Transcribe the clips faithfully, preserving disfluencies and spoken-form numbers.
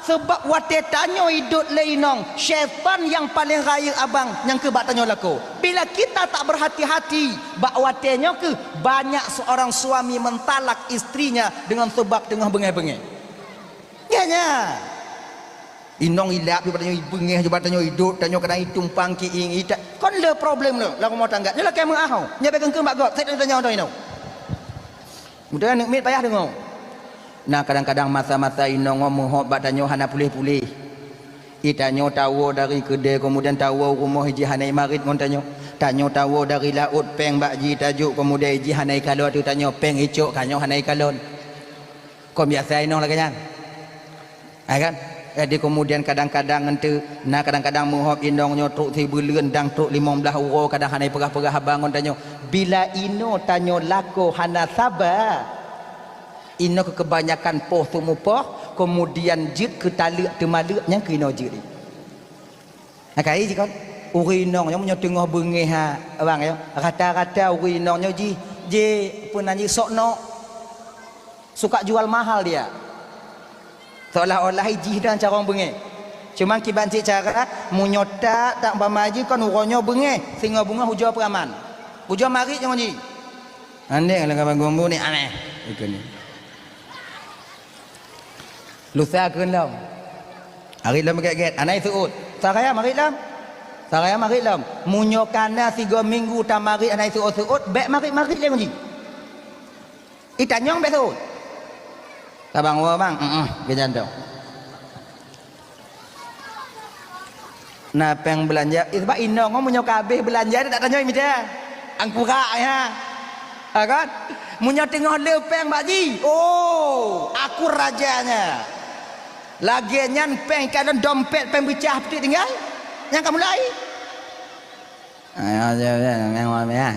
Sabab watée tanyoe idot lé inong, syaitan nyang paleng rayeuk abang nyang keu bak tanyoe lakoe. Bila kita tak berhati-hati, bak watée nyoe keuh banyak seorang suami mentalak istrinya dengan sebab teungoh beungéh-beungéh. Nyan, nyan. Inong ilap, bak tanyoe ibeungéh, bak tanyoe idot, tanyoe kadang itumpang kiing, ita-, kon le problem le lam rumah tangga. Nyoe lakée meuah ho. Nyoe bèk keun-keun bak gob, sét tanyoe-tanyoe inong. Mudah aneuk miet payah deungoe. Nah, kadang-kadang masa-masa inong ngon meuhop bak tanyoe hana puléh-puléh. Itanyoe tawoe dari keudè, kemudian tawoe rumoh iji hana imarit ngon tanyoe. Tanyoe tawoe dari laôt péng bak ji tajok, kemudian iji hana ikalon ateueh tanyoe, péng icok, tanyoe hana ikalon. Kon biasa inong lagèe nyan. Hai kan? Jadi kemudian kadang-kadang ngeunteuk, na kadang-kadang meuhop inong nyoe trok sibuleuen dang trok limong blaih uroe, kadang hana ipeugah-peugah haba ngon tanyoe. Bila inoe tanyoe lakoe hana saba, inoe keu keubanyakan poh teumupoh, kemudian jeuet keu taleuek teumaleuek nyang keu inoe jeuet. Nah, kai jih kon. Ureueng inong nyoe meunyoe teungoh beungéh ha, bang, ya. Rata-rata ureueng inong nyoe jih, jih, peue nan jih, sok nok. Suka jual mahal dia. Seolah-olah jih dan carông beungéh. Cuma kiban cit cara, meunyoe tak, tak umpama jih kon uroe nyoe beungéh, singoh beungéh ujoe peuraman. Ujoe marit nyoe jih. Andék lagèe bang gombo ni aneh. Ikeu ni. Lusa kheun lom. Marit lom gét-gét, hana iseuôt. Saraya marit lom. Saraya marit lom. Meunyoe kana sigoe minggu tamarit hana iseuôt-seuôt, bèk marit-marit lé ngon jih. Itanyong bèk seuôt. Ka bang woe bang, heeh, geujantoe. Na péng beulanja, eh, sabab inong ngon meunyoe ka habéh beulanja, tak tanyong mita. Angkura, ya. Ha, kan? Meunyoe teungoh le péng bak jih, oh, aku rajanya. Lagèe nyan péng ka lam dompet péng beucah peutik tinggai. Nyang ka mulai. Ayo, ayo, ayo, ayo, ayo.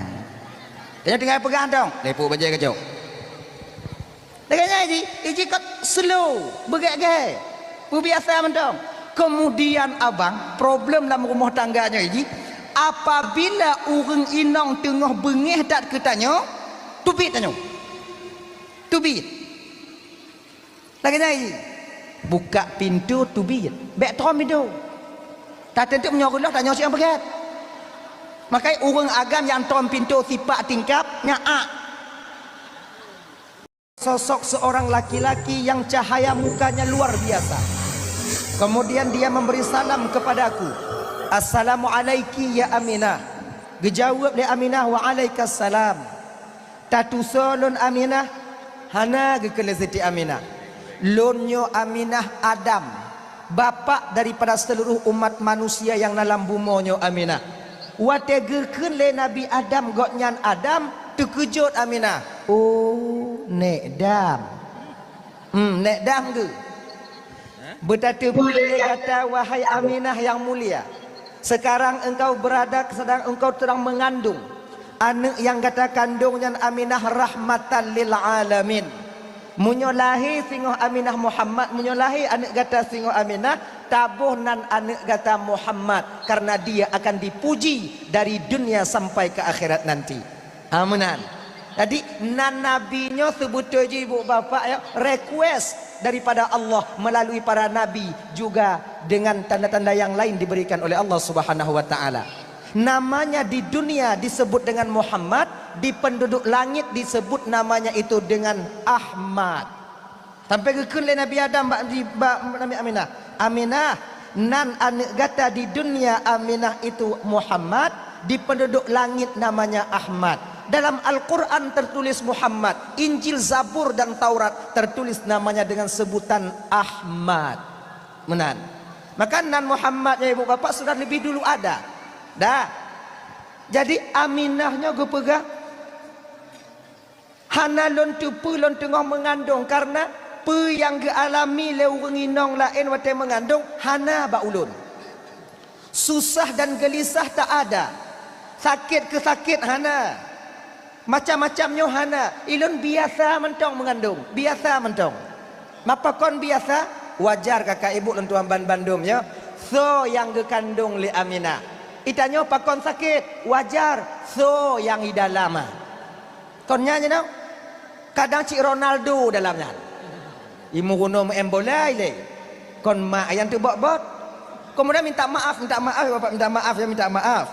Tanyoe tinggai peugah dong, lepok bajèe kacok. Lagèe nyan jih, iji kot slow, beugèt-gèt, peubiasa mantong. Kemudian abang, problem lam rumoh tangga nyoe jih, apabila ureueng inong teungoh beungéh that keu tanyoe, teubiet tanyoe. Teubiet. Lagèe nyan jih, buka pintoe teubiet, bèk trom pintoe. Tateuntu meunyoe reuloh tanyoe siang beugèt. Makajih ureueng agam nyang trom pintoe sipak tingkap, nyan ak. Sosok seorang laki-laki yang cahaya mukanya luar biasa. Kemudian dia memberi salam kepadaku, "Assalamualaiki ya Aminah." Geujaweueb lé Aminah, "Waalaikumsalam." "Tatusoe lôn Aminah?" "Hana," geukheun lé Siti Aminah. "Lôn nyoe Aminah Adam, bapak daripada seluruh umat manusia nyang na lam bumoe nyoe Aminah." Watèe geukheun lé Nabi Adam gobnyan Adam, teukeujot Aminah. "Oh, nèk Dam." Hmm, nèk Dam geuh. Beutateupeue lé gata, wahai Aminah nyang mulia. Sekarang engkau berada, sedang engkau sedang mengandung. Aneuk nyang gata kandong nyan Aminah rahmatan lil alamin. Meunyoe lahé singoh Aminah Muhammad, meunyoe lahé aneuk gata singoh Aminah, taboh nan aneuk gata Muhammad, karena dia akan dipuji dari dunia sampai ke akhirat nanti. Ha, meunan. Jadi, nan nabi nyoe seubeutôi jih ibu bapak ya, request daripada Allah melalui para nabi juga dengan tanda-tanda yang lain diberikan oleh Allah Subhanahu wa Ta'ala. Namanya di dunia disebut dengan Muhammad, di penduduk langit disebut namanya itu dengan Ahmad. Sampai geukheun lé Nabi Adam bak, bak Nabi Aminah, "Aminah, nan aneuk gata di dunia Aminah itu Muhammad, di penduduk langit namanya Ahmad. Dalam Al-Quran tertulis Muhammad, Injil, Zabur dan Taurat tertulis namanya dengan sebutan Ahmad." Meunan. Maka nan Muhammad ya ibu bapak sudah lebih dulu ada. Dah. Jadi Aminah nyoe geupeugah, "Hana lôn teupeue lôn teungoh meungandong, karena peue nyang geualami lé ureueng inong laén watèe meungandong hana bak ulôn. Susah dan geulisah tak ada, sakét keu sakét hana, macam-macam nyoe hana. Ilôn biasa mantong meungandong, biasa mantong." Mapa kon biasa? Wajar kakak ibu lôn tuan ban bandum nyoe, soe nyang geukandong lé Aminah. Itanyoe pakon sakét, wajar, soe nyang i dalam. Kon nyan jinoe, kadang cit Ronaldo dalam nyan. Imeurunoe meu'en bola ilèe. Kon mak nyang teubot-bot. Kemudian minta maaf, minta maaf, ya Bapak, minta maaf, ya, minta maaf.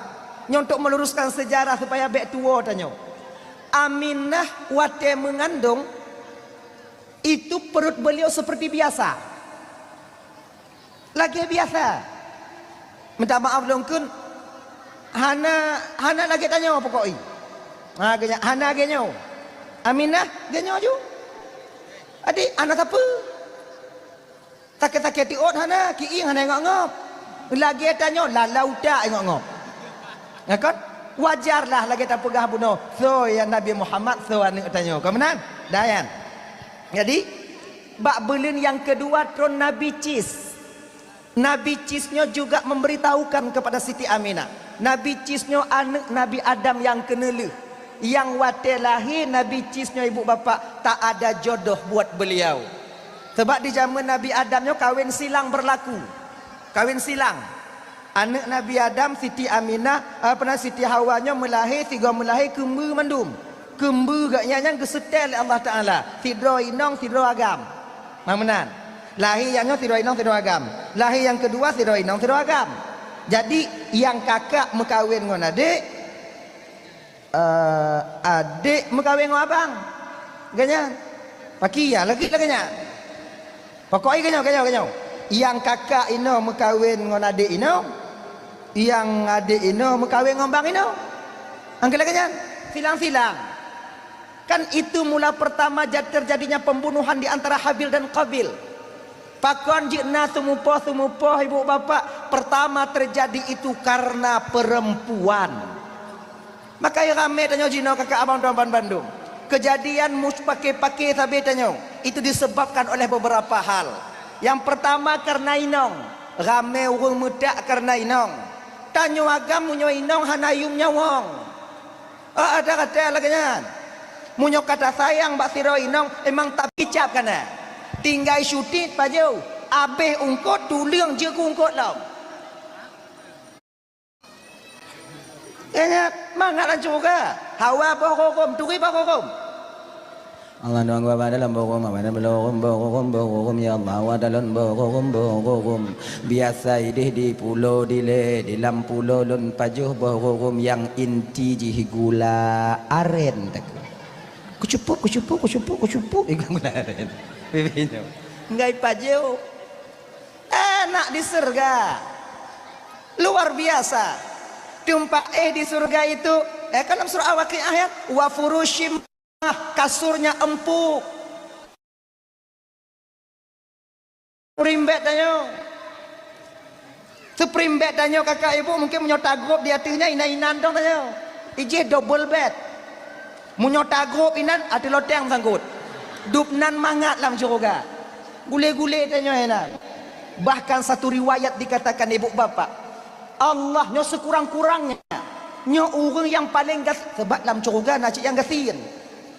Nyoe untuk meluruskan sejarah supaya bèk tuwo tanyoe. Aminah watèe mengandung, itu perut beliau seperti biasa. Lagèe biasa. Minta maaf lôn kheun, hana, hana lagèe tanyoe pokok jih. Ha, geunya, hana lagèe nyoe. Aminah, lagèe nyoe ju. Adik, hana sapeue. Sakét-sakét tiôt hana, kieng hana ingok-ngok. Lagèe tanyoe, lalau utak ingok-ngok. Ya kan? Wajarlah lagèe tapeugah bunoe, soe ya Nabi Muhammad, soe aneuk tanyoe. Ka meunan? Dayan. Jadi, bak buleuen nyang keudua tron Nabi Cis. Nabi Cis nyoe juga memberitahukan kepada Siti Aminah. Nabi Cis nyoe aneuk Nabi Adam nyang keuneulheueh. Nyang watèe lahé Nabi Cis nyoe, ibu bapak, tak ada jodoh buat beliau. Sebab di jameun Nabi Adam nyoe kawin silang berlaku. Kawin silang. Aneuk Nabi Adam, Siti Aminah, apa nama, Siti Hawa nyoe meulahé, sigoe meulahé keumbeue mandum. Keumbeue geuh nyan, nyan geuseutée lé Allah Taala. Sidroe inong, sidroe agam. Nah, meunan. Lahé nyang nyoe sidroe inong, sidroe agam. Lahé nyang keudua sidroe inong, sidroe agam. Jadi, nyang kakak meukawen ngon adék, eh, adék meukawen ngon abang. Geuh nyan. Paki ya, lagèe, lagèe nyan. Pokok jih geuh nyoe, geuh nyoe, geuh nyoe. Nyang kakak inong meukawen ngon adék inong, nyang adék inong meukawen ngon abang inong. Angkeulah geuh nyan. Silang-silang. Kan itu mula pertama ja-, terjadinya pembunuhan di antara Habil dan Qabil. Pakon jeuet na seumupoh-seumupoh, ibu bapak? Pertama terjadi itu karena perempuan. Maka ramé tanyoe jinoe, kakak abang tuan bandum. Kejadian mus-, paké-paké sabe tanyoe, itu disebabkan oleh beberapa hal. Yang pertama karena inong, ramé ureuëng meutak karena inong. Tanyoe agam meunyoe inong hana yum nyawöng. Ah, ada kata lagèe nyan. Meunyoe ka tasayang bak sidroe inong, memang tapicap kana. Tinggai syuting pajoh, abéh eungkôt tuleueng jeuet keu eungkôt lom. Ingat, mangat lam syeuruga. Hawa boh huköm, turi boh huköm. Allah doang gua pada dalam boh huköm, pada dalam boh huköm, boh huköm, boh huköm, ya Allah, wa dalam boh huköm, boh huköm. Biasa idéh di pulo dilée, di lam pulo lôn pajoh boh huköm nyang inti jih gula aren takue. Kucupup, kucupup, kucupup, kucupup, ikan gula aren. Bibi nyoe. Ngai pajoh. Enak di syeuruga. Luar biasa. Teumpat éh di syeuruga itu, eh, kan lam surah Al-Waqiah ya, wa furushim, kasurnya empuk. Spring bed tanyoe. Spring bed tanyoe kakak ibu mungkin meunyoe tagrôp di ateueh nyan inan-inan dong tanyoe. Ijih double bed. Meunyoe tagrôp inan ateueh loteng sangkot. Dub nan mangat lam syeuruga. Gulé-gulé tanyoe inan. Bahkan satu riwayat dikatakan ibu bapak, Allah nyoe sekurang-kurangnya nyoe ureuëng nyang paleng gas-, sebab lam syeuruga na cit nyang gasien.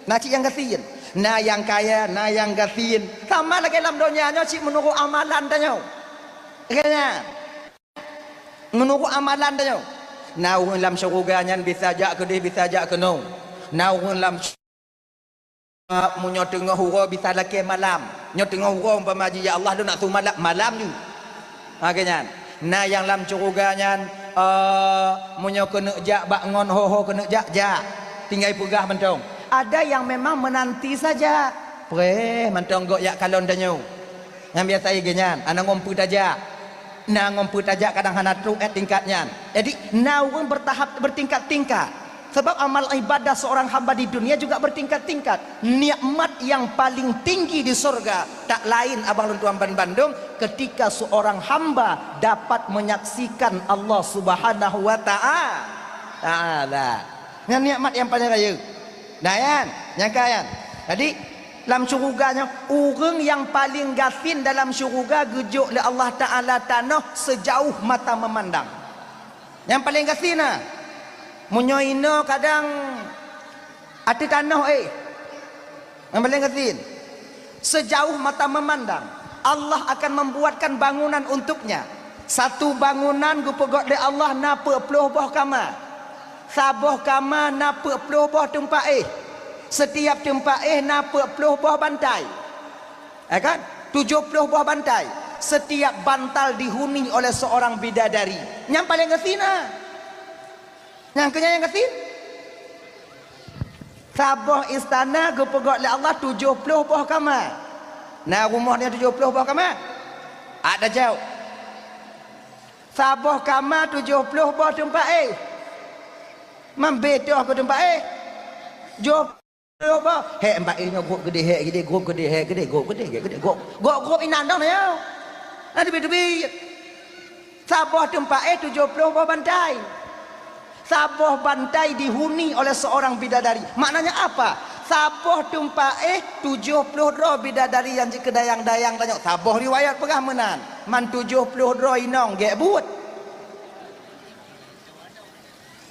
Na cit nyang gasien. Na nyang kaya, na nyang gasien. Sama lagée lam donya nyoe cit meunurot amalan tanyoe. Lagée nyan. Meunurot amalan tanyoe. Na ureuëng lam syeuruga nyan bisa jak keudeh, bisa jak keunoe. Na ureuëng lam meunyoe teungoh uroe bisa lakée malam. Nyoe teungoh uroe umpama jih, "Ya Allah, lôn nak su malam," malam ju. Ha, lagée nyan. Na nyang lam syeuruga nyan, eh, meunyoe keuneuk jak bak ngon ho-ho keuneuk jak, jak. Tinggai peugah mantong. Ada yang memang menanti saja. Preh mantong gok jak kalon tanyoe. Nyang biasa lagée nyan, hana ngon peue tajak. Na ngon peue tajak kadang hana trok, eh, tingkat nyan. Jadi, na ureuëng bertahap, bertingkat-tingkat. Sebab amal ibadah seorang hamba di dunia juga bertingkat-tingkat. Nikmat yang paling tinggi di surga tak lain, abang lôn tuan ban bandum, ketika seorang hamba dapat menyaksikan Allah Subhanahu wa Ta'a-, Ta'ala. Nyan nikmat nyang paling rayeuk. Nah, nyan, nyang ka nyan. Jadi, lam syeuruga nyoe, ureuëng nyang paleng gasien dalam syeuruga geujok lé Allah Ta'ala tanoh sejauh mata memandang. Nyang paleng gasien na. Meunyoe inoe kadang ateueh tanoh, eh. Nyang paleng gasien. Sejauh mata memandang, Allah akan membuatkan bangunan untuknya. Satu bangunan geupeugét lé Allah na peuet ploh boh kama. Saboh kama na peuet ploh boh teumpat éh. Setiap teumpat éh na peuet ploh boh bantai. Ya kan? Tujoh ploh boh bantai. Setiap bantal dihuni oleh seorang bidadari. Nyang paleng gasien na. Nyang keunyan nyang gasien. Saboh istana geupeugöt lé Allah tujoh ploh boh kama. Na rumoh nyan tujoh ploh boh kama? Ada jaweueb. Saboh kama tujoh ploh boh teumpat éh. Mambé toh keu teumpat éh. Joh Hek mbak eh nyoe gop gede, hek gede, gop gede, hek gede, gop gede, hek gede, gop, gop, gop inan dong nyoe. Nah, teubiet-teubiet. Saboh teumpat eh tujoh ploh boh bantai. Saboh bantai dihuni oleh seorang bidadari. Maknanya apa? Saboh teumpat eh tujoh ploh droe bidadari nyang jeuet keu dayang-dayang tanyoe. Saboh riwayat peugah meunan. Man tujoh ploh droe inong gek buet.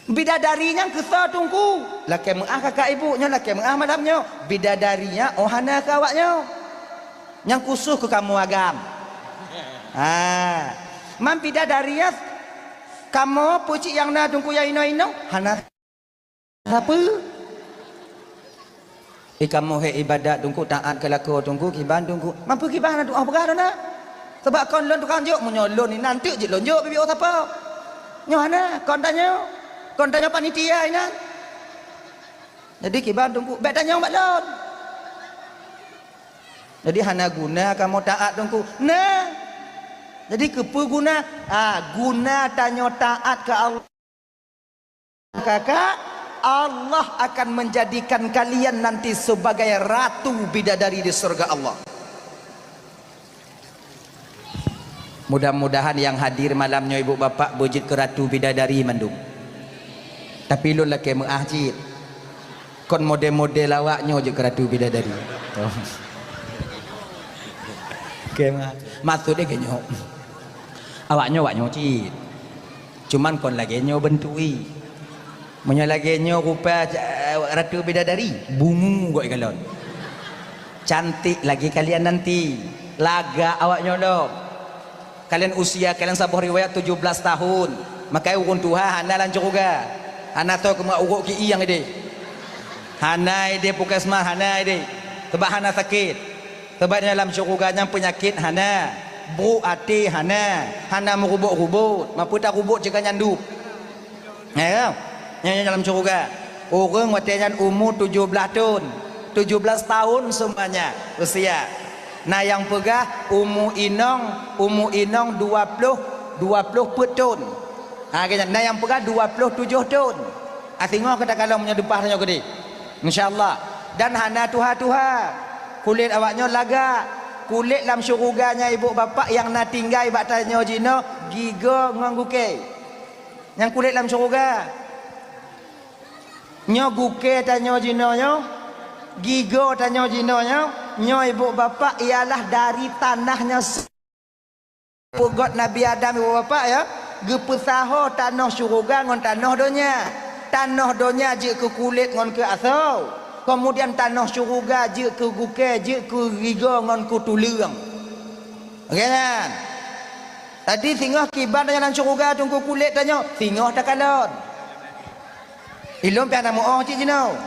Bidadari nyan keu soe Teungku? Lakée meuáh kakak ibu nyoe, lakée meuáh malam nyoe. Bidadari nyan oh hana keu awak nyoe. Nyang khusus keu kamoe agam. Ha. Man bidadari nyan kamoe peucit nyang na Teungku nyang inong-inong hana sapeue. Eh, kamoe hek ibadat Teungku, taat keu lakoe Teungku, kiban Teungku. Mampu kiban na doa peugah na. Sebab kon lôn tukang jok, meunyoe lôn inan teuk jeuet lôn jok bibiôh sapo. Nyoe hana, kon tanyoe. Kon tanyoe panitia inan. Jadi kiban Teungku, bèk tanyong bak lôn. Jadi hana guna kamoe taat Teungku. Nah. Jadi keupeue guna? Ah, guna tanyoe taat keu Allah. Kakak, Allah akan menjadikan kalian nanti sebagai ratu bidadari di surga Allah. Mudah-mudahan nyang hadir malam nyoe ibu bapak beujeuet keu ratu bidadari mandum. Tapi lôn lakée meuáh cit. Kon model-model awak nyoe jeuet keu ratu bidadari. Oke, ma-, maksud dia ke nyoe. Awak nyoe, awak nyoe cit. Cuman kon lagée nyoe beuntuk i. Meunyoe lagée nyoe rupa, eh, ratu bidadari, bungu gok ikalon. Cantik lagi kalian nanti. Lagak awak nyoe lom. Kalian usia kalian saboh riwayat tujoh belas tahun. Makai ureuëng tuha hana lam syeuruga. Hana soe keumat urok ki i nyang ideh. Hana ideh puskesmas, hana ideh. Sebab hana sakét. Sabab dalam syeuruga nyan peunyakét hana, brok até hana, hana meurubot-rubot, mapeue tarubot cit ka nyan dub. Ya, nyan dalam syeuruga. Ureuëng watée nyan umu tujoh blaih thon, tujoh blaih tahun seumuanya usia. Na nyang peugah umu inong, umu inong dua ploh, dua ploh peuet thon. Ha, geuh nyan. Na nyang peugah dua ploh tujoh thon. Ah, singoh ka takalon meunyoe leupah tanyoe keudeh. Insya Allah. Dan hana tuha-tuha. Kulét awak nyoe lagak. Kulét lam syeuruga nyan ibu bapak nyang na tinggai bak tanyoe jinoe gigoe ngon gukée. Nyang kulét lam syeuruga. Nyoe gukée tanyoe jinoe nyoe, gigoe tanyoe jinoe nyoe, nyoe ibu bapak ialah dari tanah nyoe. Peugét Nabi Adam ibu bapak ya, geupeusaho tanoh syeuruga ngon tanoh donya. Tanoh donya jeuet keu kulét ngon keu asoe. Keumudian tanoh syeuruga jeuet keu gukée, jeuet keu gigoe ngon keu tuleueng. Oke nyan. Tadi singoh kiban tanyoe lam syeuruga teungku kulét tanyoe, singoh takalon. Ilôn pih hana muoh cit jinoe.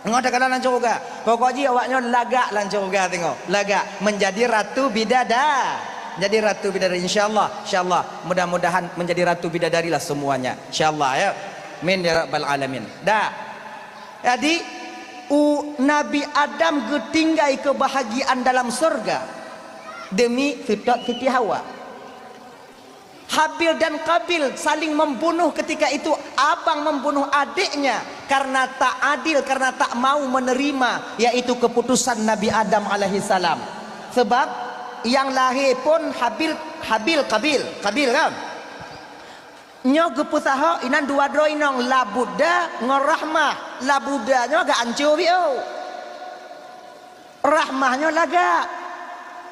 Singoh takalon lam syeuruga. Pokok jih awak nyoe lagak lam syeuruga singoh. Lagak menjadi ratu bidada-, jadi ratu bidadari, insya Allah. Insya Allah. Mudah-mudahan menjadi ratu bidadari lah semuanya. Insya Allah ya. Amin ya rabbal alamin. Dah. Jadi, u-, Nabi Adam geutinggai keubahagiaan dalam syeuruga demi seutôt Siti Hawa. Habil dan Qabil saling membunuh ketika itu, abang membunuh adiknya karena tak adil, karena tak mau menerima, yaitu keputusan Nabi Adam alaihissalam. Sebab nyang lahé pun Habil, Habil, Qabil, Qabil kan? Nyoe geupeusaho inan dua droe inong, Labuda ngon Rahmah. Labuda nyoe agak ancô biôh. Rahmah nyoe lagak.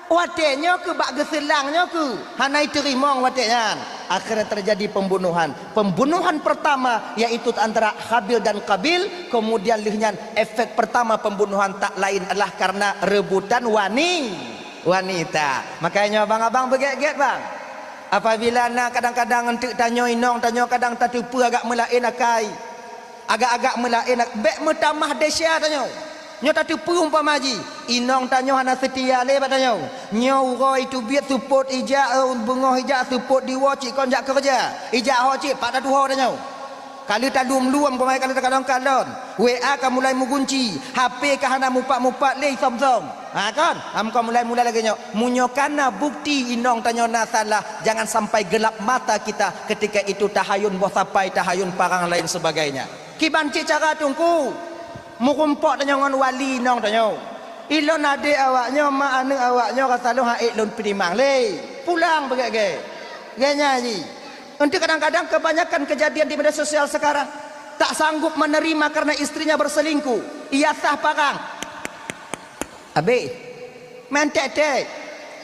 Watée nyoe keu bak geuseulang nyoe keu hana iteurimong watée nyan. Akhirnya terjadi pembunuhan. Pembunuhan pertama yaitu antara Habil dan Qabil, kemudian lheueh nyan efek pertama pembunuhan tak lain adalah karena rebutan wani-, wanita. Makanya abang-abang beugét-gét bang. Apabila na kadang-kadang enteuk tanyoe inong, tanyoe kadang tateupeue agak meulaén akai. Agak-agak meulaén, bék meutamah desya tanyoe. Nyoe tateupeue umpama jih, Inong tanyoe hana seutia lé bak tanyoe. Nyoe uroe teubiet seupôt ijak, eh, beungoh ijak seupôt diwoe cit kon jak keureuja. Ijak ho cit pat tatuho tanyoe. Ka lheueh talum-lum, keumae ka lheueh takalon-kalon. W A ka mulai meugunci, H P ka hana mupat-mupat lé isom-som. Ha kon, am ka mulai-mulai lagèe nyoe. Meunyoe kana bukti inong tanyoe na salah, jangan sampai gelap mata kita ketika itu tahayun boh sapai, tahayun parang lain sebagainya. Kiban cit cara Teungku, meurumpok tanyoe ngon wali inong tanyoe. Ilôn adék awaknyoe, mak aneuk awaknyoe rasa lôn han ék lôn peutimang lé. Pulang beugèt-gèt. Gèt nyan jih. Untuk kadang-kadang kebanyakan kejadian di media sosial sekarang, tak sanggup menerima karena istrinya berselingkuh. Ia sah parang. Habéh. Meutek-tek.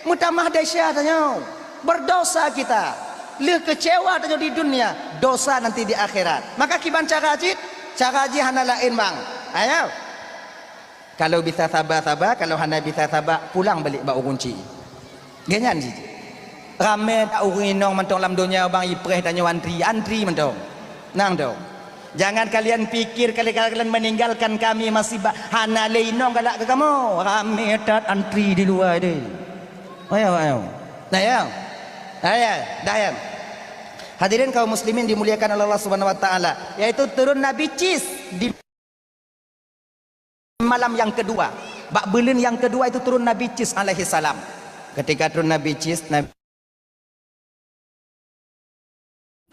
Meutamah desya tanyoe. Berdosa kita. Lheueh kecewa tanyoe di dunia, dosa nanti di akhirat. Maka kiban cara cit, cara jih hana laén bang. Ayo. Kalau bisa saba-saba, kalau hana bisa saba, pulang balik bak ureueng chik. Gèt nyan cit. Ramé that ureueng inong mantong lam donya bang ipreh tanyoe antri, antri mantong. Nang tu. Jangan kalian pikir kali-kali kalian meninggalkan kami masih ba-, hana lé inong galak keu kamoe. Ramé that antri di luwa deh. Ayo, ayo. Nah, ya. Nah, ya. Dah, ya. Hadirin kaum muslimin dimuliakan oleh Allah Subhanahu wa taala, yaitu turun Nabi Cis di malam yang kedua. Bak buleuen yang kedua itu turun Nabi Cis alaihi salam. Ketika turun Nabi Cis, Nabi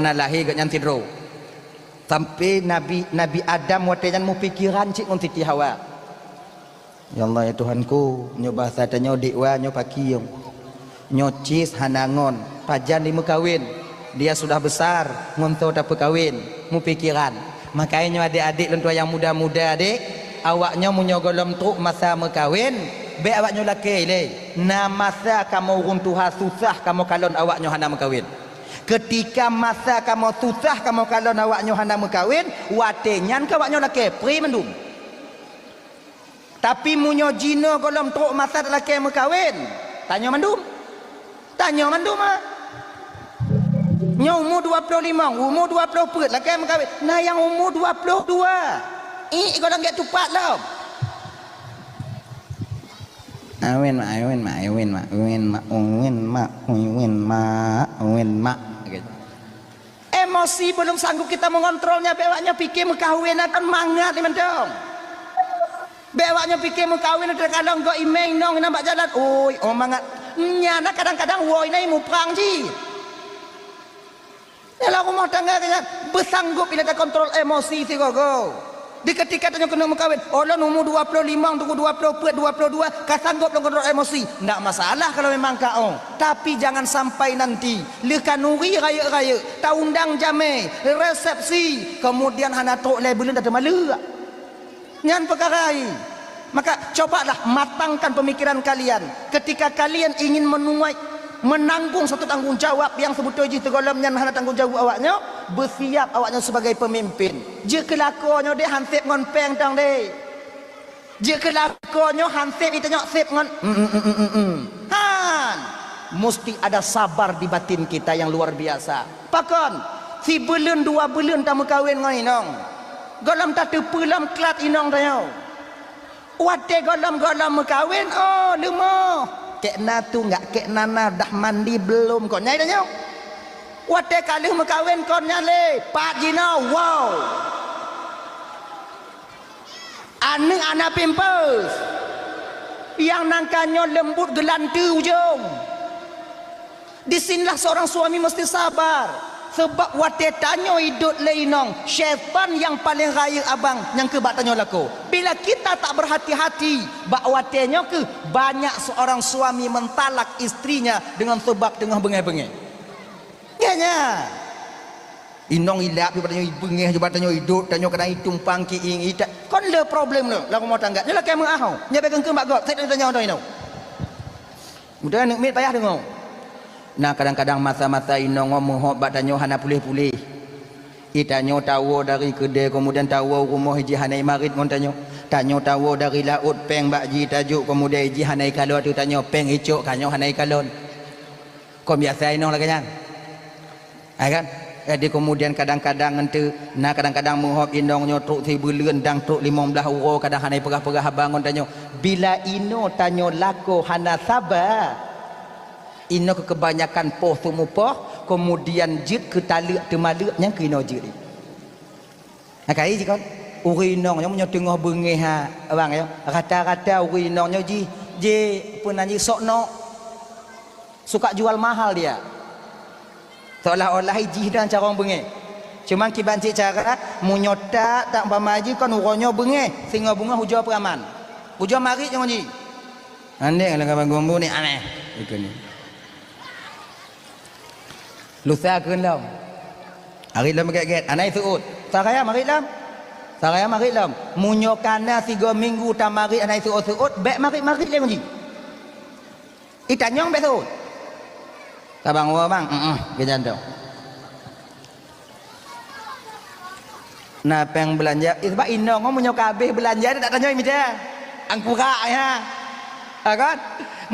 na lahé geuh nyan sidroe. Sampai Nabi, Nabi Adam watèe nyan meupikiran cit ngon Siti Hawa. Ya Allah, ya Tuhanku, nyoe basa tanyoe dikwa nyoe paki nyoe. Nyoe Cis hana ngon, pajan jimeukawen. Dia sudah besar, ngon soe tapeukawen. Meupikiran. Makajih nyoe adék-adék lôn tuan nyang muda-muda deh, awaknyoe meunyoe gohlom trok masa meukawen, bèk awaknyoe lakèe lé. Na masa kamoe ureueng tuha susah kamoe kalon awaknyoe hana meukawen. Keutika masa kamoe susah kamoe kalon awaknyoe hana meukawen, watèe nyan keuh awaknyoe lakèe, pri mandum. Tapi meunyoe jinoe gohlom trok masa talakèe meukawen, tanyoe mandum. Tanyoe mandum, ha. Nyoe umu dua ploh limong, umu dua ploh peuet lakèe meukawen. Na nyang umu dua ploh dua. Iek gohlom gèt tupat lom. Awen mak, awen mak, awen mak, awen mak, awen mak, awen mak, awen mak. Emosi belum sanggup kita mengontrolnya, bèk awaknyoe pike meukawen akan mangat ni mantong. Bèk awaknyoe pike meukawen akan kalon gok imèng nong inan bak jalan. Oi, oh mangat. Nyan na kadang-kadang woi na muprang jih. Dalam rumah tangga keu nyan, beusanggup ilèe takontrol emosi sigoe-goe. Di keutika tanyoe keuneuk meukawen, ulôn umu dua ploh limong, dua ploh peuet, dua ploh dua, ka sanggup lôn kontrol emosi. Ndak masalah kalau memang ka ong. Tapi jangan sampai nanti, lheueh khanuri rayeuk-rayeuk, taundang jamèe, resepsi, kemudian hana trok lhèe buleuen tateumaleuk. Nyan peukara hai. Maka, cobalah matangkan pemikiran kalian. Ketika kalian ingin menuai, menanggung satu tanggung jawab nyang seubeutôi jih sigohlom nyan hana tanggung jawab awaknyoe, beusiap awaknyoe sebagai pemimpin. Jeuet keu lakoe nyoe deh, han sép ngon péng tang deh. Jeuet keu lakoe nyoe han sép, ita nyoe sép ngon, mm, mm, mm, mm, mm, mm. Han! Musti ada sabar di batin kita yang luar biasa. Pakon? Sibuleuen dua buleuen tameukawen ngon inong. Gohlom tateupeue lom klat inong tanyoe. Watèe gohlom-gohlom meukawen, oh, leumoh. Kek na tu enggak, kek na na dah mandi belum kon nyai tanyoe. Watèe ka lheueh meukawen kon nyan lé, pat jinoe, wow. Aneuk hana pampers. Nyang nangka nyoe leumbut geulanteue ujong. Di sinilah seorang suami mesti sabar. Sebab watèe tanyoe idot lé inong, syaitan nyang paleng rayeuk abang nyang keu bak tanyoe lakoe. Bila kita tak berhati-hati, bak watèe nyoe keuh banyak seorang suami mentalak istrinya dengan sebab teungoh beungèh-beungèh. Nyan, nyan. Inong ilap, jubah tanyoe ibeungèh, jubah tanyoe idot, tanyoe kadang itumpang kieng ita. Kon le problem le lam rumah tangga. Nyoe lakèe meu'ah ho. Nyoe bèk keungkeung bak gob. Sét tanyoe, tanyoe, tanyoe. Mudah aneuk miet payah deungoe. Nah, kadang-kadang masa-masa inong ngon meuhop bak tanyoe hana puléh-puléh. Itanyoe tawoe dari keudè, kemudian tawoe u rumoh iji hana imarit ngon tanyoe. Tanyoe tawoe dari laôt péng bak ji tajok, kemudian iji hana ikalon ateueh tanyoe, péng icok, tanyoe hana ikalon. Kon biasa inong lagèe nyan. Hai kan? Jadi kemudian kadang-kadang ngon teuk, na kadang-kadang meuhom inong nyoe trok sibuleuen dang trok limong blaih uroe, kadang hana jipeugah-peugah haba ngon tanyoe. Bila inoe tanyoe lakoe hana saba, inoe keu keubanyakan poh seumupoh, kemudian jeuet keu taleuek teumaleuek nyang keu inoe jeuet. Nah, kai jikon, ureueng inong nyoe meunyoe teungoh beungéh ha, abang, ya, rata-rata ureueng inong nyoe jih, jih, peue nan jih, sok nok. Suka jual mahal dia. Seolah-olah jih dan carông beungéh. Cuman kiban cit cara, meunyoe tak, tak umpama jih kon uroe nyoe beungéh, singoh beungoh ujoe peuraman. Ujoe marit nyoe jih. Andék lam kaban gombu ni aneh. Ikeu ni. Lusa kheun lom. Marit lom gét-gét. Anai seuôt. Saraya marit lom. Saraya marit lom. Meunyoe kana sigoe minggu tamarit anai seuôt-seuôt, bék marit-marit lé ngon jih. Itanyong bék seuôt. Ka bang, woe bang, heeh, geujantoe. Na péng beulanja, eh, sabab inong nyoe meunyoe ka habéh beulanja, tak tanyong mita. Angkurak, ya. Ha, kan?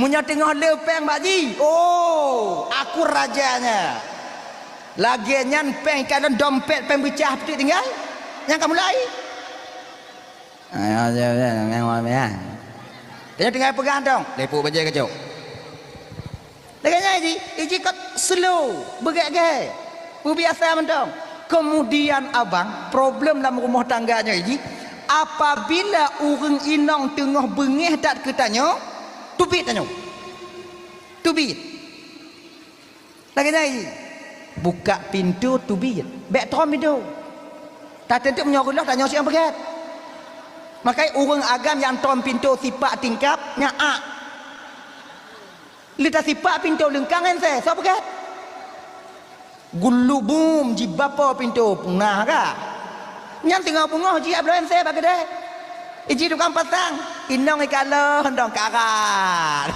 Meunyoe teungoh le péng bak jih, oh, aku rajanya. Lagée nyan péng kalon dompet péng beucah peutik tinggai. Nyang ka mulai. Ayo, ayo, ayo, ayo, ayo. Tanyoe tinggai peugah dong, lipuk bajée keucok. Lagée nyan jih, jih kot slow, beugét-gét. Peubiasa mantong. Kemudian abang, problem lam rumoh tangga nyoe jih, apabila ureueng inong teungoh beungéh that keu tanyoe, teubiet tanyoe. Teubiet. Lagée nyan jih, buka pintoe teubiet. Bék tom pintoe. Tateunteuk meunyoe reuloh tanyoe siang peugét. Makai ureueng agam nyang tom pintoe sipak tingkap, nyan ak. Lé tasipak pintoe leungkang ngon sée, soe peugét? Gulubum jibapo pintoe peunah ka. Nyan teungoh beungoh jih abloe sée bak keudée. Iji tukang pasang, inong ikalon dong karat.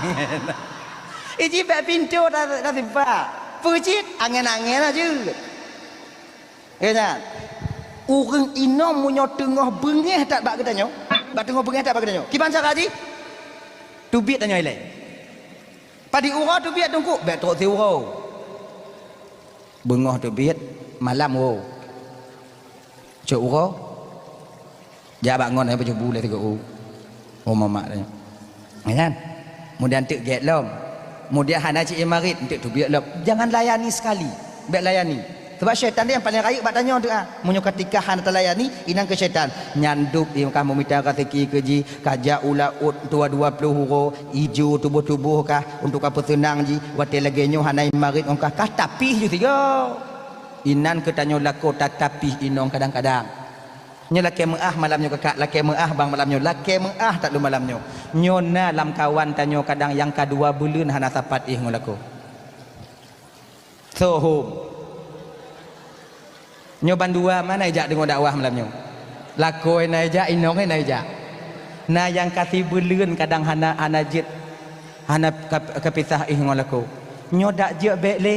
Iji bék pintoe ta-, tasipak. Peue cit? Angén-angén aja. Keu nyan, ureueng inong meunyoe teungoh beungéh that bak geutanyoe, bak teungoh beungéh that bak geutanyoe, kiban cara jih? Teubiet tanyoe ilée. Padum uroe teubiet teungku, bék trok siuroe. Beungoh teubiet, malam woe. Cok uroe, jak bak ngon, eh, pajoh bu lé sigoe u. Oh, mamak tanya. Ya kan? Kemudian teuk gét lom. Kemudian hana cit imarit, enteuk teubiet lom. Jangan layani sekali. Bék layani. Sebab syaitan dia yang paling rayeuk bak tanyoe tu, ah. Meunyoe ketika hana talayani, inan keu syaitan. Nyandub di Mekah meumita rezeki keu jih, kajak u laôt dua dua ploh uroe, ijo tuboh-tuboh kah untuk ka peuseunang jih, watée lagée nyoe hana imarit ongkah kah tapi ju sigoe. Inan keu tanyoe lakoe tatapih inong kadang-kadang. Nyoe lakée meuáh malam nyoe kakak, lakée meuáh bang malam nyoe, lakée meuáh takleueng malam nyoe. Nyoe na lamkawan tanyoe kadang nyang ka dua buleuen hana sapat éh ngon lakoe. Sohom. Nyoe bandua mana ijak deungoe dakwah malam nyoe? Lakoe na ijak, inong na ijak. Na nyang ka sibuleuen kadang hana, hana jeuet, hana ka, kapisah éh ngon lakoe. Nyoe dak jeuet bék lé.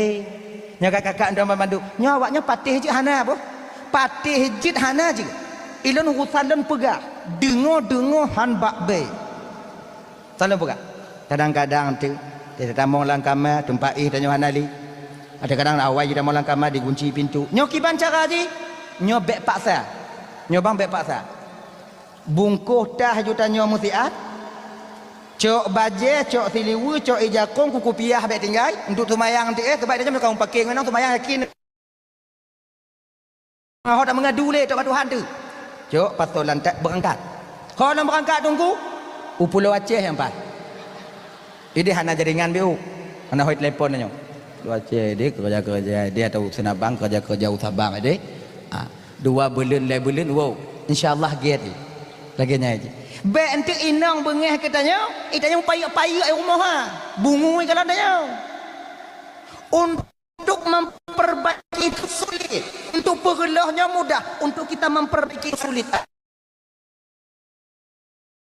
Nyoe ka kakak dong banmandum. Nyoe awak nyoe patéh jeuet hana boh. Patéh jeuet hana jeuet. Ilôn urusan lôn peugah. Deungoe-deungoe han bak bé. Saleuem peugah. Kadang-kadang teu, teu tamong lam kama, teumpat éh tanyoe hana lé. Ada kadang awai jitamong lam kama, digunci pintoe. Nyoe kiban cara jih? Nyoe bék paksa. Nyoe bang bék paksa. Bungkôh tah ju tanyoe meusiat. Cok bajée, cok siliweue, cok ija kong, kuku piah bék tinggai. Untuk seumayang teu éh, sebab tanyoe meunyoe ka mupakè ngon inong seumayang yakin. Ho tak meungadu lé, tok bak Tuhan teu. Cok, pasoe lantak beurangkat. Ho lom beurangkat teungku, u Pulo Aceh nyang paih. Idéh hana jaringan biu. Hana hôi telepon nyoe. Pulo Aceh idéh keureuja-keureuja idéh atau Seunabang keureuja-keureuja u Sabang idéh. Ah, dua buleuen, lhèe buleuen, wow. Insya Allah gét. Lagèe nyan jih. Bèk enteuk inong beungèh keu tanyoe, i tanyoe payeuek-payeuek i rumoh ha. Bungui kalon tanyoe. Un- Untuk memperbaiki itu sulit. Untuk peureuloh nyoe mudah, untuk kita memperbaiki sulit.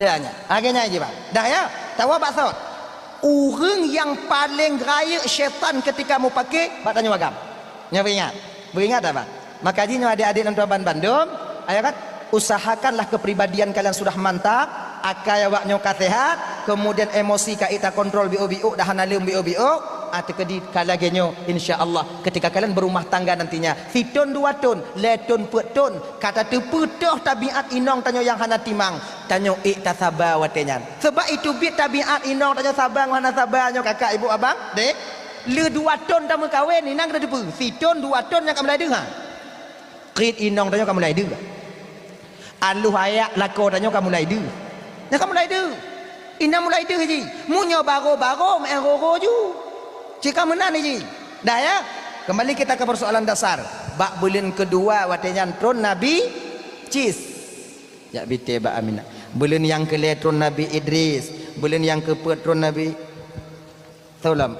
Adanya. Lagèe nyan jih, Bang. Dah ya, tawa bak sot. Ureueng nyang paleng rayeuk syaitan ketika mupakè, bak tanyoe agam. Nyoe beuingat. Beuingat tak, Bang? Maka jih nyoe adik-adik dan tuan bandum, ayo kan, usahakanlah kepribadian kalian sudah mantap, akai awak nyoe ka sehat, kemudian emosi ka ita kontrol biôk-biôk, dah hana lé biôk-biôk. Ah, teukeudi ka lagée nyoe, insya Allah, ketika kalian berumah tangga nantinya, sithon dua thon, lhée thon peuet thon, ka tateupeue toh tabiat inong tanyoe nyang hana timang, tanyoe ék tasaba watée nyan. Sebab iteubiet tabiat inong tanyoe saba ngon hana saba nyoe, kakak, ibu, abang, dek. Le dua thon tameukawen, inan ka tateupeue, sithon dua thon nyang ka mulai deuh, ha. Krit inong tanyoe ka mulai deuh. Alôh ayat lakoe tanyoe ka mulai deuh. Nyan ka mulai deuh. Inan mulai deuh jih. Meunyoe baro-baro, meu'en roro ju. Cit ka meunan jih. Dah, ya? Kembali kita ke persoalan dasar. Bak buleuen keudua watée nyan tron Nabi Cis. Jak bite bak Aminah. Buleuen nyang keulhée tron Nabi Idris. Buleuen nyang keupeuet tron Nabi Soe lom?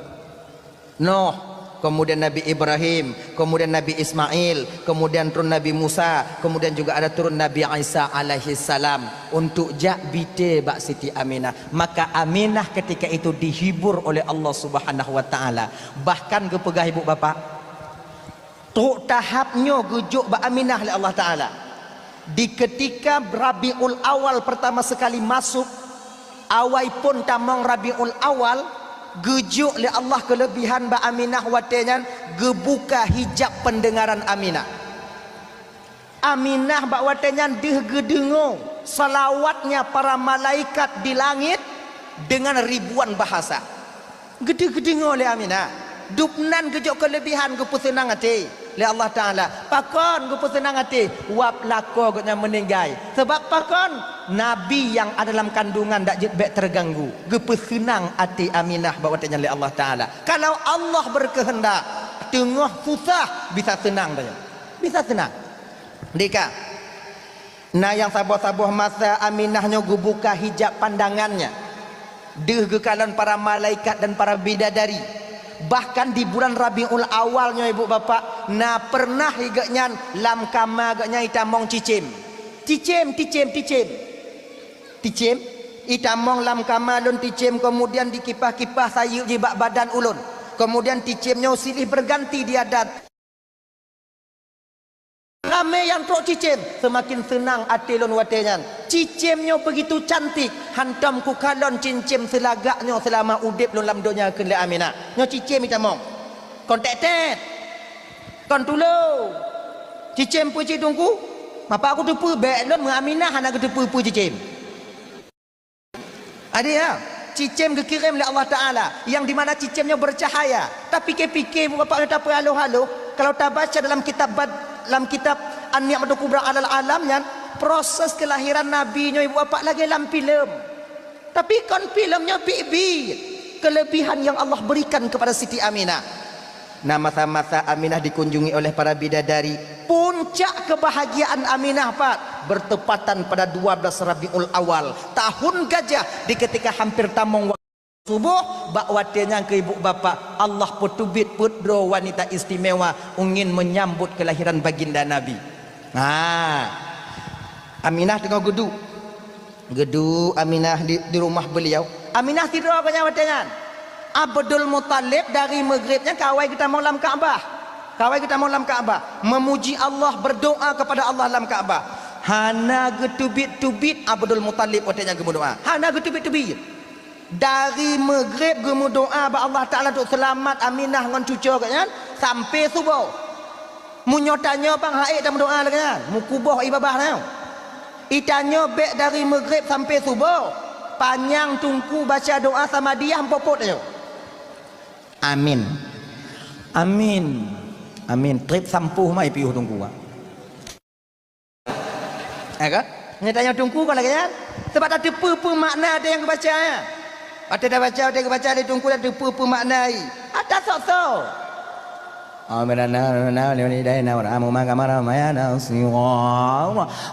Nuh, kemudian Nabi Ibrahim, kemudian Nabi Ismail, kemudian turun Nabi Musa, kemudian juga ada turun Nabi Isa alaihissalam untuk jak bite bak Siti Aminah. Maka Aminah ketika itu dihibur oleh Allah Subhanahu wa Ta'ala. Bahkan geupeugah ibu bapak, trok tahap nyoe geujok bak Aminah lé Allah Ta'ala. Di ketika Rabiul Awal pertama sekali masuk, awai phon tamong Rabiul Awal, geujok lé Allah keulebihan bak Aminah watée nyan, geubuka hijab pendengaran Aminah. Aminah bak watée nyan deuh geudeungoe seulawatnya para malaikat di langit dengan ribuan bahasa. Geudeuh geudeungoe lé Aminah. Dubnan geujok keulebihan, geupeuseunang até lé Allah Ta'ala. Pakon geupeuseunang até? Wab lakoe gobnyan meuninggai. Sabab pakon? Nabi nyang ada dalam kandungan dak jeuet bék teuganggu. Geupeuseunang até Aminah bak watée nyan lé Allah Ta'ala. Kalau Allah berkehendak, teungoh susah bisa seunang tanyoe. Bisa seunang. Deka. Na nyang saboh-saboh masa Aminah nyoe geubuka hijab pandangannya. Deuh geukalon para malaikat dan para bidadari. Bahkan di bulan Rabiul Awal nyoe, ibu bapak, na pernah gobnyan lam kama gobnyan itamong cicém. Cicém, cicém, cicém. Cicém. Itamong lam kama lôn cicém, kemudian dikipah-kipah sayeuek jih bak badan ulôn. Kemudian cicém nyoe silih berganti di adat. Ramé nyang trok cicém, seumaken seunang até lôn watée nyan. Cicém nyoe beugitu cantik, hantom kukalon cicém seulagak nyoe seulama udeb lôn lam donya, kheun lé Aminah. Nyoe cicém itamong. Kon tét-tét. Kon tulô. Cicém peue cit Teungku? Mapa kuteupeue bék lôn meu Aminah hana geuteupeue peue cicém. Ada ya, cicém geukirém lé Allah Ta'ala, yang di mana cicém nyoe bercahaya. Tapi pike-pike, ibu bapak, nyoe tapeuhaloh-haloh, kalau tabaca dalam kitab bad-, dalam kitab An-Ni'matul Kubra Alal Alam nyan, proses kelahiran Nabi nyoe, ibu bapak, lagée lam filem. Tapi kon filem nyoe biet-biet. Kelebihan yang Allah berikan kepada Siti Aminah. Na masa-masa Aminah dikunjungi oleh para bidadari. Puncak kebahagiaan Aminah pat bertepatan pada dua belas Rabiul Awal, tahun gajah, di ketika hampir tamong waktu suboh, bak watée nyan keu ibu bapak, Allah peuteubiet peuet droe wanita istimewa ingin menyambut kelahiran baginda Nabi. Ha. Aminah teungoh geuduek. Geuduek Aminah di, di rumah beliau. Aminah sidroe gobnyan watée nyan. Abdul Muthalib dari Maghrib nyan ka awai geutamong lam Ka'bah. Ka awai geutamong lam Ka'bah. Memuji Allah, berdoa kepada Allah lam Ka'bah. Hana geuteubiet-teubiet Abdul Muthalib watée nyan geumeudoa. Hana geuteubiet-teubiet. Dari Maghrib geumeudoa bak Allah Ta'ala untuk seulamat Aminah ngon cucoe gobnyan sampai suboh. Meunyoe tanyoe bang ha'ék tameudoa lagée nyan, meukuboh ié babah tanyoe. Itanyoe bék dari Maghrib sampai suboh, panyang Teungku baca doa Samadiyah meupoh-poh tanyoe. Amin. Amin. Amin. Trép sampôh mai piôh Teungku, ah. Ya kan? Nyoe tanyoe Teungku kon lagée nyan. Sebab tateupeue peue makna teuh nyang geubaca nyan. Watée tabaca, watée geubaca lé Teungku, tateupeue peue makna ié. Hana sok-sok. Amin.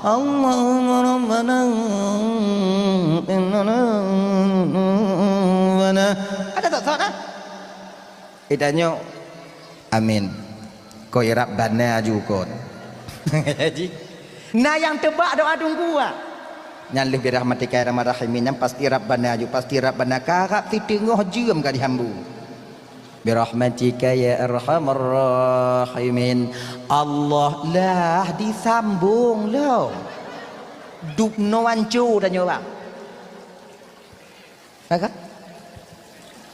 Allahumma rabbana innana. Hana sok-sok nah. Itanyoe, amin. Kok irab bana aju kon. Ji. Na nyang teubak doa Teungku, ah. Nyan lheueh birahmatika ya arhamar rahimin, nyan pasti Rabbana aju, pasti Rabbana karab siteungoh jeuem ka dihambô. Birahmatika ya arhamar rahimin. Allah lah disambong lom. Dubnoe anco tanyoe, bang. Maka,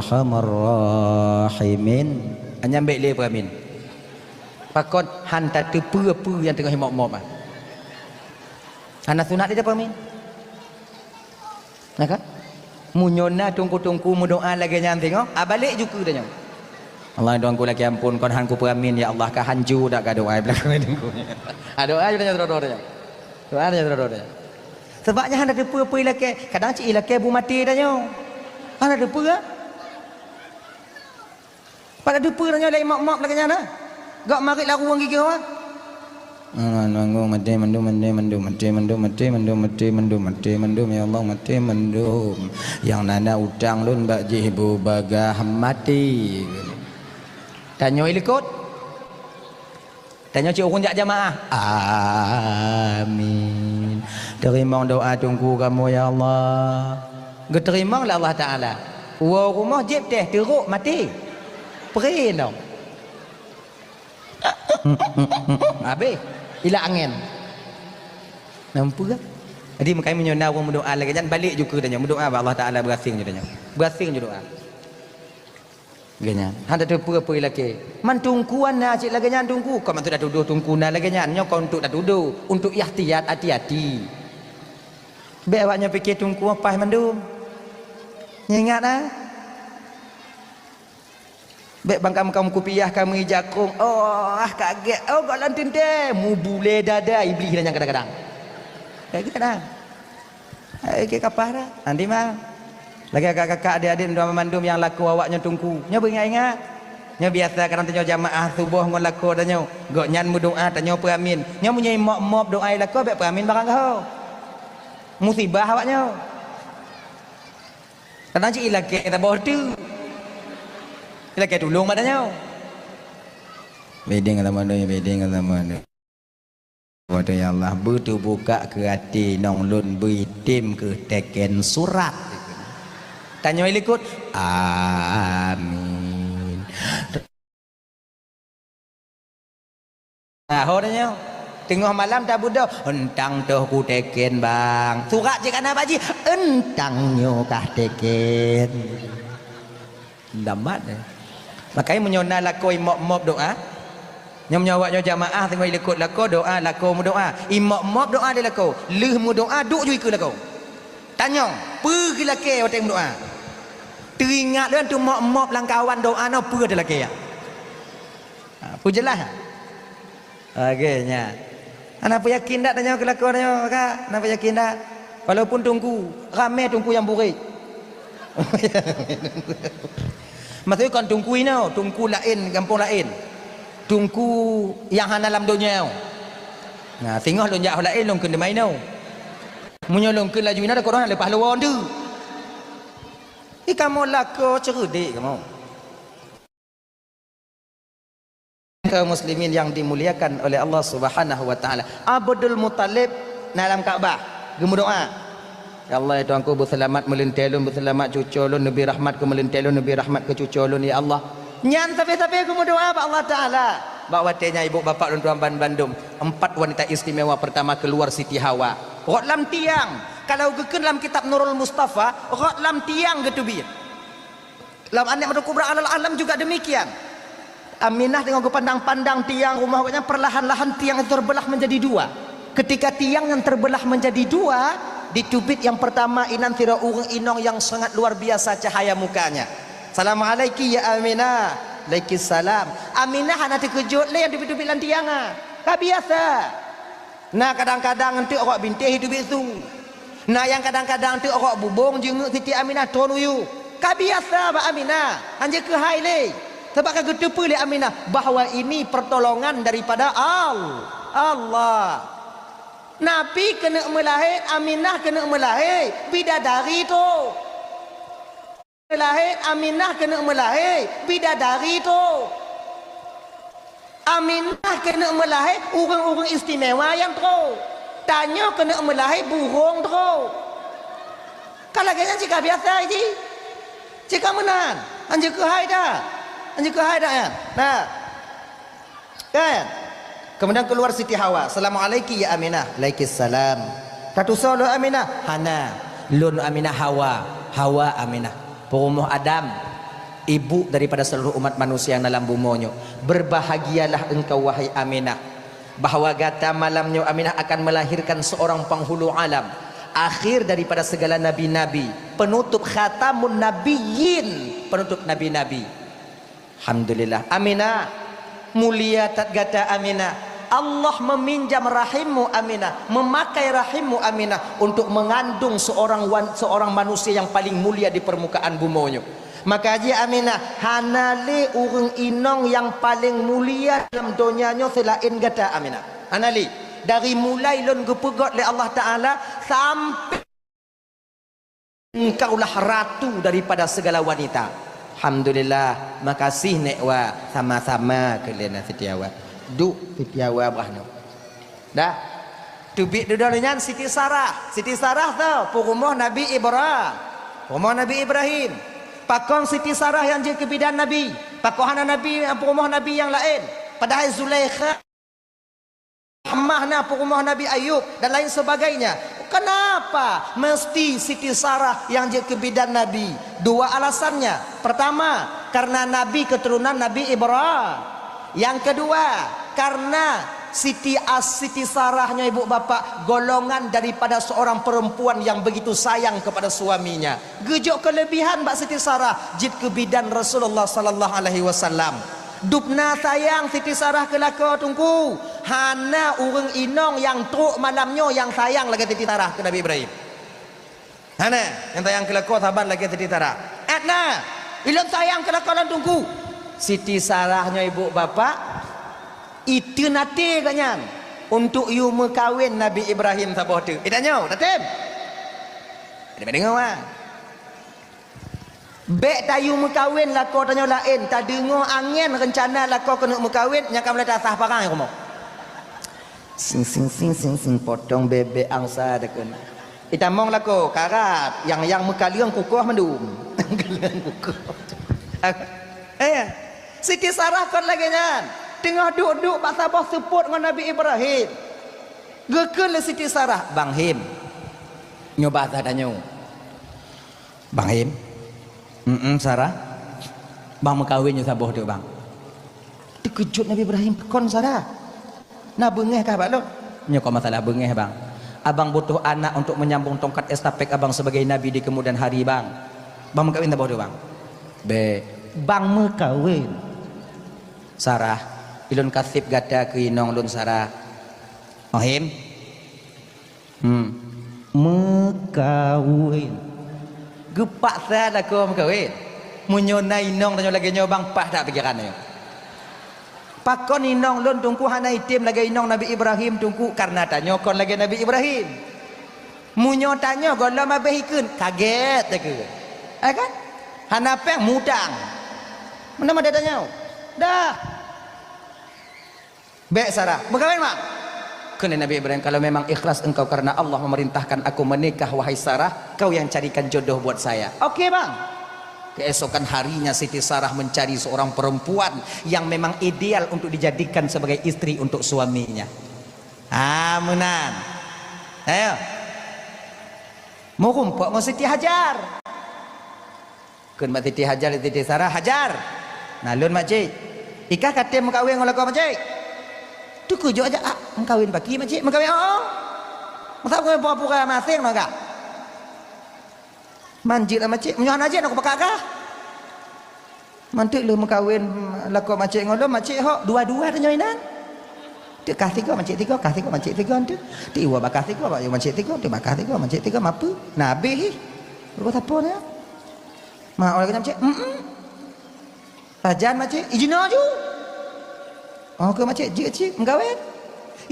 arhamar rahimin. Nyan bèk lé peuramin. Pakon? Han tateupeue peue nyang teungoh imop-mop nyan. Hana sunat lé tapeuramin. Na kan? Meunyoe na teungku-teungku meudoa lagèe nyan singoh, ah, balek ju keu tanyoe. Allah, teungku lakèe ampôn, kon han kupeuramin, ya Allah, ka hanco dak ka doa bak teungku. Ah, doa ju tanyoe sidroe-droe tanyoe. Doa tanyoe sidroe-droe tanyoe. Sabab nyan hana teupeue-peue ilakèe, kadang cit ilakèe bu maté tanyoe. Hana teupeue, ah. Pat teupeue tanyoe lé imop-mop lagèe nyan, ah. Gak marit laru ureueng gigih, ah. Nanggung maté mandum, maté mandum, maté mandum, maté mandum, maté mandum, maté mandum, ya Allah, maté mandum. Nyang na na utang lôn bak jih bu bagah maté. Tanyoe ilikot. Tanyoe cit ureueng jak jamaah. Amin. Teurimong doa teungku kamoe, ya Allah. Geuteurimong lé Allah Taala. Woe rumoh jieb teh teurok maté. Pre nong. Habéh. Ilak angén. Nampak? Jadi, makanya meunyoe na ureueng meudoa lagèe nyan, balek ju keu tanyoe. Meudoa bak Allah Taala beurasing ju tanyoe. Beurasing ju doa. Lagèe nyan. Hana teupeue-peue ilakèe. Man teungku na cit lagèe nyan teungku. Kon maksud tatudoh teungku na lagèe nyan. Nyoe kon untuk tatudoh. Untuk ihtiyat, hati-hati. Bèk awak nyoe pike teungku paih mandum. Nyoe ingat, ah. Bèk bangkam-bangkam kupiah kamoe jakong. Oh, ah, kagèt. Oh, gohlom teuntèe. Mubulèe dada iblih nyan kadang-kadang. Kadang-kadang. Eh, keu kapah dah. Nanti mah. Lagèe kakak-kakak, adik-adik, tuan mandum nyang lakoe awak nyoe teungku. Nyoe beuingat-ingat. Nyoe biasa kadang tanyoe jamaah suboh ngon lakoe tanyoe. Gobnyan meudoa, tanyoe peuamin. Nyoe meunyoe imop-mop doa i lakoe bèk peuamin barang gaho. Musibah awak nyoe. Kadang cit ilakèe saboh teuk. Ilakèe tulông bak tanyoe. Bèk deng lam anu, bèk deng lam anu. Watèe, "Ya Allah, beuteubuka keu até nong lôn, beuitem keu teken surat." Tanyoe likot, "Amin." Nah, ho tanyoe. Teungoh malam tabeudôh, "Eunteuk toh kuteken, Bang." Surat cit ka na bak jih, "Eunteuk nyoe kah teken." Damat, eh. Makanya meunyoe na lakoe imop-mop doa, nyoe meunyoe awak nyoe jamaah teungoh ilikot lakoe doa, lakoe meudoa. Imop-mop doa lé lakoe, lheueh meudoa duek ju ikeue lakoe. Tanyong, peue geulakèe watèe meudoa? Teuingat lôn teumop-mop lam kawan doa nyoe peue teulakèe, ya? Ha, peue jeulaih? Oke, nyan. Hana peuyakin dak tanyoe keu lakoe tanyoe, Kak? Hana peuyakin dak? Walaupun teungku, ramè teungku nyang burék. Maksudnya kon teungku inoe, teungku laén, gampông laén. Teungku nyang hana lam donya. Nah, singoh lôn jak laén lôn kheun teuma inoe. Meunyoe lôn kheun laju inoe, takot orang leupah lôn tu. Ih, kamoe lakoe ceureudek kamoe. Kaum muslimin yang dimuliakan oleh Allah Subhanahu wa Ta'ala. Abdul Muthalib na lam Ka'bah geumeudoa, "Ya Allah, ya Tuhanku, beuseulamat meulintèe lôn, beuseulamat cucoe lôn, neubri rahmat keu meulintèe lôn, neubri rahmat keu cucoe lôn, ya Allah." Nyan sabe-sabe geumeudoa bak Allah Ta'ala. Bak watèe nyan, ibu bapak lôn tuan ban bandum, empat wanita istimewa pertama keluar Siti Hawa. Rot lam tiang. Kalau geukheun lam kitab Nurul Mustafa, rot lam tiang geuteubiet. Lam An-Ni'matul Kubra alal Alam juga demikian. Aminah teungoh geupandang-pandang tiang rumoh gobnyan, perlahan-lahan tiang itu terbelah menjadi dua. Ketika tiang yang terbelah menjadi dua, diteubiet yang pertama inan sidroe ureueng inong yang sangat luar biasa cahaya mukanya. "Assalamualaiki ya Aminah." "Alaikissalam." Aminah hana teukeujot lé nyang teubiet-teubiet lam tiang, ah. Ka biasa. Na kadang-kadang eunteuk rok bintéh teubiet su. Na nyang kadang-kadang eunteuk rok bubông jeungeuk Siti Aminah thon u yup. Ka biasa bak Aminah, hanjeuet keuhai lé. Sabab ka geuteupeue lé Aminah bahwa ini pertolongan daripada Al-, Allah. Nabi keuneuk meulahé, Aminah keuneuk meulahé, bidadari tu. Meulahé, Aminah keuneuk meulahé, bidadari tu. Aminah keuneuk meulahé, ureueng-ureueng istimewa nyang trok. Tanyoe keuneuk meulahé, burông trok. Ka lagèe nyan cit ka biasa jih. Cit ka meunan. Hanjeuet keuhai dah. Hanjeuet keuhai dah nyan. Nah. Kan? Kemudian keluar Siti Hawa, "Assalamualaiki ya Aminah." "Alaikissalam." "Tatusoe lôn Aminah?" "Hana. Lôn Aminah Hawa." Hawa Aminah. Peurumoh Adam, ibu daripada seluruh umat manusia yang dalam bumoe nyoe. Berbahagialah engkau, wahai Aminah, bahwa gata malam nyoe, Aminah, akan melahirkan seorang penghulu alam, akhir daripada segala nabi-nabi, penutup khatamun nabiyyin, penutup nabi-nabi. Alhamdulillah. Aminah, mulia that gata Aminah. Allah meminjam rahimmu Aminah, memakai rahimmu Aminah untuk mengandung seorang wan-, seorang manusia yang paling mulia di permukaan bumoe nyoe. Maka jih Aminah, hana lé ureueng inong nyang paleng mulia lam donya nyoe seulaén gata Aminah. Hana lé. Dari mulai lôn geupeugöt lé Allah Taala sampai Engkaulah ratu daripada segala wanita. Alhamdulillah, makasih Nek Wa, sama-sama keu lé na Siti Hawa. Duek Siti Hawa bah nyoe. Dah. Teubiet dudoe nyan Siti Sarah. Siti Sarah tu peurumoh Nabi Ibra-, peurumoh Nabi Ibrahim. Pakon Siti Sarah nyang jeuet keu bidan Nabi? Pakon hana Nabi, peurumoh Nabi nyang laén? Padahai Zulaikha mah na peurumoh Nabi Ayub dan lain sebagainya. Kenapa mesti Siti Sarah nyang jeuet keu bidan Nabi? Dua alasannya. Pertama, karena Nabi keturunan Nabi Ibra-, yang kedua, karena Siti As-, Siti Sarah nyoe ibu bapak, golongan daripada seorang perempuan yang begitu sayang kepada suaminya. Geujok kelebihan bak Siti Sarah, jeuet keu bidan Rasulullah sallallahu alaihi wasallam. Dubna sayang Siti Sarah keu lakoe Teungku. Hana ureuëng inong nyang trok malam nyoe nyang sayang lagée Siti Sarah keu Nabi Ibrahim. Hana, nyang sayang keu lakoe saban lagée Siti Sarah. Adna, ilôn sayang keu lakoe lôn Teungku. Siti Sarah nyoe ibu bapak, iteun até geuh nyan untuk yue meukawen Nabi Ibrahim saboh teuk. Itanyoe, tatem. Ada deungoe, wah. Bék tayue meukawen lakoe tanyoe laén, tadeungoe angén reuncana lakoe keuneuk meukawen, nyang ka mulai tasah parang rumoh. Sing, sing, sing, sing, sing, potong bebek angsa deukon. Itamong lakoe, karat, nyang, nyang meukaleueng kukoh mandum. Kaleueng kukoh. Eh, Siti Sarah kon lagée nyan. Teungoh duek-duek bak saboh seupôt ngon Nabi Ibrahim. Geukheun lé Siti Sarah, "Bang Him, nyoe bah that tanyoe." "Bang Him?" "Mm-mm, Sarah." "Bang meukawen nyoe saboh teuk, Bang." Teukeujot Nabi Ibrahim, "Kon Sarah? Na beungéh kah bak lôn?" "Nyoe kon masalah beungéh, Bang. Abang butoh anak untuk menyambung tongkat estafet abang sebagai nabi di kemudian hari, Bang. Bang meukawen saboh teuk, Bang." "Bék." "Bang meukawen." "Sarah, ilôn ka sép gata keu inong lôn, Sarah." "Bang Him?" Hmm. Meukawen. Geupaksa lakoe meukawen. Meunyoe na inong tanyoe lagée nyoe, Bang, paih that pikeran nyoe. Pakon inong lôn Teungku hana item lagée inong Nabi Ibrahim Teungku, kareuna tanyoe kon lagée Nabi Ibrahim. Meunyoe tanyoe gohlom habéh ikheun, kagét takheun. Eh kan? Hana péng mutang. Meunan meuda tanyoe. Dah. "Bék, Sarah, meukawen, Bang." Kheun lé Nabi Ibrahim, "Kalau memang ikhlas engkau karena Allah memerintahkan aku menikah, wahai Sarah, kau yang carikan jodoh buat saya." "Oke, Bang." Keesokan harinya Siti Sarah mencari seorang perempuan yang memang ideal untuk dijadikan sebagai istri untuk suaminya. Ah, meunan. Ayo. Meurumpok ngon Siti Hajar. Kheun bak Siti Hajar, Siti Sarah, "Hajar, na lôn, Makcik. Ikah ka tem meukawen ngon lakoe Makcik?" "Teukeujot Hajar, ah, meukawen baki Makcik, meukawen, oh, oh. Masa meukawen pura-pura maséng ngon kah?" "Man jeuet lah Makcik, meunyoe hana jeuet, aku pakak kah." "Man teuk lheueh meukawen lakoe Makcik ngon lôn, Makcik hok dua-dua tanyoe inan. Teuk kah sigoe, Makcik sigoe, kah sigoe, Makcik sigoe teuk. Teuk iwoe bakah sigoe, bak Makcik sigoe, teuk bakah sigoe, Makcik sigoe, mapeue. Na abéh ih. Rupa sapo nyoe?" "Ma, oh lagée nyan Makcik?" "Mm-mm." "Sajan Makcik, ijinoe ju." "Oh, keu Makcik, jeuet cit meukawen."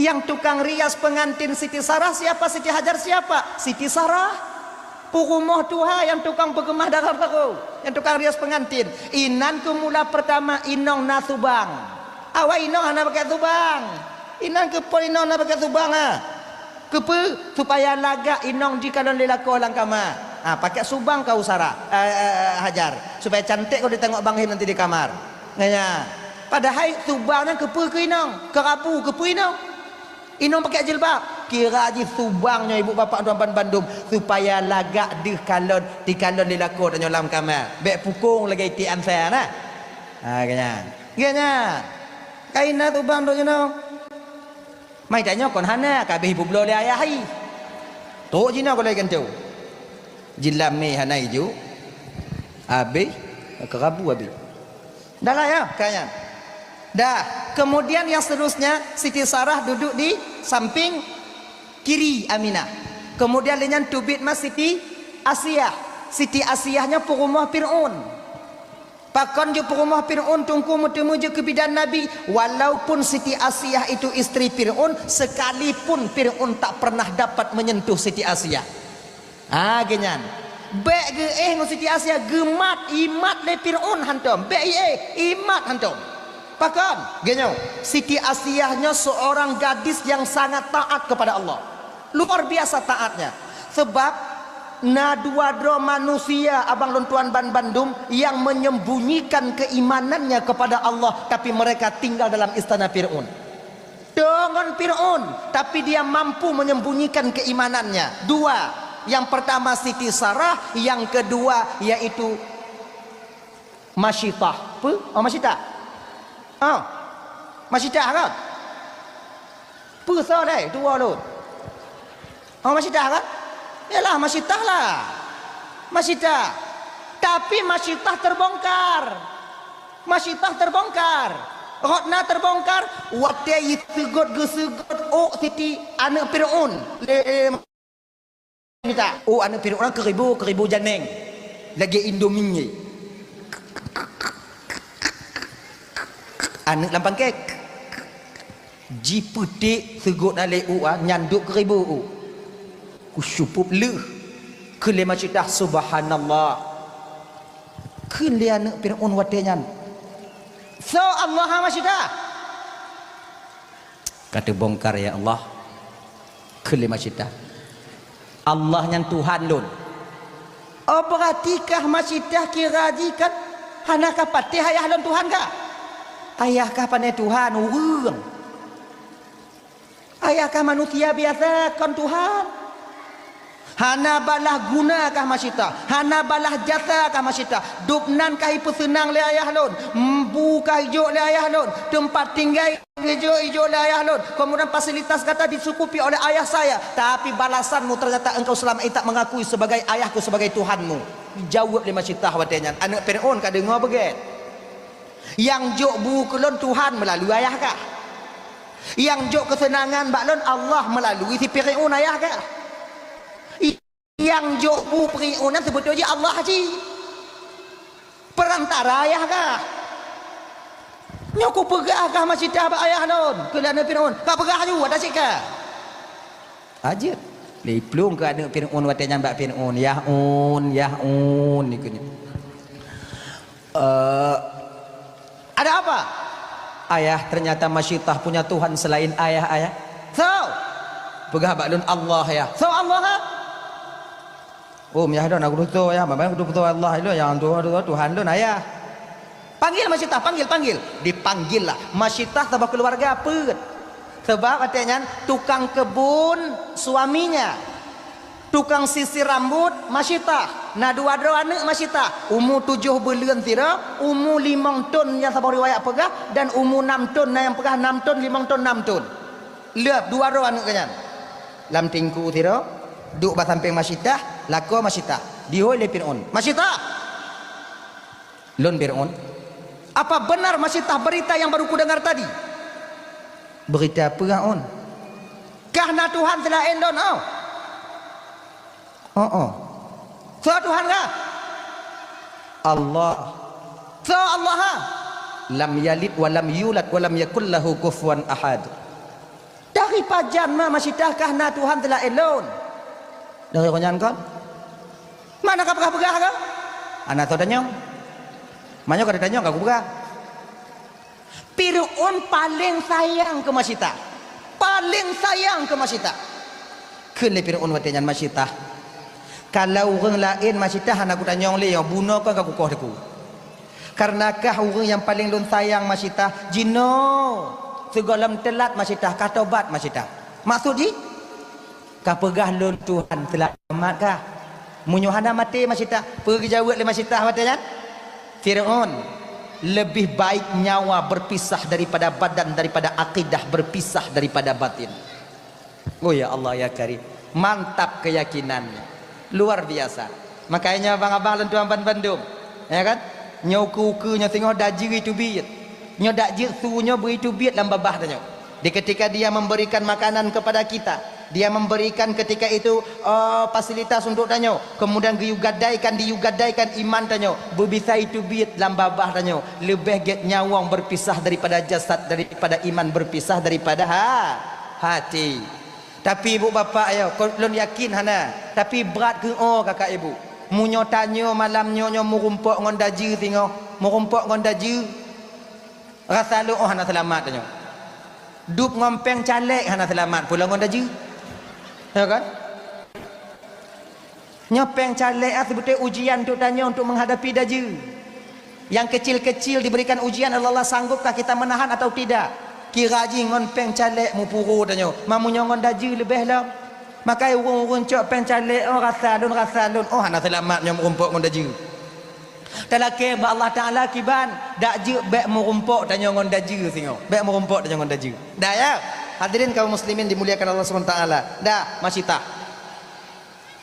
Nyang tukang rias pengantin Siti Sarah siapa? Siti Hajar siapa? Siti Sarah. Peurumoh tuha nyang tukang peukeumah dara barô, nyang tukang rias pengantin. Inan keu mula peurtama inong na subang. Awai inong hana pakai subang. Inan keu phon inong na pakai subang, ha. Keupeue? Supaya lagak inong jikalon lé lakoe lam kama. Ha, pakai subang kau Sarah, eh, eh, eh, Hajar. Supaya cantik kau ditengok Bang Him nanti di kamar. Nyan. Padahai subang nyan keupeue keu inong? Keu rabu keupeue inong? Inong pakai jilbab. Kira jih subang nyoe ibu bapak tuan ban bandum. Supaya lagak deuh kalon, dikalon lé lakoe tanyoe lam kama. Bék pukong lagée iték ansa na. Ha, geuh nyan. Geuh nyan. Kaina subang tu jinoe. Mai tanyoe kon hana, ka abéh ipubloe lé ayah hai. Trok jinoe golai gantoe. Jilam mé hana iju. Abéh, keurabu abéh. Dah lah ya, ka nyan. Dah, kemudian yang seterusnya, Siti Sarah duduk di samping kiri Aminah. Kemudian lé nyan teubiet ma Siti Asiah. Siti Asiah nyoe peurumoh Fir'aun. Pakon jeuet peurumoh Fir'aun Teungku meuteumé jeuet keu bidan Nabi, walaupun Siti Asiah itu istri Fir'aun, sekalipun Fir'aun tak pernah dapat menyentuh Siti Asiah. Ha, geuh nyan. Bék geuéh ngon Siti Asiah, geumat, imat lé Fir'aun hantom. Bék iéh, imat hantom. Pakon? Geuh nyoe, Siti Asiah nyoe seorang gadis yang sangat taat kepada Allah. Luar biasa taatnya. Sebab na dua droe manusia, abang lôn tuan ban bandum, yang menyembunyikan keimanannya kepada Allah, tapi mereka tinggal dalam istana Fir'aun. Deungon Fir'aun, tapi dia mampu menyembunyikan keimanannya. Dua. Yang pertama Siti Sarah, yang kedua yaitu Masyitah. Apa? Oh, Masyitah. Oh. Masyitah kan? Peue soe lé tuwoe lôn? Oh, masitah kan? Yalah, masitah lah. Masitah. Tapi masitah terbongkar. Masitah terbongkar. Rot na terbongkar, watée jiseugot geuseugot ôk Siti aneuëk Fir'aun. Lé, lé, mita. Ôk aneuëk Fir'aun keuribu-keuribu janeng. Lagée Indomie. Aneuëk lam pangkek. Jipeuték seugot na lé ôk, ah, nyan dub keuribu ôk. Kusyupub leuh. Kheun lé masitah, "Subhanallah." Kheun lé aneuëk Fir'aun watée nyan, "Soe Allah, ha, masitah?" "Ka teubongkar, ya Allah." Kheun lé masitah, "Allah nyan Tuhan lôn." "Oh, beurati kah masitah kira jih kan hana kah patéh ayah lôn Tuhan kah?" "Ayah kah pané Tuhan, ureuëng. Ayah kah manusia biasa, kon Tuhan. Hana balaih guna kah masitah, hana balaih jasa kah masitah. Dub nan kah jipeuseunang lé ayah lôn, bu kah jijok lé ayah lôn, teumpat tinggai jijok, jijok lé ayah lôn. Kemudian fasilitas gata dicukupi oleh ayah saya. Tapi balasanmu ternyata engkau selama ini tak mengakui sebagai ayahku, sebagai Tuhanmu." Jaweueb lé masitah watée nyan. Aneuëk Fir'aun ka deungoe beugét. "Nyang jok bu keu lôn Tuhan meulalu ayah kah. Nyang jok keuseunangan bak lôn Allah meulalu si Fir'aun ayah kah. Nyang jok bu Fir'aun nyan seubeutôi jih Allah jih. Peurantara ayah kah. Nyoe kupeugah kah masitah bak ayah lôn," kheun lé aneuëk Fir'aun. "Ka peugah ju, ata cit kah." Ajeuet. Lé plueng keu aneuëk Fir'aun watée nyan bak Fir'aun, "Yah un, yah un," dikheun nyan. "Eh, ada apa?" "Ayah, ternyata masitah punya Tuhan selain ayah, ayah." "Soe?" "Peugah bak lôn Allah, yah." "Soe Allah, ha?" "Oh, yah lôn, aku tutoe, yah. Memang aku tutoe Allah lôn, nyang tutoe Tuhan lôn, ayah." "Panggil masitah, panggil, panggil." Dipanggil lah. Masitah saboh keuluwarga peuet. Sabab watée nyan tukang keubon suaminya. Tukang sisir rambut masitah. Na dua droe aneuëk masitah. Umu tujoh buleuen sidroe, umu limong thon nyang saboh riwayat peugah, dan umu nam thon na nyang peugah nam thon, limong thon, nam thon. Lheueh dua droe aneuëk geuh nyan. Lam teungku sidroe, duek bak sampéng masitah, lakoe masitah. Dihôi lé Fir'aun, "Masitah!" "Lôn Fir'aun." "Apa benar masitah berita yang baru kudengar tadi?" "Berita peue, Aun?" "Kah na Tuhan seulaén lôn, oh?" "Oh, oh." "Soe Tuhan kah?" "Allah." "Soe Allah, ha?" "Lam yalid wa lam yulad wa lam yakul lahu kufuwan ahad." "Dari pajan ma masitah kah na Tuhan seulaén lôn?" "Dari roh nyan kon." "Mana ka peugah-peugah kah?" "Hana soe tanyong. Meunyoe ka tanyong, ka kupeugah." Fir'aun paleng sayang keu masitah. Paleng sayang keu masitah. Kheun lé Fir'aun watée nyan, "Masitah, kalau ureuëng laén masitah hana kutanyong lé, bunoe kon ka kukoh teungku. Kareuna kah ureuëng nyang paleng lôn sayang masitah, jinoe sigohlom teulat masitah, ka tobat masitah." "Maksud jih?" "Ka peugah lôn Tuhan seulamat kah? Meunyoe hana maté masitah." Peue geujaweueb lé masitah watée nyan? "Fir'aun, lebih baik nyawa berpisah daripada badan, daripada akidah berpisah daripada batin." Oh ya Allah ya Karim, mantap keyakinan, luar biasa. Makanya abang-abang lôn tuan bandum, ya kan? Nyoe ukeue-ukeue nyoe singoh dajeue teubiet. Nyoe dajeue su nyoe beu teubiet lam babah tanyoe. Di ketika Dia memberikan makanan kepada kita, Dia memberikan ketika itu, eh, fasilitas untuk tanyoe, kemudian geuyue gadaikan, diyue gadaikan iman tanyoe, beubisa teubiet lam babah tanyoe, leubeh gét nyawöng berpisah daripada jasad, daripada iman berpisah daripada ha-, hati. Tapi ibu bapak ya, kon lôn yakin hana, tapi brat keu kakak ibu. Meunyoe tanyoe malam nyoe, nyoe meurumpok ngon dajeue singoh, meurumpok ngon dajeue, rasa lôn, oh, hana seulamat tanyoe. Dub ngon péng calék hana seulamat pula ngon dajeue. Ya kan? Nyoe péng calék ah, seubeutôi ujian untuk tanyoe untuk menghadapi dajeue. Yang kecil-kecil diberikan ujian oleh Allah, sanggupkah kita menahan atau tidak? Kira jih ngon péng calék mupuro tanyoe, ma meunyoe ngon dajeue leubeh lom. Makai ureuëng-ureuëng cok péng calék, oh, rasa lôn, rasa lôn, oh, hana seulamat nyoe meurumpok ngon dajeue. Talakée bak Allah Taala kiban, dak jeuet bék meurumpok tanyoe ngon dajeue singoh. Bék meurumpok tanyoe ngon dajeue. Dah ya? Hadirin kaum muslimin dimuliakan Allah Subhanahu wa taala. Dah, masitah.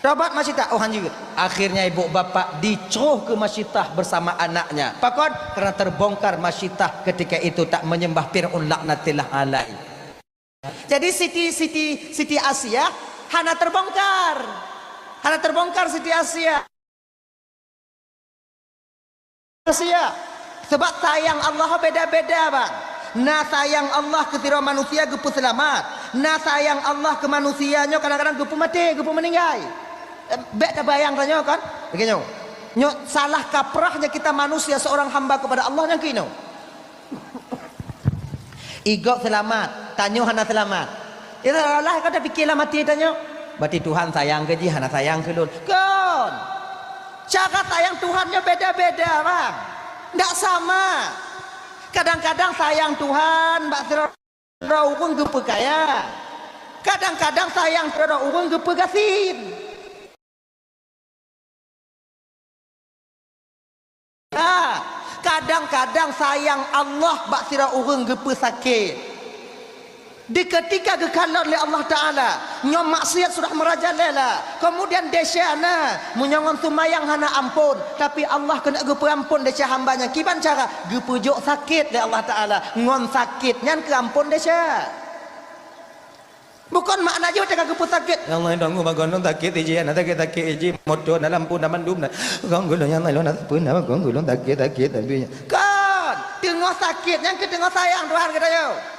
Tobat masitah, oh hanjeuet. Akhirnya ibu bapak dicroh ke masitah bersama anaknya. Pakon? Karena terbongkar masitah ketika itu tak menyembah Fir'aun laknatillah alaih. Jadi Siti, Siti, Siti Asia hana terbongkar. Hana terbongkar Siti Asia. Manusia. Sebab sayang Allah beda-beda, bang. Na sayang Allah keu sidroe manusia geupeuseulamat. Na sayang Allah keu manusia nyoe kadang-kadang geupeumaté, geupeumeuninggai. Eh, bék tabayang tanyoe kan? Lagèe nyoe. Nyoe salah kaprahnya kita manusia seorang hamba kepada Allah nyang keunoe. Igob seulamat, tanyoe hana seulamat. Iyolah, ka tapikir lam até tanyoe, "Berarti Tuhan sayang keu jih, hana sayang keu lôn." Kon! Cara sayang Tuhan nyoe beda-beda, bang. Ndak sama. Kadang-kadang sayang Tuhan bak sidroe ureueng geupeukaya. Kadang-kadang sayang sidroe ureueng geupeugasien. Ha, kadang-kadang sayang Allah bak sidroe ureueng geupeusakét. Di ketika geukalon lé Allah Taala, nyoe maksiat sudah merajalela, kemudian desya na, meunyoe ngon seumayang hana ampôn, tapi Allah keuneuk geupeuampôn desya hamba nyan. Kiban cara? Geupeujok sakét lé Allah Taala, ngon sakét nyan keuampôn desya. Bukon makna jih teuka geupeusakét. Ya Allah, dong bak gohlom sakét iji, na sakét-sakét iji, moto, na lampu, na mandum, na. Gohlom nyang laén lôn na sapeue, na gohlom sakét-sakét, tapi. Kon, teungoh sakét, nyan keuh teungoh sayang Tuhan geutanyoe.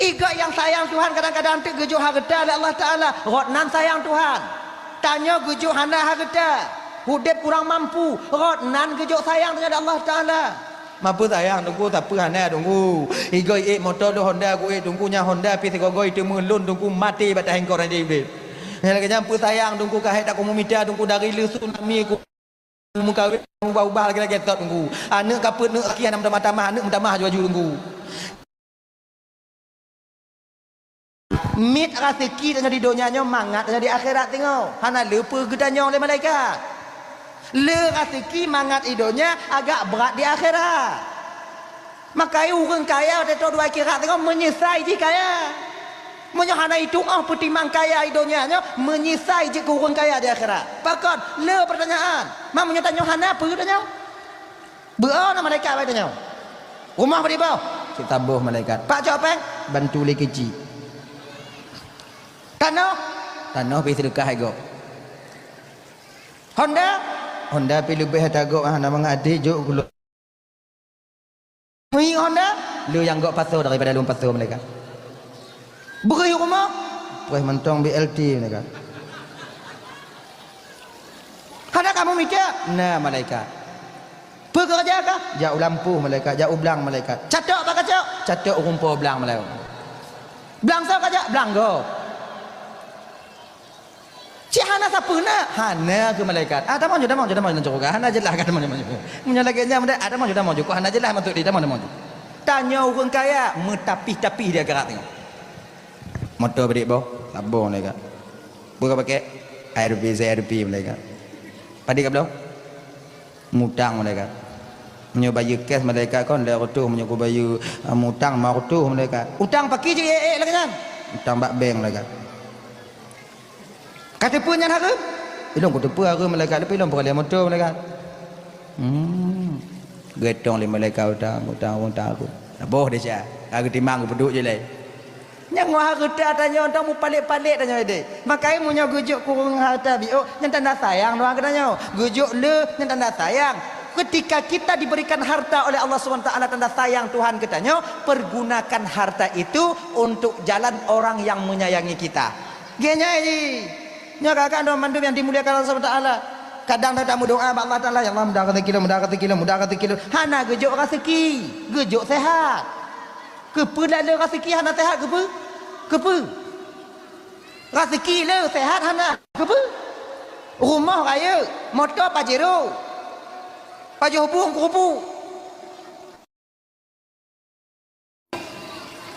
Igob nyang sayang Tuhan kadang-kadang teuk geujok hareuta lé Allah Taala, rot nan sayang Tuhan. Tanyoe geujok hana hareuta, udeb kurang mampu, rot nan geujok sayang tanyoe lé Allah Taala. Mapeue sayang Teungku, sapeue hana Teungku. Igob ék moto lôn Honda ku ék Teungku, nyan Honda pih sigoe-goe iteumé lôn Teungku maté bak taéng kok raja Iblih. Nyan lagèe nyan peue sayang Teungku, ka hék takomu mita Teungku dari le tsunami ku meukawen ubah-ubah lagèe-lagèe tot Teungku. Aneuk ka peuet neuk aki hana meutamah-tamah, aneuk meutamah aju-aju Teungku. Miet raseuki tanyoe di donya nyoe mangat tanyoe di akhirat singoh. Hana le peue geutanyong lé malaikat. Le raseuki mangat di donya agak brat di akhirat. Makajih ureueng kaya watèe tô dua akhirat singoh meunyeusai jih kaya. Meunyoe hana itu'oh peutimang kaya di donya nyoe, meunyeusai jeuet keu ureueng kaya di akhirat. Pakon? Le peurtanyaan. Ma meunyoe tanyoe hana peue tanyoe? Beu-o na malaikat bak tanyoe. Rumoh bri boh? Cit saboh malaikat. Pak cok péng? Bantu lé keuchik. Tanoh? Tanoh pih seudeukah igob. Honda? Honda pih leubeh ata gob, hana mangat até jok keu lôn. Meuhi Honda? Le nyang gob pasoe daripada lôn pasoe malaikat. Beureuh rumoh? Preh mantong B L T malaikat. Hana kamoe mita? Na malaikat. Peue keureuja kah? Jak u lampôh malaikat, jak u blang malaikat. Catok pat kacok? Catok u rumpok blang malaikat. Blang soe kajak? Blang gob. Cit hana sapeue na? Hana keu malaikat. Ah, tamong ju, tamong ju, tamong ju, hana jeulaih ka, tamong ju, tamong ju. Meunyoe lagèe nyan, ah, tamong ju, tamong ju, kok hana jeulaih maksud jih, tamong, tamong ju. Tanyoe ureueng kaya meutapih-tapih di akhirat singoh. Moto bri boh, saboh malaikat. Peue ka pakèk? A R P, C R P malaikat. Padé ka bloe? Mutang malaikat. Meunyoe bayeue cash malaikat kon lhèe reutôh, meunyoe kubayeue, ah, mutang lima reutôh malaikat. Utang pakri jeuet ék-ék lagèe nyan? Utang bak bank malaikat. Ka teupeue nyan hareuem? Ilôn kuteupeue hareuem malaikat, leupie lôn peureulèe moto malaikat. Hmm. Geutong lé malaikat utang, utang, utang aku. Saboh desya. Ka geutimang geupeuduek jih lé. Nyang ngon hareuta tanyoe, tang mupalek-palek tanyoe deh. Makajih meunyoe geujok keu ureueng hareuta biôh, nyan tanda sayang doa geutanyoe. Geujok le, nyan tanda sayang. Ketika kita diberikan harta oleh Allah Subhanahu wa Taala, tanda sayang Tuhan geutanyoe, pergunakan harta itu untuk jalan orang yang menyayangi kita. Geunyai jih. Nyoe kakak dan mandum yang dimuliakan Allah Subhanahu wa Taala. Kadang tamu doa bak Allah Taala, "Ya Allah, mudah rezeki lôn, mudah rezeki lôn, mudah rezeki lôn." Hana geujok rezeki, geujok sehat. Keupeue lé raseuki hana seuhat keupeue? Keupeue? Raseuki le seuhat hana keupeue? Rumoh rayeuk, moto Pajero, pajoh bueng keurupu.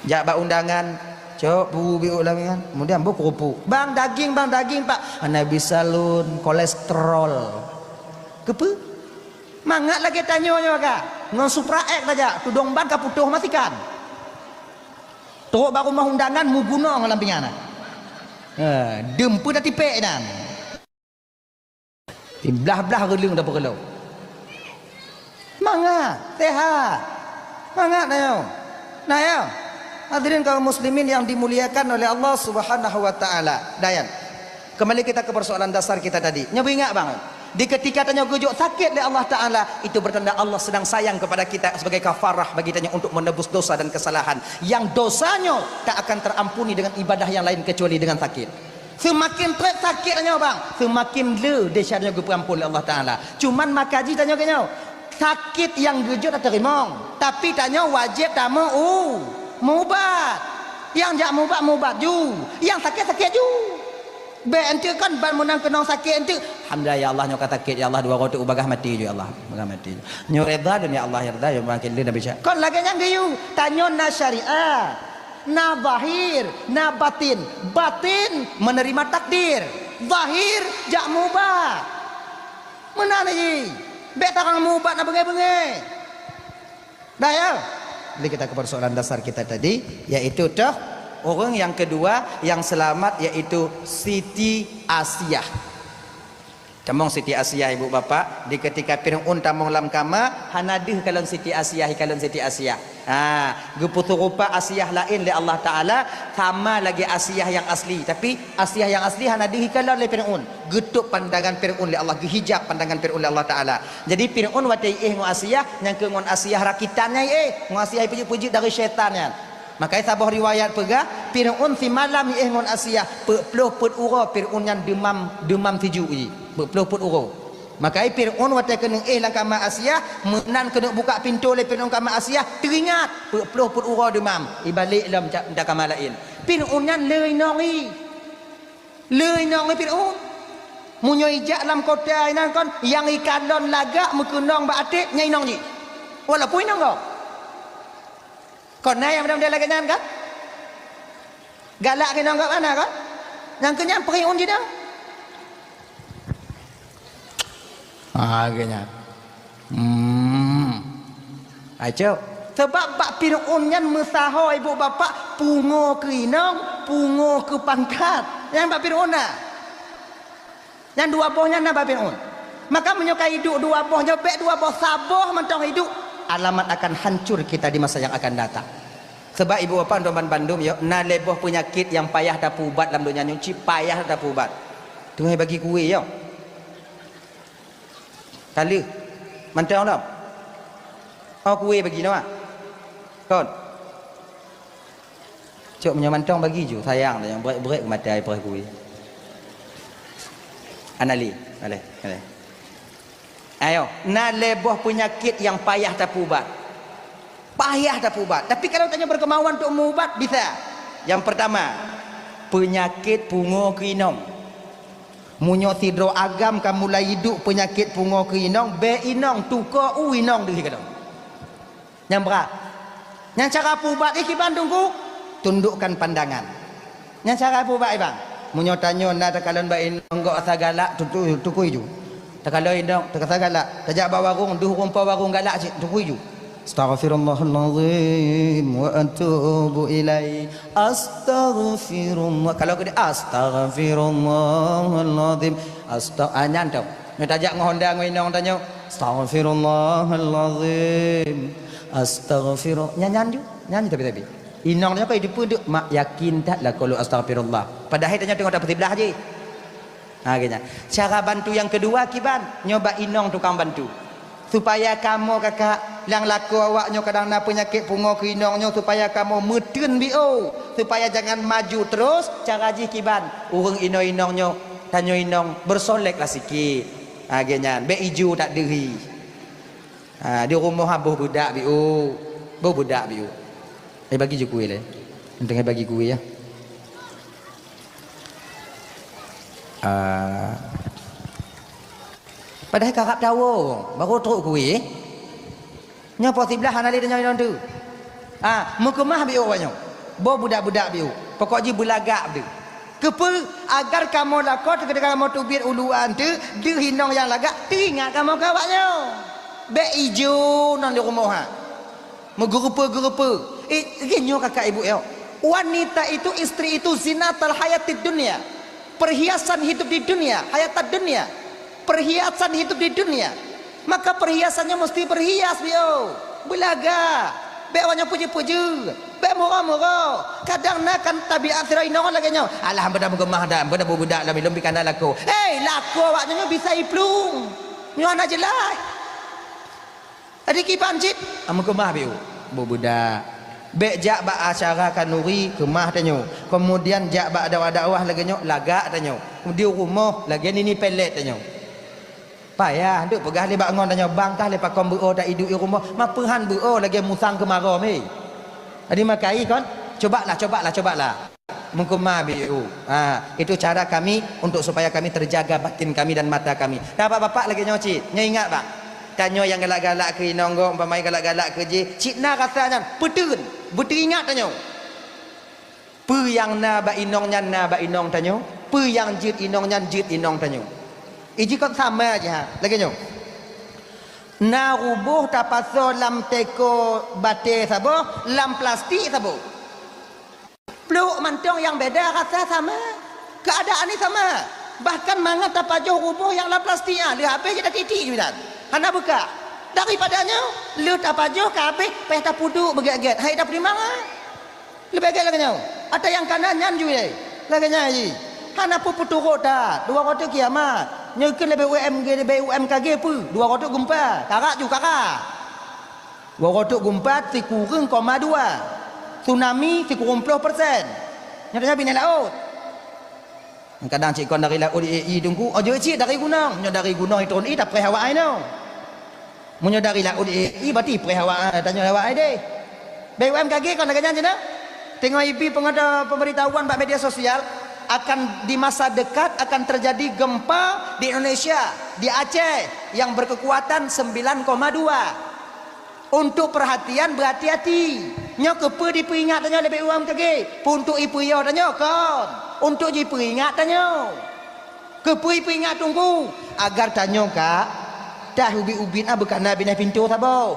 Jak bak undangan, cok bu biôh lam ingan, kemudian bu keurupu. Bang daging, bang daging pak, hana bisa lôn, kolesterol. Keupeue? Mangat lagèe tanyoe nyoe ka. Ngon Supra X saja, tudong ban ka putôh masikan. Trok bak rumoh undangan, meugunong lam pingan na. Ha, deumpeu tatipék nyan. Blah-blah reuleueng dapeureuleu. Mangat, sehat. Mangat na yo. Na yo. Hadirin kaum muslimin yang dimuliakan oleh Allah Subhanahu wa taala. Dayan. Kembali kita ke persoalan dasar kita tadi. Nyoe ingat bang, di ketika tanyoe geujok sakit lé Allah Taala, itu bertanda Allah sedang sayang kepada kita sebagai kafarah bagi tanyoe untuk menebus dosa dan kesalahan. Yang dosanyo tak akan terampuni dengan ibadah yang lain kecuali dengan sakit. Seumaken trép sakét tanyoe bang, seumaken le desya tanyoe geupeuampon lé Allah Taala. Cuman maka jih tanyoe keunyoe, sakét nyang geujok tateurimong, tapi tanyoe wajéb tameu u meuubat. Nyang jak meuubat, meuubat ju, nyang sakét, sakét ju. Bék enteuk kon ban meunang keunong sakét enteuk, "Alhamdulillah ya Allah, nyoe ka sakét ya Allah, dua uroe teuk ubagaih maté ju ya Allah, ubagaih maté ju." Nyoe reda lôn ya Allah, ya reda ya makin le Nabi Sya. Kon lagée nyan geuyue, tanyoe na syariat. Na zahir, na batin. Batin menerima takdir. Zahir jak meuubat. Meunan jih. Bék tarang meuubat na beungéh-beungéh. Dah ya? Jadi kita ke persoalan dasar kita tadi, yaitu toh ureuëng yang kedua yang selamat yaitu Siti Asiah. Tamong Siti Asiah, ibu bapak, di ketika Fir'aun tamong lam kama, hana deuh kalon Siti Asiah, ikalon Siti Asiah. Ha, geupeusurupa Asiah laén lé Allah Taala, sama lagée Asiah nyang asli. Tapi Asiah nyang asli hana deuh ikalon lé Fir'aun. Geutôp pandangan Fir'aun lé Allah, geuhijab pandangan Fir'aun lé Allah Taala. Jadi Fir'aun watée iéh ngon Asiah, nyang keu ngon Asiah rakitan nyang iéh, ngon Asiah ipeujeuet-peujeuet dari syaitan nyan. Makai saboh riwayat peugah, Fir'aun simalam iéh ngon Asiah, peuet ploh peuet uroe Fir'aun nyan deumam, deumam sijuek jih. Peuet ploh peuet uroe. Makai Fir'aun watée keuneuk éh lam kama Asiah, meunan keuneuk buka pintoe lé Fir'aun kama Asiah, teuingat peuet ploh peuet uroe deumam, ibalek lom ca-, dak kama laén. Fir'aun nyan le inong i. Le inong i Fir'aun. Meunyoe ijak lam kota inan kon, nyang ikalon lagak meukeunong bak até, nyan inong jih. Walaupun inong gob. Kon na nyang model-model lagée nyan kan? Galak keu inong gob hana kan? Nyang keu nyan Fir'aun jinoe. Ah, lagée nyan. Hmm. Acok. Sebab bak Fir'aun nyan meusaho ibu bapak pungo keu inong, pungo keu pangkat. Nyan bak Fir'aun na. Nyan dua boh nyan na bak Fir'aun. Maka meunyoe ka iduek dua boh nyoe, bék dua boh, saboh mantong iduek, alamat akan hancur kita di masa yang akan datang. Sebab ibu bapak untuk ban bandum yo, na lhée boh peunyakét nyang payah tapeuubat lam donya nyoe, cit payah tapeuubat. Teungoh bagi kue yo. Ka lheueh. Mantong lom. Oh, kue bagi nyoe. Kon. Cok meunyoe mantong bagi ju, sayang dah nyang brek-brek mata ai peurah kui. Anali, aleh, aleh. Ayo, na lhée boh peunyakét nyang payah tapeuubat. Payah tapeuubat. Tapi kalau tanyoe berkemauan untuk meuubat, bisa. Yang pertama, peunyakét pungo keu inong. Meunyoe sidroe agam ka mulai iduek peunyakét pungo keu inong, bék inong tukoe u inong deuh keudong. Nyang brat. Nyang cara peuubat jih kiban Teungku, tundukkan pandangan. Nyang cara peuubat jih bang, meunyoe tanyoe na takalon bak inong gob asa galak, tutu-, tukui ju. Takalon inong, teuka asa galak, tajak bak warong, deuh rumpok warong galak cit, tukui ju. Astaghfirullahalazim wa atubu ilaih. Astaghfirullah. Kalau keu dia, astaghfirullahalazim. Asta-, ah, nyan tu. Nyoe tajak ngon honda ngon inong tanyoe. Astaghfirullahalazim. Astaghfirullah. Nyan, nyan ju. Nyan ju tapi-tapi. Inong tanyoe ka iduek peudeuek, mak yakin that lakoe lôn astaghfirullah. Padahai tanyoe teungoh tapeusiblah jih. Ha, geuhnyan. Cara bantu nyang keudua kiban, nyoe bak inong tukang bantu. Supaya kamoe kakak, nyang lakoe awak nyoe kadang na peunyakét pungo keu inong nyoe, supaya kamoe meuteun B O, supaya jangan maju terus, cara jih kiban, ureuëng inong-inong nyoe, tanyoe inong, bersoleklah sikit. Ha, geuhnyan, bék iju tak deuhi. Ha, di rumoh ha boh beudak B O, boh beudak B O. Eh, bagi ju kue lé. Enteuk bagi kue ya. Ah. Padahai karab tawoe, baru trok kue. Nyoe poh siblaih hana lé tanyoe inong tu. Ah, meukeumah B O awak nyoe. Boh budak-budak B O. Pokok jih beulagak beutôi. Keupeue? Agar kamoe lakoe teukeudeh kamoe teubiet uluwa tu, deuh inong nyang lagak, teuingat kamoe keu awak nyoe. Bék iju non di rumoh ha. Meugeureupeue-geureupeue. Eh, lagée nyoe kakak ibu nyoe. Wanita itu, istri itu zinatal hayatid dunya. Perhiasan hidup di dunia, hayatad dunya. Perhiasan hidup di dunia. Maka perhiasannya mesti berhias, yo. Beulaga. Bék awaknyoe puji-puji. Bék murah-murah. Kadang na kan tabiat sidroe inong lagée nyoe. Alah, beuna meugeumah dak, beuna beubedak lom ilom bikana lakoe. Hei, lakoe awaknyoe bisa iplueng. Nyoe hana jeulaih. Jadi kiban cit, ah, meukeumah biu, beubedak. Bék jak bak acara khanuri, keumah tanyoe. Keumudian jak bak dakwah-dakwah lagée nyoe, lagak tanyoe. Di rumoh lagée nini pelet tanyoe. Payah, deuek peugah lé bak ngon tanyoe, bang kah lé pakon beuo ta iduek i rumoh, mapeuhan beuo lagée musang keumarom, hé. Jadi makai kon, cobalah, cobalah, cobalah. Meukeumah biu. Ha, itu cara kami untuk supaya kami terjaga batin kami dan mata kami. Dah bapak-bapak lagée nyoe cit. Nyoe ingat bak. Tanyoe nyang galak-galak keu inong gob, umpama galak-galak keu jih, cit na rasa nyan, peuteun, beuteuingat tanyoe. Peue nyang na bak inong nyan na bak inong tanyoe, peue nyang jeuet inong nyan jeuet inong tanyoe. Iji kon sama jih ha, lagée nyoe. Na ruboh tapasoe lam teko batée saboh, lam plastik saboh. Pluek mantong nyang beda rasa sama. Keuadaan ni sama. Bahkan mangat tapajoh ruboh nyang lam plastik nyan, lheueh habéh jeuet tiek-tiek ju dan hana beukah. Daripada nyoe, lheueh tapajoh ka habéh, payah tapeuduek beugét-gét, hai tapeutimang ah. Leubeh gét lagée nyoe. Ata nyang kana nyan ju lé. Lagée nyan jih. Hana peue peuturot that. Dua roh teuk kiamat. Nyoe keuh leubeh U M G, leubeh U M K G peue? Dua roh teuk geumpa. Karak ju karak. Dua roh teuk geumpa sikureueng koma dua. Tsunami sikureueng ploh persen. Nyoe tanyoe binéh laôt. Kadang cit kon dari laôt i, i Teungku, oh, jeuet cit dari gunong. Nyoe dari gunong i turun i tapreh awak ai nyoe. Meunyoe dari laôt i, i berarti preh awak, eh, tanyoe awak ai deh. B U M K G kon lagée nyan cit na. Teungoh ibi pengata-, pemberitahuan bak media sosial, akan di masa dekat akan terjadi gempa di Indonesia, di Aceh yang berkekuatan sembilan koma dua. Untuk perhatian, berhati-hati. Nyoe keupeue dipeuingat tanyoe lé B U M K G? Untuk ipeuyo tanyoe kon. Untuk jipeuingat tanyoe. Keupeue ipeuingat Teungku? Agar tanyoe ka tah ubit-ubit ah beukana binéh pintoe saboh.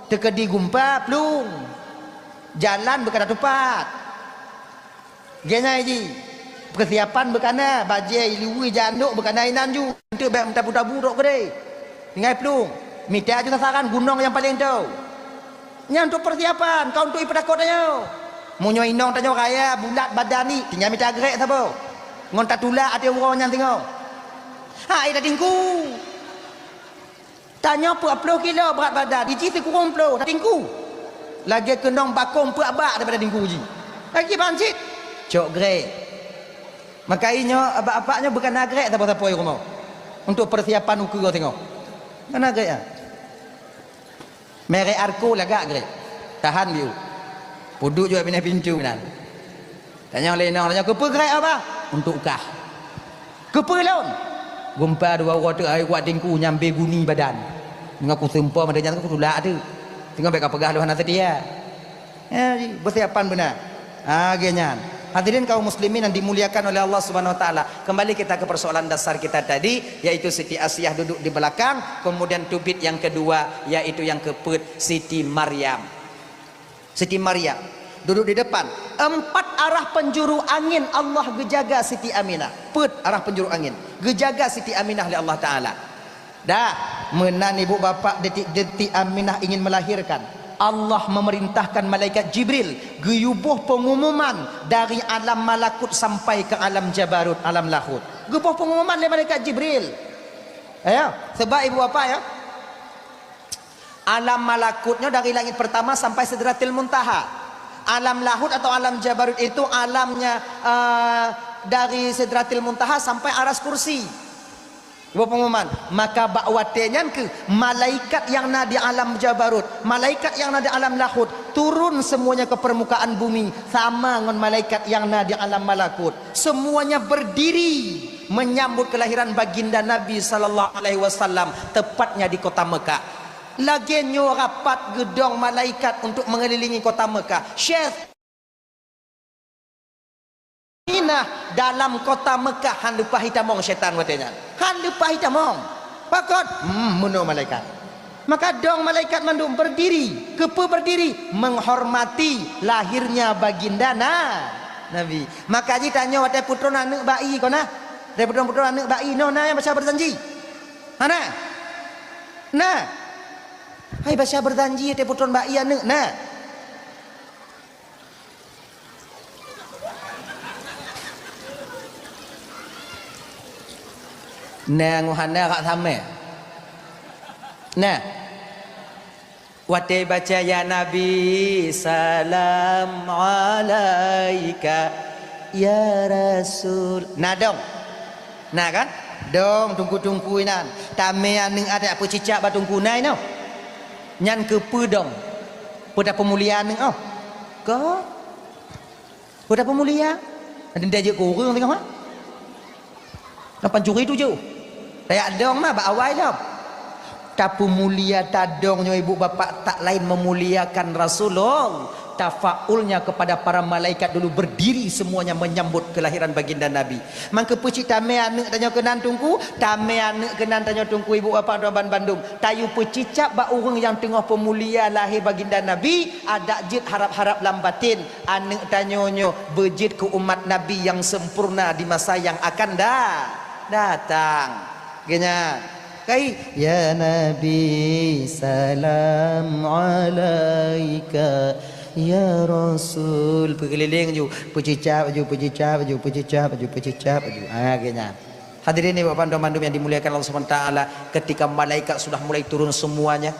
Teukeudi geumpa plueng. Jalan beukana tupat. Geuhnyan jih, peusiapan beukana, bajée, iluwi, janok beukana inan ju. Enteuk bék meudabu-dabu trok keudeh. Tinggai plueng. Mita ju sasaran gunong nyang paleng tou. Nyan untuk peusiapan, kon untuk ipeutakot tanyoe. Meunyoe inong tanyoe raya, bulat badan ni, tinggai mita grék saboh. Ngon tatulak até uroe nyan singoh. Hai, tatingku. Tanyoe peuet ploh kilo brat badan, iji sikureueng ploh, tatingku. Lagée keunong bakong peuet bak daripada tingku jih. Lagi ban cit. Cok grék. Maka inyoe abak-abak nyoe beukana grék sapo-sapo i rumoh. Untuk persiapan ukeue singoh. Kana grék ah. Merek Arko lagak grék. Tahan biu. Peuduek jua binéh pintoe nan. Tanyong lé inong, tanyong, "Keupeue grék, Abah?" "Untuk kah." "Keupeue lôn?" "Geumpa dua uroe teuk hai kuat tingku nyang béguni badan. Deungon kuseumpom ada nyan kutulak teuk. Teungoh bék kapeugah lôn hana seutia." Ya, ji, beusiapan beuna. Ah, lagée nyan. Hadirin kaum muslimin yang dimuliakan oleh Allah Subhanahu wa taala, kembali kita ke persoalan dasar kita tadi, yaitu Siti Asiah duduk di belakang, kemudian tubit yang kedua, yaitu yang keempat, Siti Maryam. Siti Maryam duduk di depan. Empat arah penjuru angin Allah geujaga Siti Aminah. Peuet arah penjuru angin geujaga Siti Aminah lé Allah Taala. Dah, meunan ibu bapak detik-detik Aminah ingin melahirkan, Allah memerintahkan malaikat Jibril geuyuboh pengumuman dari alam malakut sampai ke alam jabarut, alam lahut. Geuboh pengumuman lé malaikat Jibril. Ya, sebab ibu bapak ya, alam malakut nyoe dari langit pertama sampai Sidratil Muntaha. Alam lahut atau alam jabarut itu alamnya, eh, dari Sidratil Muntaha sampai aras kursi. Ibu pengumuman, maka bak watée nyan keuh malaikat nyang na di alam jabarut, malaikat nyang na di alam lahut turun semuanya ke permukaan bumi sama ngon malaikat nyang na di alam malakut. Semuanya berdiri menyambut kelahiran baginda Nabi sallallahu alaihi wasallam, tepatnya di kota Mekah. Lagée nyoe rapat geudong malaikat untuk mengelilingi kota Mekah. Syeh Aminah dalam kota Mekah han leupah itamong syaitan watée nyan. Han leupah itamong. Pakon? Hmm, meunoe malaikat. Maka dong malaikat mandum berdiri. Keupeue berdiri? Menghormati lahirnya baginda na, Nabi. Maka jitanyoe watée peutron aneuëk bak ie kon na. Watée peutron-peutron aneuëk bak ie noh na nyang baca berjanji. Hana? Na. Hai baca berjanji watée peutron bak ie aneuëk na. Nah, ngon hana rak samé. Nah. Watée baca, "Ya Nabi, salam alaika, ya Rasul." Nah, dong. Nah, kan? Dong, tungku-tungku inan. Tamé aneuëk adak peucicak bak tungku nai noh. Nyan keupeue dong? Peue tapeumulia aneuëk oh? Kon. Peue tapeumulia? Nanti dia jeuet keu ureuëng tengok, ha? Lapan curi tujoh. Tayak dong mah bak awai lom. Tapeumulia tadong nyoe ibu bapak tak lain memuliakan Rasulullah. Tafaulnya kepada para malaikat dulu berdiri semuanya menyambut kelahiran baginda Nabi. Mangke peucit tamé aneuëk tanyoe keunan tungku, tamé aneuëk keunan tanyoe tungku ibu bapak doban bandum. Tayue peucicak bak ureuëng nyang teungoh peumulia lahé baginda Nabi, adak jeuet harab-harab lam batin. Aneuëk tanyoe nyoe beujeuet keu umat Nabi nyang sempurna di masa nyang akan da-, datang. Geunya, kai, "Ya Nabi, salam alaika, ya Rasul." Peukeulileng ju, peucicap ju, peucicap ju, peucicap ju, peucicap ju. Ha, geunya. Hadirin ibu bapak bandum yang dimuliakan Allah Subhanahu wa taala, ketika malaikat sudah mulai turun semuanya,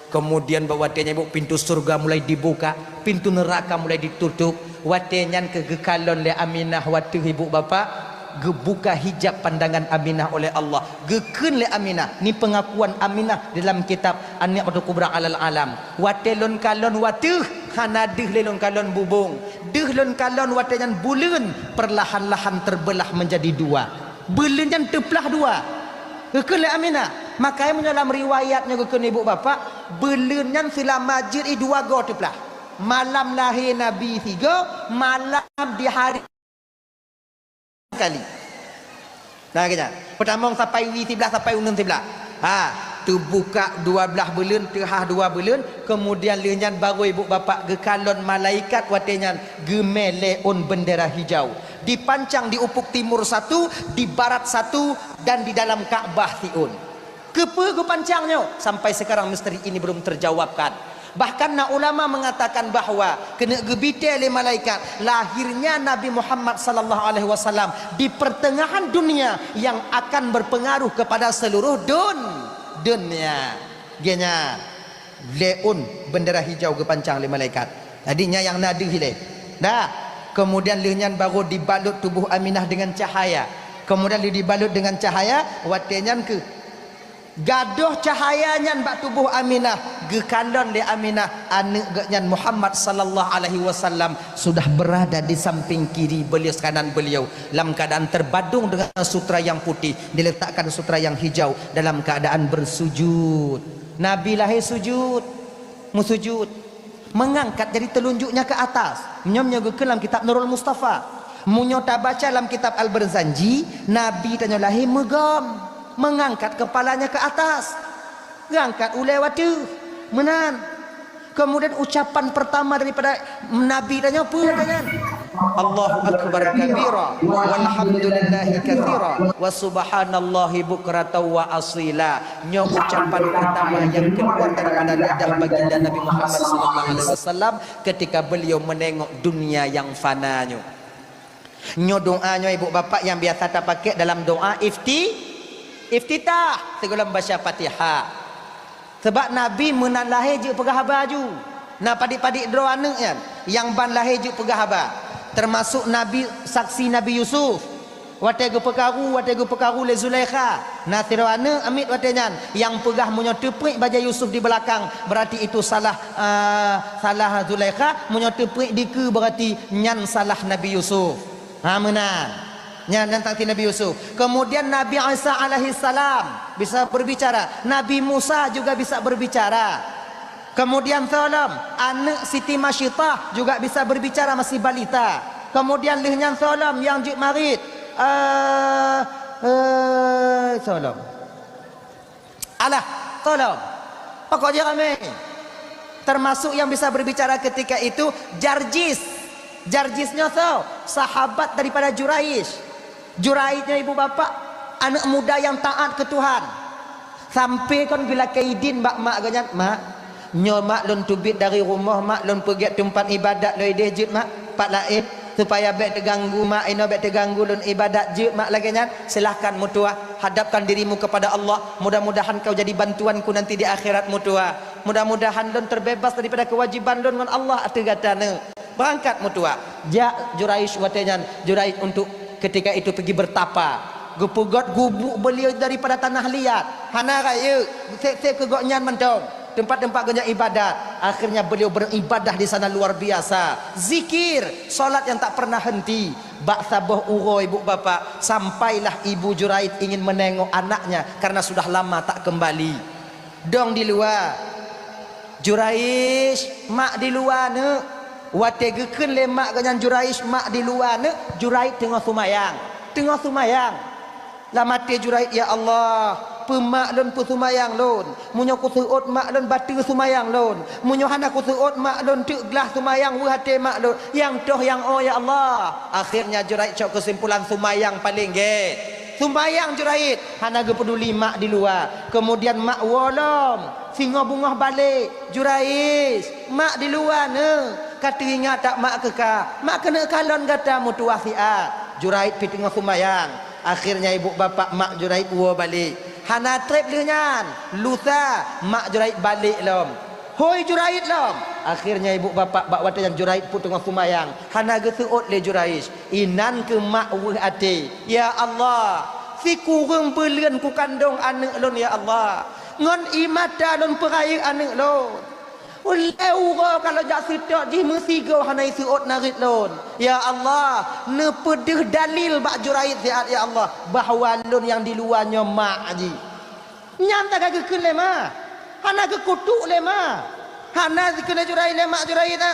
kemudian bak watée nyan ibu pintu surga mulai dibuka, pintu neraka mulai ditutup, watée nyan keu geukalon lé Aminah watée ibu bapak geubuka hijab pandangan Aminah oleh Allah. Geukheun lé Aminah, ni pengakuan Aminah dalam kitab An-Ni'matul Kubra alal Alam. Watée lôn kalon watée hana deuh lé lôn kalon bubong. Deuh lôn kalon watée nyan buleuen perlahan-lahan terbelah menjadi dua. Beuleuen nyan teuplah dua. Geukheun lé Aminah. Makanya meunyoe lam riwayat nyoe geukheun ibu bapak, beuleuen nyan seulama jeuet i dua goe teuplah. Malam lahé Nabi sigoe, malam di hari kali. Nah, keunya. Peutamong sampai wie siblah, sampai uneun siblah. Ha, teubuka dua blaih beuleuen, teuhah dua beuleuen, kemudian lheueh nyan barô ibu bapak geukalon malaikat watée nyan geumé lé ôn bendera hijau. Dipancang di ufuk timur satu, di barat satu, dan di dalam Ka'bah siôn. Keupeue geupancang nyoe? Sampai sekarang misteri ini belum terjawabkan. Bahkan na ulama mengatakan bahwa keuneuk geubitée lé malaikat lahirnya Nabi Muhammad sallallahu alaihi wasallam di pertengahan dunia yang akan berpengaruh kepada seluruh dun-, dunia. Geunya. Lé ôn bendera hijau geupancang lé malaikat. Jadi nyan nyang na deuh ilée. Dah. Kemudian lheueh nyan baru dibalut tubuh Aminah dengan cahaya. Kemudian lheueh dibalut dengan cahaya, watée nyan keu gadôh cahaya nyan bak tubuh Aminah, geukalon lé Aminah aneuëk geuh nyan Muhammad sallallahu alaihi wasallam sudah berada di samping kiri beliau, kanan beliau, dalam keadaan terbadung dengan sutra yang putih, diletakkan sutra yang hijau dalam keadaan bersujud. Nabi lahé sujud, meusujud, meungangkat jari telunjuknya ke atas. Nyoe, nyoe geukheun lam kitab Nurul Mustafa. Meunyoe tabaca lam kitab Al-Barzanji, Nabi tanyoe lahé meugom, meungangkat kepalanya ke atas. Geuangkat ulée watée. Meunan. Kemudian ucapan pertama daripada Nabi tanyoe peue kata nyan? Allahu akbar kabira, walhamdulillahi katsira, wa subhanallahi bukratan wa asila. Nyoe ucapan pertama yang keluar daripada lidah baginda Nabi Muhammad sallallahu alaihi wasallam ketika beliau menengok dunia yang fana nyoe. Nyoe doa nyoe ibu bapak yang biasa tapakai dalam doa ifti-, iftitah sigohlom baca Fatihah. Sabab Nabi meunan lahé jeuet peugah haba aju. Na padit-padit droe aneuëk nyan, nyang ban lahé jeuet peugah haba. Teumasuk Nabi, saksi Nabi Yusuf. Watée geupeukaru, watée geupeukaru lé Zulaikha. Na sidroe aneuëk amiet watée nyan, nyang peugah meunyoe teupriek bajée Yusuf di beulakang, berarti itu salah, eh, salah Zulaikha. Meunyoe teupriek dikeue, berarti nyan salah Nabi Yusuf. Ha, meunan. Nyan, nyan saksi Nabi Yusuf. Kemudian Nabi Isa alaihissalam bisa berbicara. Nabi Musa juga bisa berbicara. Kemudian soe lom, aneuëk Siti Masyitah juga bisa berbicara masih balita. Kemudian lheueh nyan soe lom nyang jeuet marit. Eh, eh, soe lom. Alah, soe lom. Pokok jih ramé. Termasuk yang bisa berbicara ketika itu Jarjis. Jarjis nyoe soe? Sahabat daripada Juraij. Juraij nyoe ibu bapak, aneuk muda yang taat ke Tuhan. Sampai kon geulakée idin bak mak geuh nyan, "Mak, nyoe mak lôn teubiet dari rumoh, mak lôn peugét teumpat ibadat lôn ideh jeuet mak, pat laén, supaya bék teuganggu mak inoe, bék teuganggu lôn ibadat jeuet mak lagée nyan. Silahkan meutuah, hadapkan dirimu kepada Allah. Mudah-mudahan kau jadi bantuanku nanti di akhirat meutuah. Mudah-mudahan lôn terbebas daripada kewajiban lôn ngon Allah ateueh gata neuk." Beurangkat meutuah. Jak Juraij watée nyan, Juraij untuk ketika itu pigi bertapa. Geupeugét gubuk beliau daripada tanah liat. Hana rayeuk, sép-sép keu gobnyan mantong. Teumpat-teumpat gobnyan ibadat. Akhirnya beliau beribadah di sana luar biasa. Zikir, salat yang tak pernah henti. Bak saboh uroe ibu bapak, sampailah ibu Juraij ingin menengok anaknya karena sudah lama tak kembali. Dong di luwa. "Juraij, mak di luwa neuk." Watée geukheun lé mak gobnyan, "Juraij, mak di luwa neuk," Juraij teungoh seumayang. Teungoh seumayang. Lam até Juraij, "Ya Allah, peue mak lôn peuseumayang lôn. Meunyoe kuseuôt mak lôn bateue seumayang lôn. Meunyoe hana kuseuôt mak lôn teuk glah seumayang weueh até mak lôn. Nyang toh nyang o, ya Allah." Akhirnya Juraij cok keusimpulan seumayang paleng gét. Seumayang Juraij, hana geupeuduli mak di luwa. Kemudian mak woe lom, singoh beungoh balek. "Juraij, mak di luwa neuk, ka teuingat that mak keu ka. Mak keuneuk kalon gata meutuwah siat." Juraij pih teungoh seumayang. Akhirnya ibu bapak mak Juraij woe balek. Hana treb lheueh nyan, lusa mak Juraij balek lom. Hôi Juraij lom. Akhirnya ibu bapak bak watée nyan Juraij pun teungoh seumayang. Hana geuseuôt lé Juraij. Inan keuh mak weueh até. "Ya Allah, sikureueng buleuen kukandong aneuk lôn, ya Allah. Ngon ié mata lôn peurayeuk aneuk lôn. Ulée uroe ka lôn jak seutôt jih meusigoe hana iseuôt narit lôn. Ya Allah, neupeudeuh dalil bak Juraij siat, ya Allah, bahwa lôn nyang di luwa nyoe mak jih." Nyan ka geukheun lé ma. Hana geukutuk lé ma. Hana geukheun lé Juraij, lé mak Juraij na.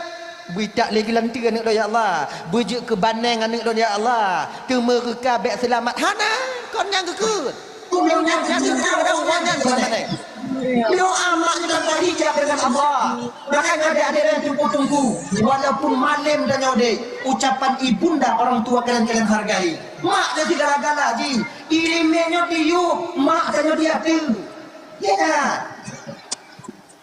Beuitak lé geulanteue aneuk lôn, ya Allah. Beujeuet keu baneng aneuk lôn, ya Allah. Teumeureuka bék seulamat. Hana, kon nyang geukheun. Nyan geukheun pada uroe nyan keu baneng. Doa mak juga terhijab dengan Allah. Makanya adik-adik dan teungku-teungku, walaupun malem tanyoe dek, ucapan ibunda orang tua kalian, kalian hargai. Mak jadi segala-gala jih. Ileumèe nyoe diyueb, mak tanyoe diateueh. Ya.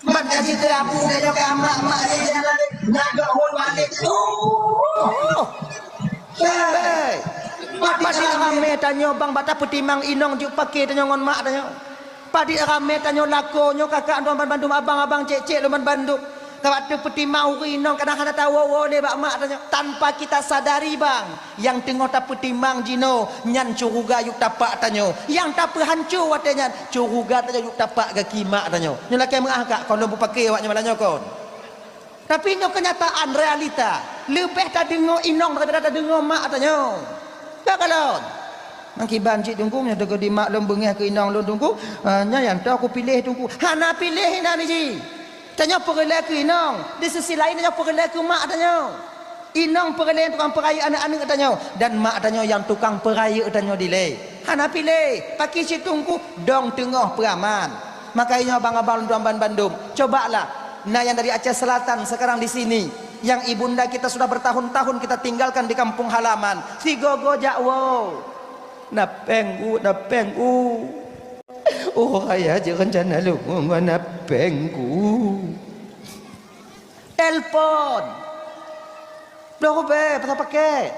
Mak gaji teurabu nyoe ka mak-mak nyoe jalan, nagak hon balik. Oh. Hei. Padit ramé tanyoe bang bak tapeutimang inong jeuet paké tanyoe ngon mak tanyoe. Padit ramé tanyoe lakoe nyoe kakak lôn bandum, abang-abang cék-cék lôn bandum. Ka bak teupeutimang ureueng inong kadang hana tawoe-woe lé bak mak tanyoe. Tanpa kita sadari bang, nyang teungoh tapeutimang jinoe nyan syeuruga yup tapak tanyoe. Nyang tapeuhanco watée nyan syeuruga tanyoe yup tapak gaki mak tanyoe. Nyoe lakée meu'ah kak, kon lôn peupaké awak nyoe malam nyoe kon. Tapi nyoe keunyataan, realita. Leubeh tadeungoe inong daripada tadeungoe mak tanyoe. Ka kalon. Mangkiban cit Teungku, meunyoe teukeudi mak lôn beungéh keu inong lôn Teungku, ah, nyan nyang toh kupiléh Teungku. Hana piléh inan jih. Tanyoe peureulée keu inong, di sisi laén tanyoe peureulée keu mak tanyoe. Inong peureulée tukang peurayeuk aneuk-aneuk tanyoe, dan mak tanyoe nyang tukang peurayeuk tanyoe dilée. Hana piléh, pakri cit Teungku, dong teungoh peuraman. Maka inyoe abang-abang lôn tuan ban bandum, cobalah, na nyang dari Aceh Selatan sekarang di sini, yang ibunda kita sudah bertahun-tahun kita tinggalkan di kampung halaman, sigoe-goe jak woe. Na péng ku, na péng ku. Oh, raya je rencana lôn ngon na péng ku. Telepon. Bloe rubée pasang pakét.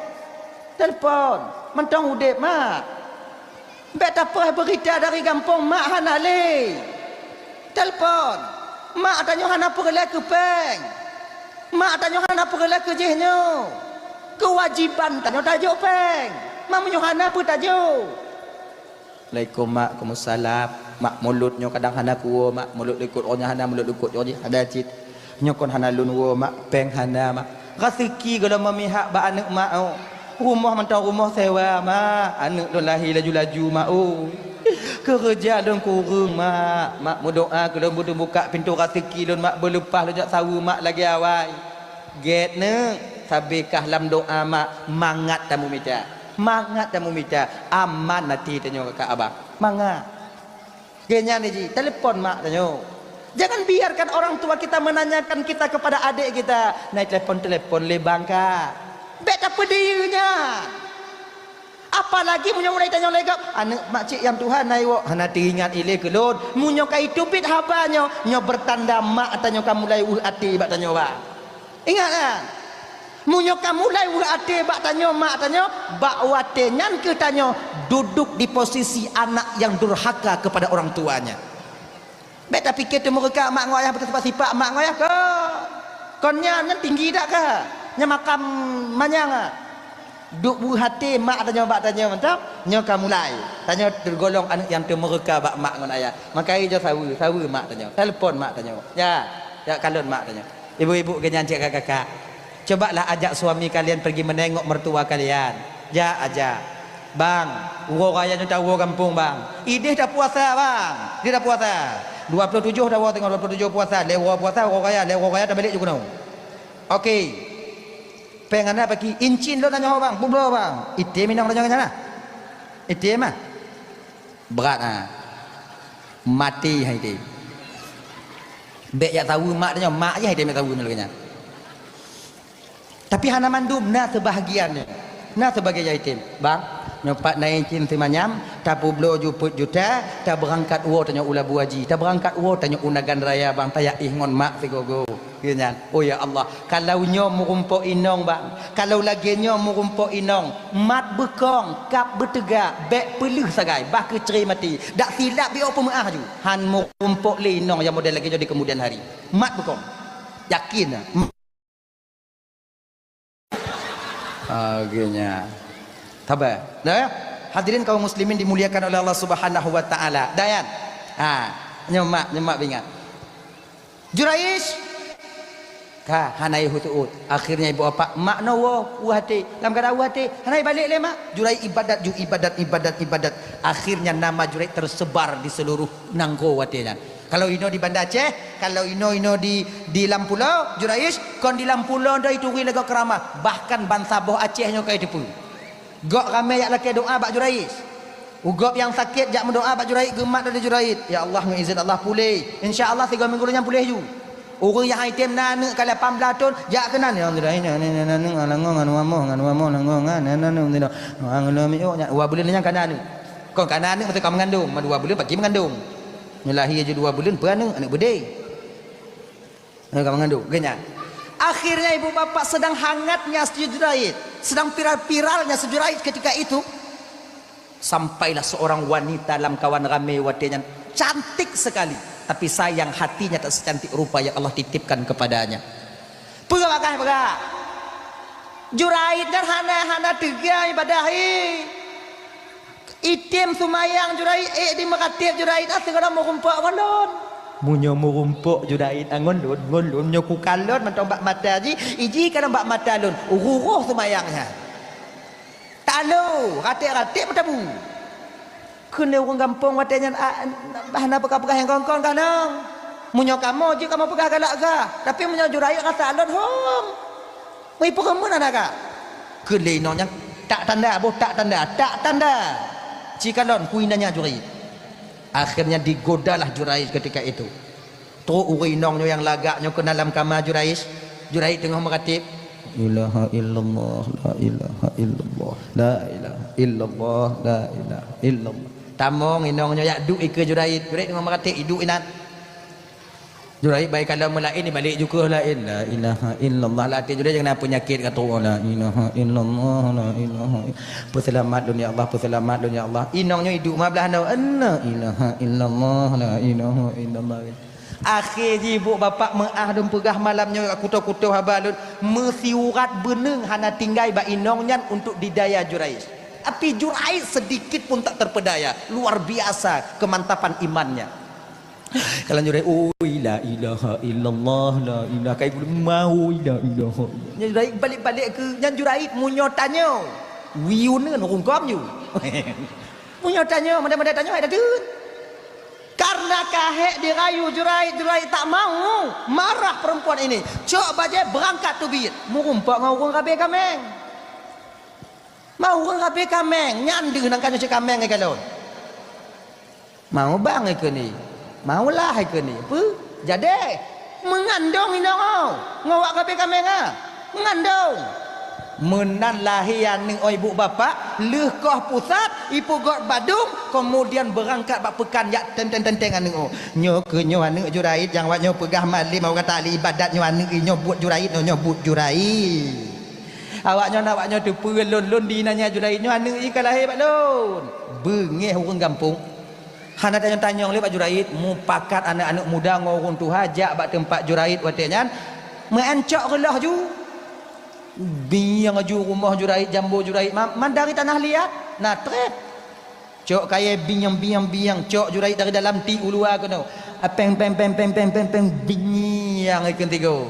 Telepon. Mantong udeb, Mak. Bék tapoh beurita dari gampông, Mak hana lé. Telepon. Mak tanyoe hana peureulée keu péng. Mak tanyoe hana peureulée keu jih nyoe. Keuwajiban tanyoe tajok péng. Mak meunyoe hana peue tajok. Assalamualaikum, Mak. Waalaikumsalam. Mak, mulod nyoe kadang hana kuwoe, Mak. Mulod likot roh nyan hana, mulod likot roh jih hana cit. Nyoe kon hana lôn woe, Mak. Péng hana, Mak. Raseuki gohlom memihak bak aneuk, Mak, oh. Rumoh mantong rumoh sewa, Mak. Aneuk lôn lahé laju-laju, Mak, oh. Keureuja lôn kureueng, Mak. Mak, meudoa keu lôn, beuteubuka pintoe raseuki lôn, Mak. Beuleupah lôn jak saweue, Mak, lagée awai. Gét neuk, sabé kah lam doa, Mak, mangat tameumita. Mangat tameumita, aman até tanyoe kakak abang. Mangat. Lheueh nyan jih, telepon mak tanyoe. Jangan biarkan orang tua kita menanyakan kita kepada adik kita, "Nai telepon-telepon lé bang ka?" Bék tapeudiyeu nyan. Apalagi meunyoe mulai tanyoe lé gob, "Aneuk makcik nyang tuha nai woe?" Hana teuingat ilée keu lôn. Meunyoe ka iteubiet haba nyoe, nyoe beurtanda mak tanyoe ka mulai weueh até bak tanyoe, bang. Ingat, kan? Meunyoe ka mulai weueh até bak tanyoe mak tanyoe, bak watée nyan kheueh tanyoe duduk di posisi anak yang durhaka kepada orang tuanya. Bék tapike teumeureuka mak ngon ayah beutasipak-sipak mak ngon ayah ka. Kon nyan, nyan tinggi dak ka? Nyan makam manyang ah. Duek weueh até mak tanyoe bak tanyoe mantap, nyoe ka mulai. Tanyoe teugolong aneuk nyang teumeureuka bak mak ngon ayah. Maka ijo saweue, saweue mak tanyoe. Telepon mak tanyoe. Ya, ya kalon mak tanyoe. Ibu-ibu geuh nyan cit kakak-kakak. Cobalah ajak suami kalian pergi menengok mertua kalian. Jak, ajak. "Bang, uroe raya nyoe tawoe gampông, Bang." "Ideh tapuasa, Bang. Ideh tapuasa. Dua puluh tujoh tawoe teungoh, dua puluh tujoh puasa. Lhée uroe puasa, uroe raya, lhée uroe raya tabelek ju keunoe." "Oke." "Péng hana paki?" "Incin lôn tanyoe, Bang. Peubloe, Bang." Item inong tanyoe nyan lah. Item ah. Brat ah. Maté hai item. Bék jak saweue mak tanyoe, mak jih hai item jak saweue nyoe lagée nyan. Tapi hana mandum, na seubahagian nyoe. Na seubahagian item. "Bang, nyoe pat na incin simanyam, tapeubloe ju peuet juta, tabeurangkat woe tanyoe u Labu Aji, tabeurangkat woe tanyoe u Nagan Raya, Bang, tajak éh ngon mak sigoe-goe." Geuh nyan. Oh ya Allah, kalau nyoe meurumpok inong, Bang. Kalau lagée nyoe meurumpok inong, mat beukong, kab beuteugak, bék peuleueh sagai, bah keu cre maté. Dak silap biôh peumeuáh ju. Han meurumpok lé inong nyang model lagée nyoe di keumudian hari. Mat beukong. Yakin. Akhirnya. Sabar. Dah ya? Hadirin kaum muslimin dimuliakan oleh Allah Subhanahu wa taala. Dayan. Ha, nyoe mak, nyoe mak bingat. Juraish. Ka, hana yue teuôt. Akhirnya ibu bapak, mak nyoe woe, weueh até. Lam keuadaan weueh até, hana ibalek lé mak. Juraish ibadat ju, ibadat, ibadat, ibadat. Akhirnya nama Juraish tersebar di seluruh nanggroe watée nyan. Kalau inoe di Banda Aceh, kalau inoe-inoe di, di lam pulo, Juraish, kon di lam pulo dah ituri lé gob keuramah. Bahkan bansaboh Aceh nyoe ka iteupeue. Gob ramé jak lakée doá bak Juraish. U gob nyang sakét jak meudoá bak Juraish, geumat lé Juraish. Ya Allah, ngon izin Allah puléh. Insya Allah, sigoe minggu lom nyan puléh ju. Ureuëng nyang item na aneuk ka lapan blaih thon, jak keunan. Ya Allah, na aneuk, na aneuk, ngon amoh, ngon amoh, ngon aneuk, ngon aneuk. Dua buleuen nyan ka na aneuk. Kon ka na aneuk, maksud ka meungandong. Ma dua buleuen paki meungandong. Nyoe lahé ju dua buleuen, peue aneuk, aneuk beudé. Ka mengandung, geuh nyan. Akhirnya ibu bapak sedang hangatnya si Juraij, sedang viral-viralnya si Juraij ketika itu. Sampailah seorang wanita lam kawan ramé watée nyan cantik sekali, tapi sayang hatinya tak secantik rupa yang Allah titipkan kepadanya. Peue bagaih peugah? Juraij nyan hana, hana teuga ibadah, hi. Item seumayang Juraij, ék di meukatéb Juraij, na sigohlom meurumpok ngon lôn. Meunyoe meurumpok Juraij ngon lôn, ngon lôn, nyoe kukalon mantong bak mata jih, iji kalon bak mata lôn, rhuroh seumayang nyan. Talo, raték-raték meutabu. Keuneuk ureuëng gampông watée nyan, a, hana peugah-peugah nyang kon-kon ka nong. Meunyoe kamoe jeuet kamoe peugah galak gah, tapi meunyoe Juraij rasa lôn hom. Meuipeureumeun aneuk ka. Keu lé inong nyan, tak tanda, boh tak tanda, tak tanda. Cikalon kui nanya Juraij. Akhirnya digodalah Juraij ketika itu. Trok ureuëng inong nyoe nyang lagak nyoe keunan lam kama Juraij. Juraij teungoh meukatéb. Ilaha illallah, la ilaha illallah, la ilaha illallah, la ilaha illallah. Tamong inong nyoe jak duek ikeue Juraij. Juraij teungoh meukatéb, iduek inan. Juraij bai kalon meulaén, ibalek ju keuh laén. La ilaha illallah. Lam até Juraij nyang na peunyakét ka trok. La ilaha illallah, la ilaha ill-, peuseulamat lôn ya Allah, peuseulamat lôn ya Allah. Inong nyoe iduek ma blaih nyoe. La ilaha illallah, la ilaha illallah. Akhé jih ibu bapak meuáh lôn peugah malam nyoe, kutoh-kutoh haba lôn, meusiurat beuneung hana tinggai bak inong nyan untuk didaya Juraij. Tapi Juraij sedikit pun tak terpedaya, luar biasa kemantapan imannya. Kalau Juraij, "Oi, la ilaha illallah, la ilaha," kai gulu mau, "La ilaha illallah." Nyan Juraij balik-balik keu, nyan Juraij meunyoe tanyoe, wiuneun rungkam ju. Meunyoe tanyoe, madai-madai tanyoe hai dadeun. Karena ka hék dirayu Juraij, Juraij tak mau, marah perempuan ini. Cok bajée beurangkat teubiet, meurumpok ngon ureuëng rabe kaméng. Mau ureuëng rabe kaméng, nyan deuh nang ka nyoe cit kaméng ngon kalon. Mau bang ikeu ni, mau lah ikeu ni. Peue? Jadi, meungandong inong, oh, ngon wak kabe kaméng, ah. Meungandong. Meunan lahé aneuëk, oh, ibu bapak, lheueh koh pusat, ipeugot badong, kemudian beurangkat bak peukan jak teng-teng-teng aneuëk, oh. Nyoe keuh nyoe aneuëk Juraid nyang awak nyoe peugah malem awak kata ahli ibadat nyoe aneuëk nyoe buet Juraid, nyoe, nyoe buet Juraid. Awak nyoe, awak nyoe teupeue lôn, lôn di nanya Juraid nyoe aneuëk ka lahé bak lôn. Beungéh ureuëng gampông. Hana tanyong-tanyong lé bak Juraid, mupakat aneuëk-aneuëk muda ngon ureuëng tuha jak bak teumpat Juraid watée nyan, meu'en cok reuloh ju. Bieng ju rumoh Juraid, jambo Juraid, ma-, mandari tanah liat, na treb. Cok kayée bieng-bieng-bieng, cok Juraid dari dalam ti u luwa keunoe. Apeng, peng, peng, peng, peng, peng, peng, bieng ikeu tigo.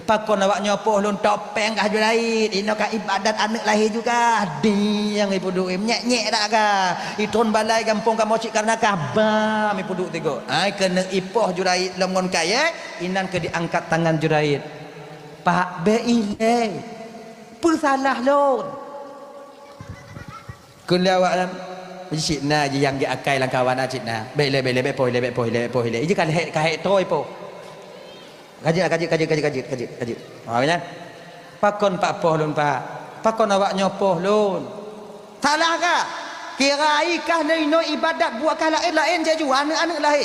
Pakon awak nyoe poh lôn topeng kah Juraid, inoe ka ibadat aneuëk lahé juga. Diang ipeuduek, nyek-nyek dak kah? Itron balai gampông kamoe cit karena kah bam ipeuduek tigo. Ai keuneuk ipoh Juraid lom ngon kayée, inan keu diangkat tangan Juraid. Pak, bék ilée. Peusalah lôn. Keu lé awak nyan, cit na ji nyang geuakai lam kawan na cit na. Bék lé, bék lé, bék poh lé, bék poh lé, bék poh lé. Iji ka lhek, ka hek toe poh. Kajeuet, kajeuet, kajeuet. Ha, nyan. Pakon pak poh lôn, Pak? Pakon awak nyoe poh lôn? Salah kah? Kira ai kah lé inoe ibadat buet kah laén-laén jaju aneuëk-aneuëk lahé.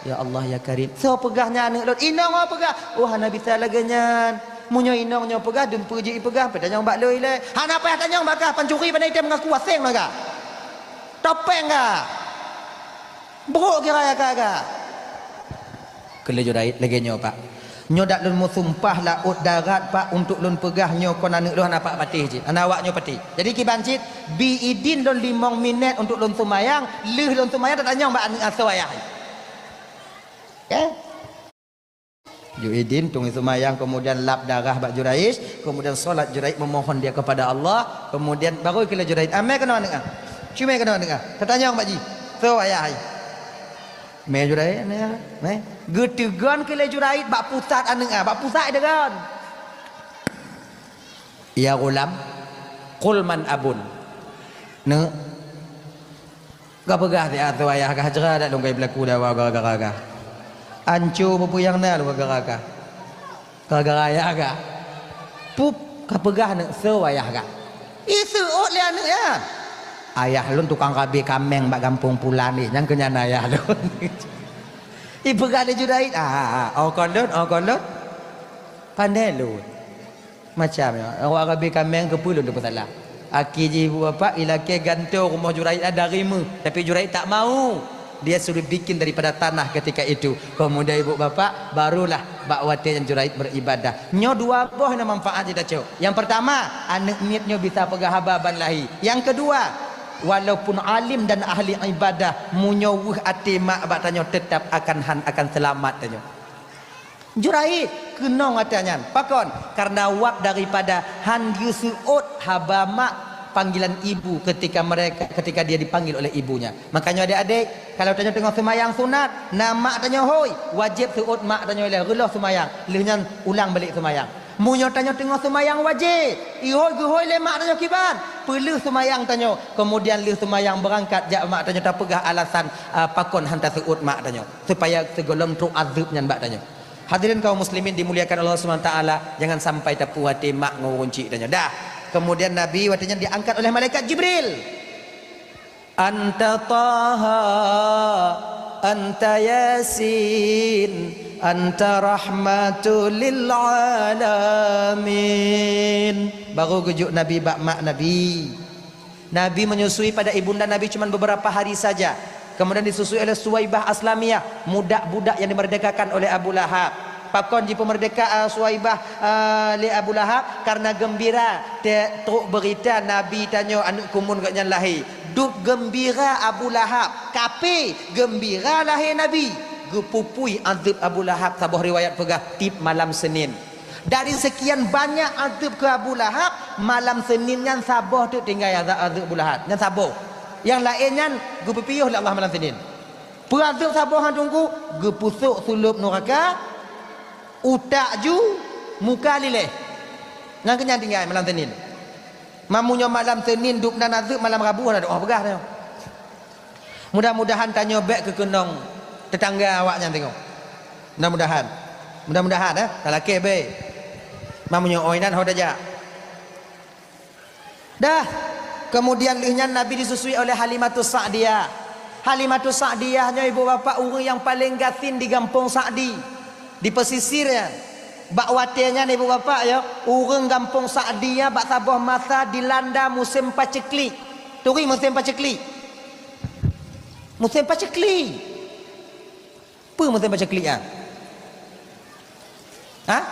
Ya Allah, ya Karim. Soe peugah nyan aneuëk lôn? Inong oh peugah. Oh, hana bisa lagée nyan. Meunyoe inong nyoe peugah, dumpeue jih ipeugah, peutanyong bak lôn ilée. Hana payah tanyong bak kah, pancuri pandai item mengaku aseng na kah. Topeng kah. Brok kira ya kah kah. Keu lé Juraid lagée nyoe, Pak. Nyoe dak lôn meusumpah laôt darat, Pak, untuk lôn peugah nyoe kon aneuëk lôn hana pak patéh jih. Hana awak nyoe patéh. Jadi kiban cit, bi idin lôn limong minét untuk lôn seumayang, lheueh lôn seumayang tatanyong bak aneuëk asoe ayah. Oke? Ju idin, tunggu seumayang, kemudian lap darah bak Juraij, kemudian solat Juraij memohon dia kepada Allah, kemudian baru keu lé Juraij, "Ah, mé keunoe aneuëk ah. Cumé keunoe aneuëk ah." Tatanyong bak jih, "Soe ayah hai?" Mé Juraij, mé, mé. Geuteugon keu lé Juraij bak pusat aneuëk ah, bak pusat deugon. "Ya ghulam, qul man abun." Neuk, ka peugah siat ayah kah, jra dak lôn kai beulaku dawa gara-gara kah. Anco peue-peue nyang na lôn gara-gara kah. Gara-gara ayah kah. Pup, ka peugah neuk soe ayah kah. Iseuôt lé aneuëk nyan. Ayah lôn tukang rabe kaméng bak gampông pulan ni, nyang keu nyan ayah lôn. Ipeugah lé Juraij, "Ah, ah, ah, oh kon lôn, oh kon lôn." Pandai lôn. Macam nyoe, awak rabe kaméng keupeue lôn teupeusalah. Akhé jih ibu bapak ilakée gantoe rumoh Juraij dari meuh, tapi Juraij tak mau. Dia suruh bikin daripada tanah ketika itu. Kemudian ibu bapak, barulah bak watée nyan Juraij beribadah. Nyoe dua boh na manfaat jitacok. Yang pertama, aneuëk miet nyoe bisa peugah haba ban lahé. Yang kedua, walaupun alim dan ahli ibadah, meunyoe weueh até mak bak tanyoe, tetap akan han akan seulamat tanyoe. Juraij keunong atra nyan. Pakon? Karena wab daripada han geuseuôt haba mak, panggilan ibu ketika mereka, ketika dia dipanggil oleh ibunya. Makanya adik-adik, kalau tanyoe teungoh seumayang sunat, na mak tanyoe hôi, wajéb seuôt mak tanyoe ilée, reuloh seumayang, lheueh nyan ulang balik seumayang. Meunyoe tanyoe teungoh seumayang wajéb, ihôi geuhôi lé mak tanyoe kiban, peuleueh seumayang tanyoe, kemudian lheueh seumayang beurangkat jak mak tanyoe tapeugah alasan, a, pakon han taseuôt mak tanyoe. Supaya sigohlom trok azeueb nyan bak tanyoe. Hadirin kaum muslimin dimuliakan Allah Subhanahu wa taala, jangan sampai tapuih até mak ngon ureuëng chik tanyoe. Dah. Kemudian Nabi watée nyan diangkat oleh malaikat Jibril. "Anta Taha, anta Yasin, anta rahmatul lil alamin." Baru geujok Nabi bak mak Nabi. Nabi menyusui pada ibunda Nabi cuma beberapa hari saja. Kemudian disusui oleh Suwaibah Aslamiyah, budak-budak yang dimerdekakan oleh Abu Lahab. Pakon jipeumeurdeka, eh, Suwaibah, eh, lé Abu Lahab? Karena gembira, te-, trok beurita Nabi tanyoe aneuëk kumun gobnyan lahé. Dub gembira Abu Lahab, kape gembira lahé Nabi. Geupupui azeueb Abu Lahab, saboh riwayat peugah tieb malam Senin. Dari sekian banyak azeueb keu Abu Lahab, malam Senin nyan saboh teuk tinggai azeueb, azeueb Abu Lahab. Nyan saboh. Nyang laén nyan geupeupiôh lé Allah malam Senin. Peuazeueb saboh han teungku, geupeusok sulôb nuraka, utak ju, muka liléh. Nyang keu nyan tinggai malam Senin. Meunyoe malam Senin dub nan azeueb, malam Rabu hana doa peugah nyoe. Mudah-mudahan tanyoe bék keukeunong teutangga awaknyan teungoh. Mudah-mudahan. Mudah-mudahan, eh, talakée bé. Meunyoe oi nan ho tajak. Dah. Kemudian lheueh nyan Nabi disusui oleh Halimatus Sa'diyah. Halimatus Sa'diyah nyoe ibu bapak ureuëng nyang paleng gasien di gampông Sa'di, di pesisir nyan. Bak watée nyan ibu bapak yo, ureuëng gampông Sa'di nyan bak saboh masa dilanda musém paceklik. Turi musém paceklik. Musém paceklik. Peue musém paceklik nyan? Hah?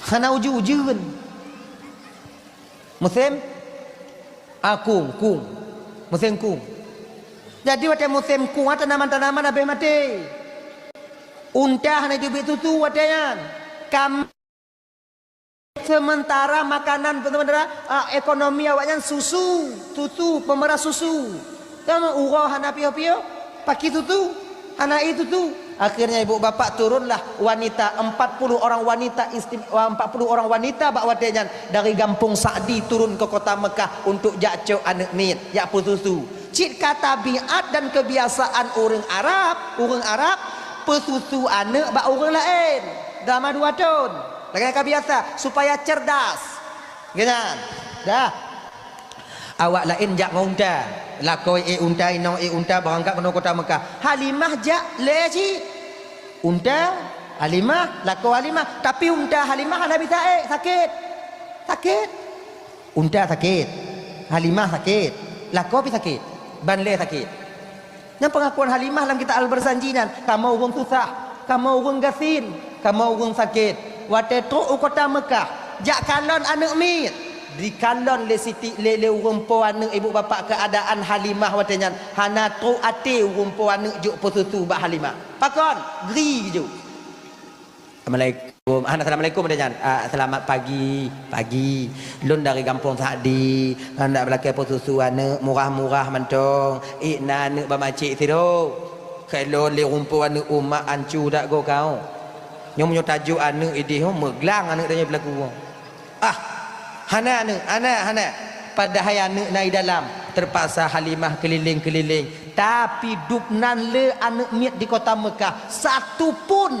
Hana ujeuen-ujeuen. Musém ah, kung, kung. Musém kung. Jadi watée musém kung, ah, tanaman-tanaman habéh maté. Unta hana teubiet susu watée nyan. Kam Sementara makanan, sementara, ah, ekonomi awaknyan susu, susu, peumera susu. Kamu uroe hana piôh-piôh, pakri susu, hana ie susu. Akhirnya ibu bapak turunlah wanita, empat puluh orang wanita istim-, empat puluh orang wanita bak watée nyan dari gampông Sa'di turun ke kota Mekah untuk jak cok aneuëk miet, jak peususu. Cit ka tabiat dan kebiasaan ureuëng Arab, ureuëng Arab peususu aneuëk bak ureuëng laén selama dua thon. Lagée ka biasa, supaya cerdas. Geunan. Dah. Awak laén jak ngon unta. Lakoe ék unta, inong ék unta, beurangkat keunoe kota Mekah. Halimah jak lé cit. Unta Halimah, lakoe Halimah. Tapi unta Halimah hana bisa ék, sakét. Sakét. Unta sakét. Halimah sakét. Lakoe pih sakét. Ban lé sakét. Nyang peungakuan Halimah lam kitab Al-Barzanji nyan, kamoe ureuëng susah, kamoe ureuëng gasien, kamoe ureuëng sakét. Watée trok u kota Mekah, jak kalon aneuëk miet. Dikalon lé Siti, lé, lé ureuëng po aneuëk ibu bapak keuadaan Halimah watée nyan. Hana trok até ureuëng po aneuëk jok peususu bak Halimah. Pakon? Gri jok. Assalamualaikum. Ah, assalamualaikum, ada nyan. Ah, selamat pagi. Pagi. Lôn dari gampông Sa'di. Handak beulakée peususu aneuëk murah-murah mantong. Ék na aneuëk bak macék sidroe. Keu lôn lé rumpok aneuëk umak ancu dak go kau. Nyoe meunyoe tajok aneuëk idéh ho, meuglang aneuëk tanyoe beulaku. Ah, hana aneuëk, hana, hana. Padahai aneuëk na i dalam. Terpaksa Halimah keliling-keliling. Tapi dubnan le aneuëk miet di kota Mekah. Satu pun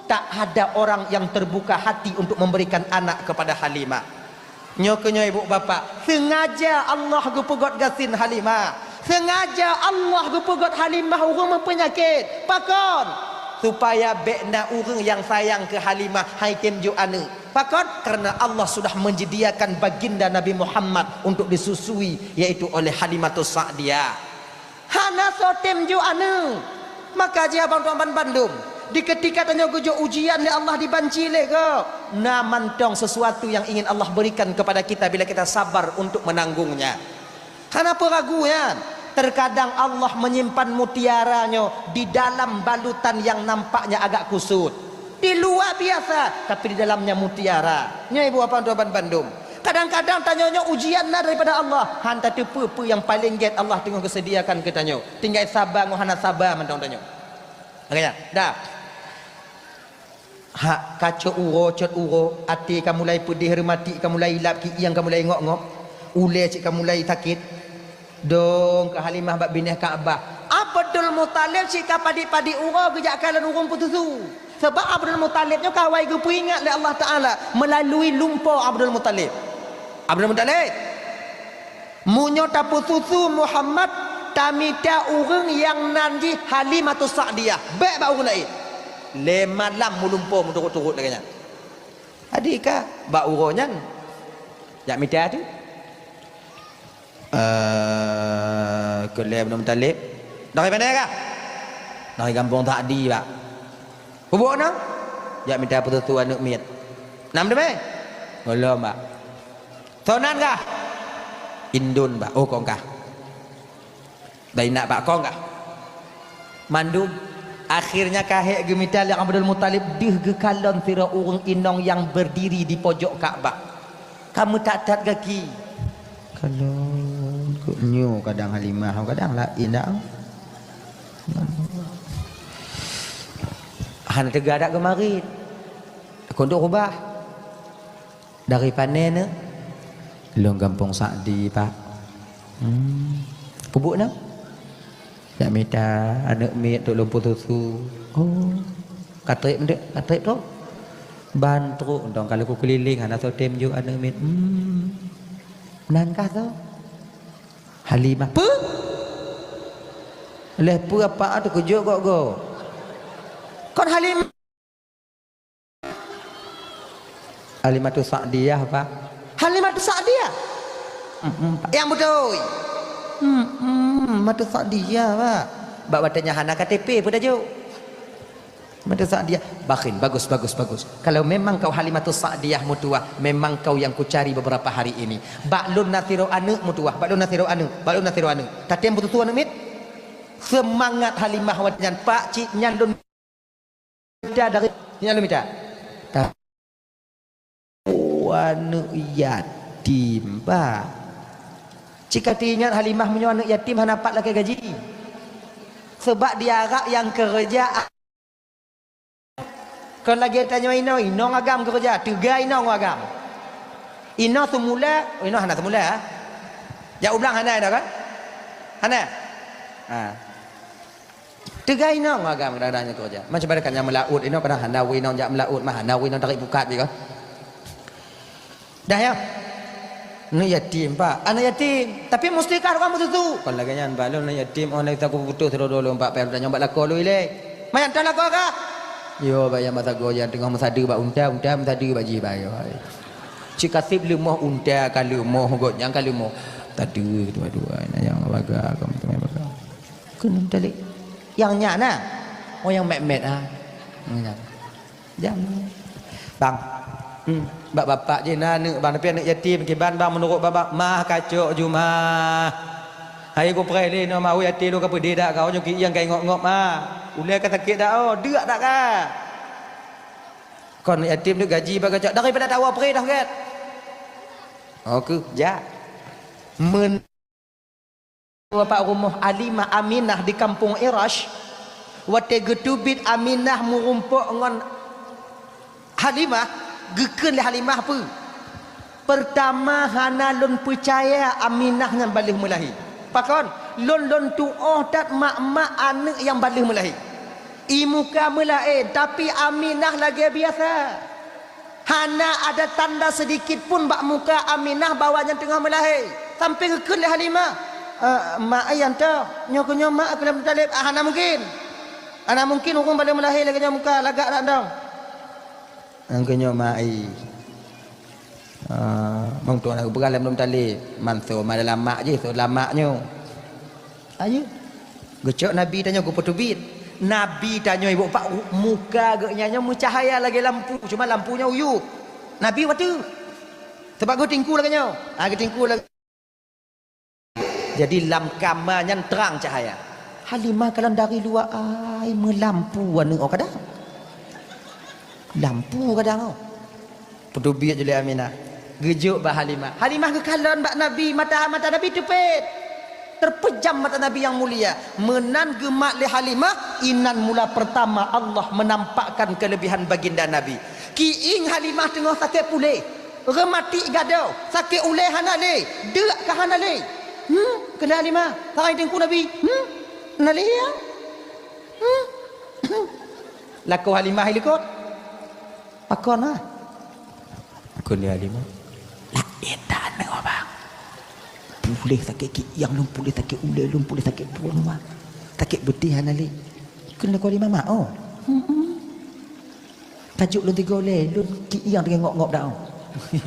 tak ada orang yang terbuka hati untuk memberikan anak kepada Halimah. Nyoe keuh nyoe ibu bapak, sengaja Allah geupeugét gasien Halimah. Sengaja Allah geupeugét Halimah ureuëng meupeunyakét. Pakon? Supaya bék na ureuëng nyang sayang keu Halimah, han tem jok aneuëk. Pakon? Karena Allah sudah menyediakan baginda Nabi Muhammad untuk disusui, yaitu oleh Halimatus Sa'diyah. Hana soe tem jok aneuëk. Maka jih abang tuan ban bandum, di ketika tanyoe geujok ujian lé Allah dibanci lé gob, na mantong sesuatu yang ingin Allah berikan kepada kita bila kita sabar untuk menanggungnya. Hana peue ragu nyan. Terkadang Allah menyimpan mutiara nyoe di dalam balutan yang nampaknya agak kusut. Di luwa biasa, tapi di dalamnya mutiara. Nyoe ibu bapak tuan ban bandum. Kadang-kadang tanyoe nyoe ujian na daripada Allah. Han tateupeue peue nyang paleng gét Allah teungoh geuseudiakan keu tanyoe. Tinggai saba ngon hana saba mantong tanyoe. Makanya, dah. Hak ka cot uroe, cot uroe, até ka mulai peudeh, reumatik ka mulai ilab, kieng ka mulai ngok-ngok, ulée cit ka mulai sakét. Dong keu Halimah bak binéh Ka'bah. Abdul Muthalib cit ka padit-padit uroe geujak kalon ureuëng peususu. Sabab Abdul Muthalib nyoe ka awai geupeuingat lé Allah Taala melalui lumpo Abdul Muthalib. Abdul Muthalib, meunyoe tapeususu Muhammad, tamita ureuëng nyang nan jih Halimatus Sa'diyah. Bék bak ureuëng laén. Lé malam meulumpo meuturot-turot lagée nyan. Adik ka bak uroe nyan jak mita tu. Eh, keu lé Abdul Muthalib. Dari mana kah? Dari gampông Sa'di, Pak. Peue buet nyoe? Jak mita peususu aneuëk miet. Nam teumé? Gohlom, Pak. Soe nan kah? Indon, Pak. Oh, kong kah. Dari nak bak kong kah? Mandum. Akhirnya ka hék geumita lé Abdul Muthalib deuh geukalon sidroe ureuëng inong nyang berdiri di pojok Ka'bah. Ka meutat-tat gaki. Kalon kok nyoe kadang Halimah, kadang laén dak. Hana teuga dak geumarit. Kondok rubah. Dari pane nyoe? Lôn gampông Sa'di, Pak. Hmm. Peue buet nyoe? Mita aneuk miet trok lôn peususu. Oh, ka trép meuntreuk, ka trép trok. Ban trok dong ka lheueh kukeulileng hana soe tem jok aneuk miet. Hmm. Nan kah soe? Halimah. Peue? Lheueh peue apa teukeujot gok-gok? Kon Halimah. Halimatus Sa'diyah, Pak. Halimatus Sa'diyah? Mm-mm, Pak. Nyang beutôi? Mm-mm, Halimatus Sa'diyah, Pak. Bak watèe nyan hana K T P peue tajok. Halimatus Sa'diyah. Bakhin, bagus, bagus, bagus. Kalau memang kau Halimatus Sa'diyah meutuwah, memang kau yang kucari beberapa hari ini. Bak lôn na sidroe aneuk meutuwah, bak lôn na sidroe aneuk, bak lôn na sidroe aneuk. Tatem peususu aneuk miet? Seumangat Halimah watèe nyan, Pak, cit nyan lôn mita dari, nyan lôn mita. Ta-, oh, aneuk yatim, bah. Cit ka teuingat Halimah meunyoe aneuk yatim hana pat lakèe gaji. Sabab di Arab nyang keureuja kon lagèe tanyoe inoe, inong agam keureuja, teuga inong agam. Inoe seumula, oh, inoe hana seumula, ha? Jak u blang hana inoe kan? Hana? Ha. Teuga inong agam kadang-kadang nyan keureuja. Macam mana kan nyang meulaôt inoe kadang hana wui inong jak meulaôt mah, hana wui inong tarék pukat bih kon. Dah ya. Aneuk yatim, Pak. Aneuk yatim. Tapi mustikah ureueng meututu. Kon lagèe nyan, Pak, lôn aneuk yatim, oh, aneuk taku putus sidroe lôn, Pak, payah lôn tanyong bak lakoe lôn ilèe. Mayan tan lakoe kah? Yo, Pak, nyang bak sagoe nyan teungoh meusadeue bak unta, unta meusadeue bak jih, Pak, yo. Cit ka seb leumoh unta ka leumoh, gobnyan ka leumoh. Sadeue dua-dua, nyan nyang baga, kamoe teumé baga. Keuneuk talek. Nyang nyan na. Oh, nyang mèt-mèt, ha. Nyang nyan. Jam. Bang. Hmm. Bak bapak jih na aneuk, Bang, tapi aneuk yatim kiban, Bang, meunurot bapak mah kacok jumah. Hai kupreh lé nyoe mah, wui até lôn ka peudeh dak kau nyoe kieng ka ingop-ngop mah. Ulèe ka sakét dak oh, deuk dak ka. Kon yatim tu gaji bak kacok daripada tawa preh dah gèt. Oh, keu jak. Men Bapak rumoh Halimah Aminah di kampung Irash, watèe geuteubiet Aminah meurumpok ngon Halimah, geukheun lé Halimah peue? Peurtama hana lôn peucaya Aminah nyan ban lheueh meulahé. Pakon? Lôn, lôn tu'oh that mak-mak aneuk nyang ban lheueh meulahé. I muka meulaén, tapi Aminah lagèe biasa. Hana ada tanda seudikit pun bak muka Aminah bahwa nyan teungoh meulahé. Sampoe geukheun lé Halimah, "Eh, mak ai nyan toh, nyoe keuh nyoe mak Abdul Muthalib." Ah, hana mungkin. Hana mungkin ureueng ban lheueh meulahé lagèe nyoe muka, lagak dak dong. Nyoe keuh nyoe mak ai. Ah, mantong na geupeugah lé Abdul Muthalib, "Man soe ma dalam mak jih, soe dalam mak nyoe." Ayo. Geucok Nabi tanyoe geupeuteubiet. Nabi tanyoe ibu pak muka geuh nyan nyoe meucahya lagèe lampu, cuma lampu nyoe uyueb. Nabi watèe. Sabab geutingku lagèe nyoe. Ha, geutingku lagèe. Jadi lam kama nyan trang cahaya. Halimah kalon dari luwa ai meulampu aneuk oh kadang. Lampu kadang oh. Peuteubiet jih lé Aminah. Geujok bak Halimah. Halimah geukalon bak Nabi, mata, mata Nabi teupet. Terpejam mata Nabi nyang mulia. Meunan geumat lé Halimah, inan mula peurtama Allah menampakkan kelebihan baginda Nabi. Kieng Halimah teungoh sakét puléh, rematik gadôh, sakét ulèe hana lé, deuk ka hana lé. Hmm, kheun lé Halimah, sagai teungku Nabi. Hmm, hana lé ya? Hmm. Lakoe Halimah i likot. Pakon, ha? Kheun lé Halimah, "Laén that aneuk, Bang. Puléh sakét kieng lôn, puléh sakét ulèe lôn, puléh sakét pruet lôn, Bang. Sakét beudeh hana lé." Kheun lakoe Halimah, "Mak, oh." "Hmm, hmm. Tajok lôn tiga ulèe, lôn kieng teungoh ngop-ngop dak, oh."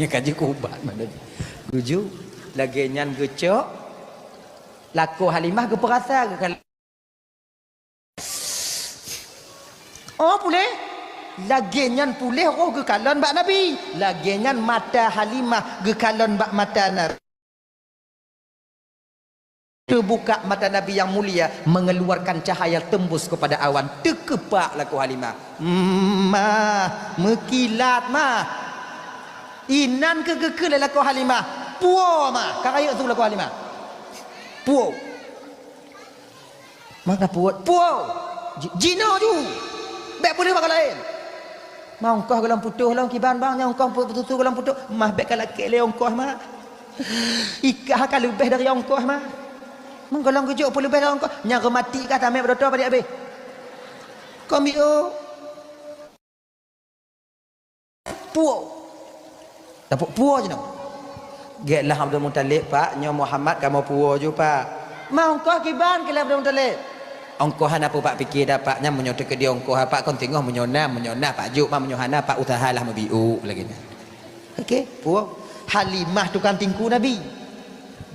Ka jeuet keu ubat, mana? Geujok, lagèe nyan geucok, lakoe Halimah geupeurasa geukalon. Oh, puléh? Lagèe nyan puléh roh geukalon bak Nabi. Lagèe nyan mata Halimah geukalon bak mata Nabi. Teubuka mata Nabi nyang mulia, mengeluarkan cahaya tembus kepada awan. Teukeupak lakoe Halimah. "Ma, meukilat, Ma." Inan keuh geukheun lé lakoe Halimah. "Puwoe, Ma." Ka rayeuk su lakoe Halimah. "Puwoe." Maka puwoe, puwoe. Ji-, jinoe ju. Bèk peuleueh bak laén. Ma ongkoh gohlom putôh lom kiban, Bang, nyan ongkoh pu-, peututoe gohlom putôh. Mah bèk ka lakèe lé ongkoh, mah. Ikah ka leubeh dari ongkoh, mah. Meugohlom geujok peuleubeh lom kah, nyang reumatik kah tamé beudoto padé abéh. Kon biôh. Puwoe. Tapok puwoe jinoe. Gét lah Abdul Muthalib, "Pak, nyoe Muhammad kamoe puwoe ju, Pak." "Ma ongkoh kiban," kheun lé Abdul Muthalib. "Ongkoh hana peue Pak pike dah, Pak. Nyan meunyoe teukeudi ongkoh, Pak, kon teungoh meunyoe na, meunyoe na, Pak jok, ma meunyoe hana, Pak usaha lah meubiôk lagée nyan." Oke, puwoe. Halimah tukang tingku Nabi.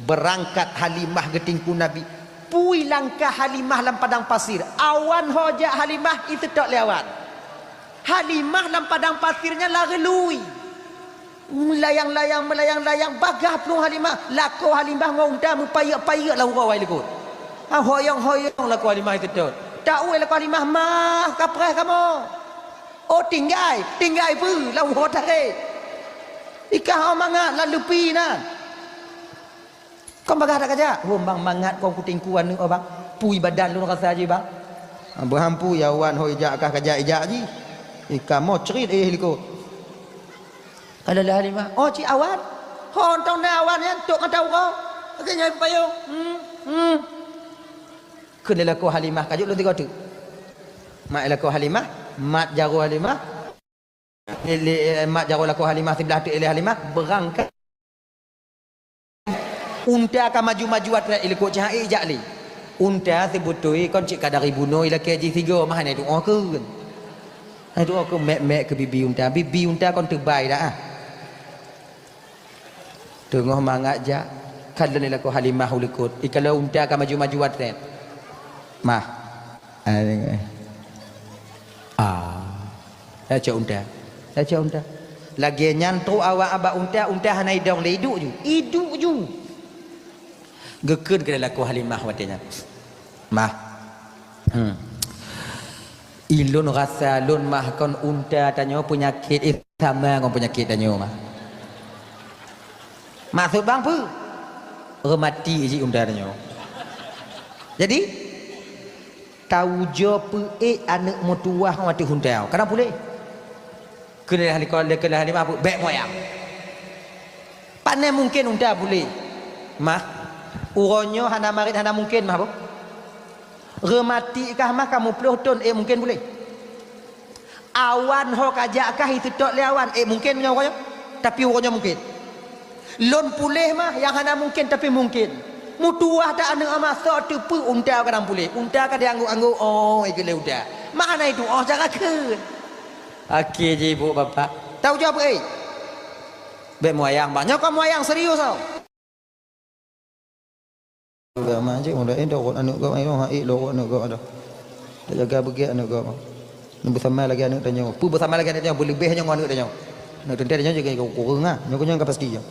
Beurangkat Halimah geutingku Nabi. Pui langkah Halimah lam padang pasir. Awan ho jak Halimah, iseutôt lé awan. Halimah lam padang pasir nyan lagée lui. Meulayang-layang, meulayang-layang, bagaih plueng Halimah. Lakoe Halimah ngon unta meupayek-payek lam uroe likot. Ha, hoyong-hoyong lakoe Halimah iseutôt. Taeu lakoe Halimah, "Mah, kapreh kamoe." "Oh, tinggai, tinggai peue lam uroe tarek. Ikah oh mangat lam lupi na." "Kon bagaih that kajak?" "Oh, bang, mangat kon kutingku aneuëk oh, bang. Pui badan lôn rasa jih, bang." "Beuhampu, ya wan, ho ijak kah kajak ijak jih. Ikamoe crit éh likot." Ka lheueh Halimah, "Oh, cit awan. Ho, tong na awan nyan, tok mata uroe. Lagée nyan payong. Hmm, hmm." Kheun lé lakoe Halimah, "Ka jok lôn tiga teuk." Mat lakoe Halimah, mat jaroe Halimah. Lé, lé, mat jaroe lakoe Halimah siblah teuk lé Halimah, beurangkat. Unta ka maju-maju atra ilikot cahai jak lé. Unta sibeutôi kon cit ka dari bunoe ilakée jih sigoe mah hana ituoh kheun. Hana ituoh kheun mek-mek keu bibi unta. Bibi unta kon teubai dah ah. Teungoh mangat jak, ka lheueh lakoe Halimah u likot. Ikalon unta ka maju-maju atra. Mah. Ah. Lacok unta. Lacok unta. Lagée nyan trok awak bak unta, unta hana idong lé, iduek ju. Iduek ju. Geukheun keu lakoe Halimah watée nyan. Mah. Hmm. Ilôn rasa lôn mah kon unta tanyoe peunyakét eh sama ngon peunyakét tanyoe mah. Maksud bang peue? Reumatik jih unta tanyoe. Jadi, taujoe peuék aneuëk meutuwah ngon ateueh unta. Kadang puléh. Keuneulheueh likot, keuneulheueh lima peuet, bék moyang. Pane mungken unta puléh. Mah, uroe nyoe hana marit, hana mungken mah boh. Reumatik kah mah ka muplôh thon, ék mungken puléh. Awan ho kajak kah iseutôt lé awan, ék mungken meunyoe uroe nyoe. Tapi uroe nyoe mungken. Lôn puléh mah nyang hana mungken, tapi mungken. Mutuwah that aneuëk ama, soe teupeu unta kadang puléh. Unta ka dianggôk-anggôk, oh, ikeu lé unta. Mah hana ituoh cara kheun. Akhé jih ibu bapak. Taujoe peuék. Bék moyang, bang. Nyoe kon moyang serius tau. Agama cit, udah eh, dah rot aneuëk gop, ayo, ha, eh, lo rot aneuëk gop dah. Tak jaga beugét aneuëk gop. Ni beusama lagi aneuëk tanyoe. Peue beusama lagi aneuëk tanyoe, beuleubeh nyoe ngon aneuëk tanyoe. Aneuëk teuntée tanyoe jaga kureueng ah. Nyoe keunyoe ka pasti nyoe.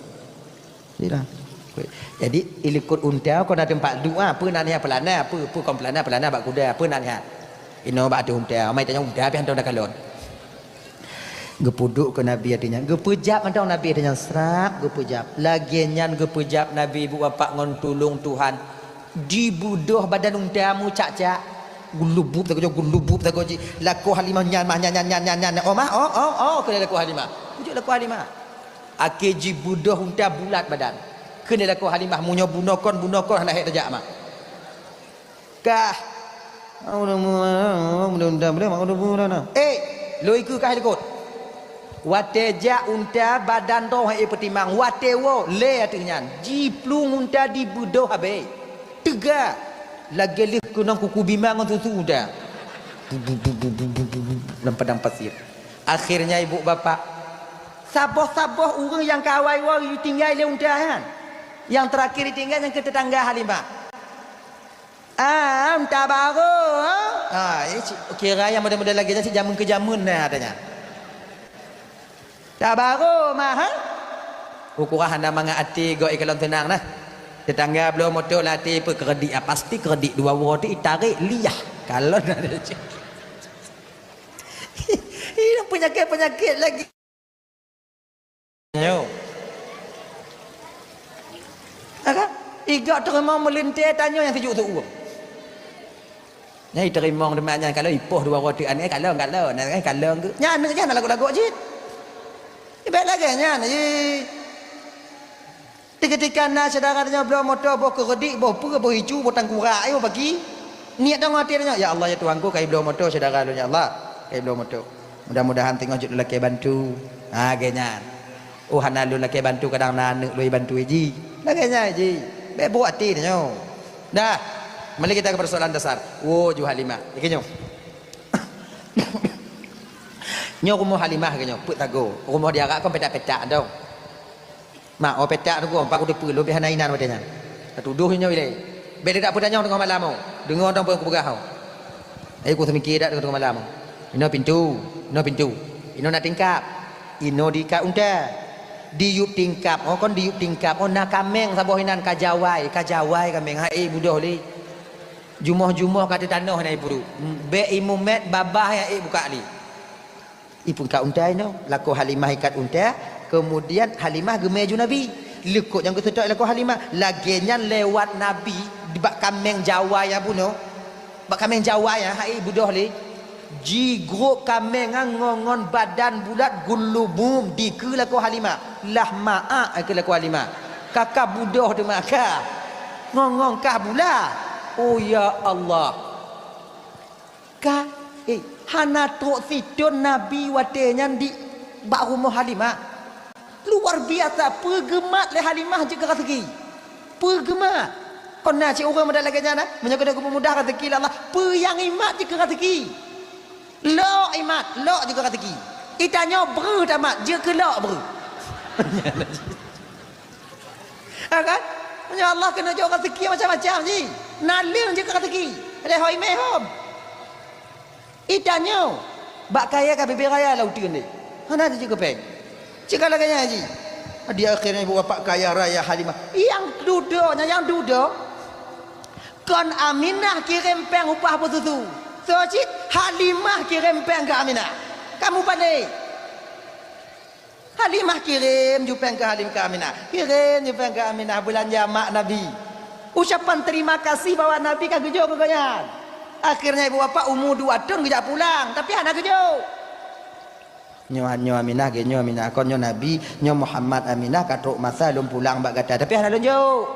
Jadi, ilikot unta kon na teumpat duek ah, peue na niat peulana, peue, peue kon peulana, peulana bak kuda, peue na niat. Inoe bak ateueh unta, amai tanyoe unta pih hantom takalon. Geupeuduek keu Nabi ateueh nyan. Geupeujab mantong Nabi ateueh nyan, srab geupeujab. Lagée nyan geupeujab Nabi ibu bapak ngon tulông Tuhan. Jibeudôh badan unta meucak-cak. Geulubub sagoe, geulubub sagoe jih. Lakoe Halimah nyan mah, nyan, nyan, nyan, nyan, nyan. Oh mah, oh, oh, oh, keu lakoe Halimah. Kujak lakoe Halimah. Akhé jibeudôh unta bulat badan. Kheun lé lakoe Halimah, meunyoe bunoe kon, bunoe kon hana hék tajak mah. Kah. Eh, lôn ikeu kah likot. Watée jak unta badan droe hana peutimang, watée woe lé ateueh nyan, jiplueng unta dibeudôh habéh. Teuga lagée lheueh keunong kuku bima ngon susu unta. Lam padang pasir. Akhirnya ibu bapak, saboh-saboh ureuëng nyang ka awai woe jitinggai lé unta nyan. Nyang teurakhier jitinggai nyang keu teutangga Halimah. Ah, unta barô, ha? Ah, eh, cit, kira nyang model-model lagée nyan cit jameun keu jameun na, katanya. Unta barô mah, ha? Ukurah hana mangat até gok ikalon seunang nah. Tetangga bloe moto latih peukeureudik, ah, pasti keureudik dua uroe tu itarek liah. Kalon ada cit. Ini penyakit-penyakit lagi. Nyoe. Maka, igok teurimong meulintée tanyoe nyang sijuek seuuem. Nyang iteurimong teuma nyan, kalau ipoh dua roti aneuëk, kalau, kalau, nah, kalau, nyan aneuëk nyan lagoe-lagoe jih. Ibek lagée nyan, ih. Teuketika na syedara tanyoe bloe moto, boh keureudek, boh peue, boh icu, boh tangkurak, eh, boh baki. Niet tanyoe até tanyoe, "Ya Allah, ya Tuhanku, kayue bloe moto syedara lôn, ya Allah. Kayue bloe moto. Mudah-mudahan teungoh jeuet lôn lakée bantu." Ha, lagée nyan. Oh, hana lôn lakée bantu, kadang na aneuk lôn bantu jih. Lagée nyan jih. Bék buet até tanyoe. Dah. Kembali kita ke persoalan dasar. Woe ju Halimah. Ikeu nyoe. Nyoe rumoh Halimah keu nyoe, peuet sagoe. Rumoh di Arab kan petak-petak tu. Mak, oh petak tu, oh, empat kuteupeu, leubeh hana inan watée nyan. Tatudoh nyoe ilée. Bék teudak peutanyong teungoh malam, oh. Deungoe dong peue kupeugah, oh. Ayo ku seumiké dak teungoh malam, oh. Inoe pintu, inoe pintu. Inoe na tingkap. Inoe diikat unta. Diyueb tingkap, oh, kon diyueb tingkap, oh, na kaméng saboh inan ka jawai, ka jawai kaméng, hai budoh lé. Jumoh-jumoh ka teutanoh na ipuru. Bék imumet babah ya ék buka lé. Ipeuikat unta inoe, lakoe Halimah ikat unta, kemudian Halimah geumé ju Nabi. Leukot nyang geuseutôt lakoe Halimah. Lagée nyan lewat Nabi bak kaméng jawai nyang bunoe. Bak kaméng jawai nyang hai budoh lé. Jigrôp kaméng nyan ngon, ngon badan bulat geulubum dikeue lakoe Halimah. Lah ma'ak keu lakoe Halimah. Ka, ka budoh teuma ka. Ngon, ngon kah bula. Oh ya Allah. Ka, eh, hana trok sithon Nabi watée nyan di bak rumoh Halimah. Luar biasa, peugeumat lé Halimah jeuet keu raseuki. Peugeumat. Kon na cit ureuëng meudat lagée nyan, na? Meunyoe keuneuk geupeumudah raseuki lé Allah, peue nyang imat jeuet keu raseuki. Lok imat, lok jeuet keu raseuki. Itanyoe breuh tamat, jeuet keu lok breuh. Ha kan? Meunyoe Allah keuneuk jok raseuki macam-macam jih. Naleueng jeuet keu raseuki. Lé hôi mé hom. Itanyoe bak kayée ka bibée raya lam uteuen deh. Hana jeuet keu péng. Cit ka lagée nyan jih. Di akhé nyan ibu bapak kaya raya Halimah. Nyang dudoe, nyang dudoe. Kon Aminah kirém péng upah beususu. Soe cit Halimah kirém péng keu Aminah. Kamu paléh. Halimah kirém ju péng keu Halim keu Aminah. Kirém ju péng keu Aminah beulanja mak Nabi. Ucapan terima kasih bahwa Nabi ka geujok keu gobnyan. Akhirnya ibu bapak umu dua thon geujak pulang, tapi hana geujok. Nyoe, nyoe Aminah, ge nyoe Aminah, kon nyoe Nabi, nyoe Muhammad, Aminah, ka trok masa lôn pulang bak gata, tapi hana lôn jok.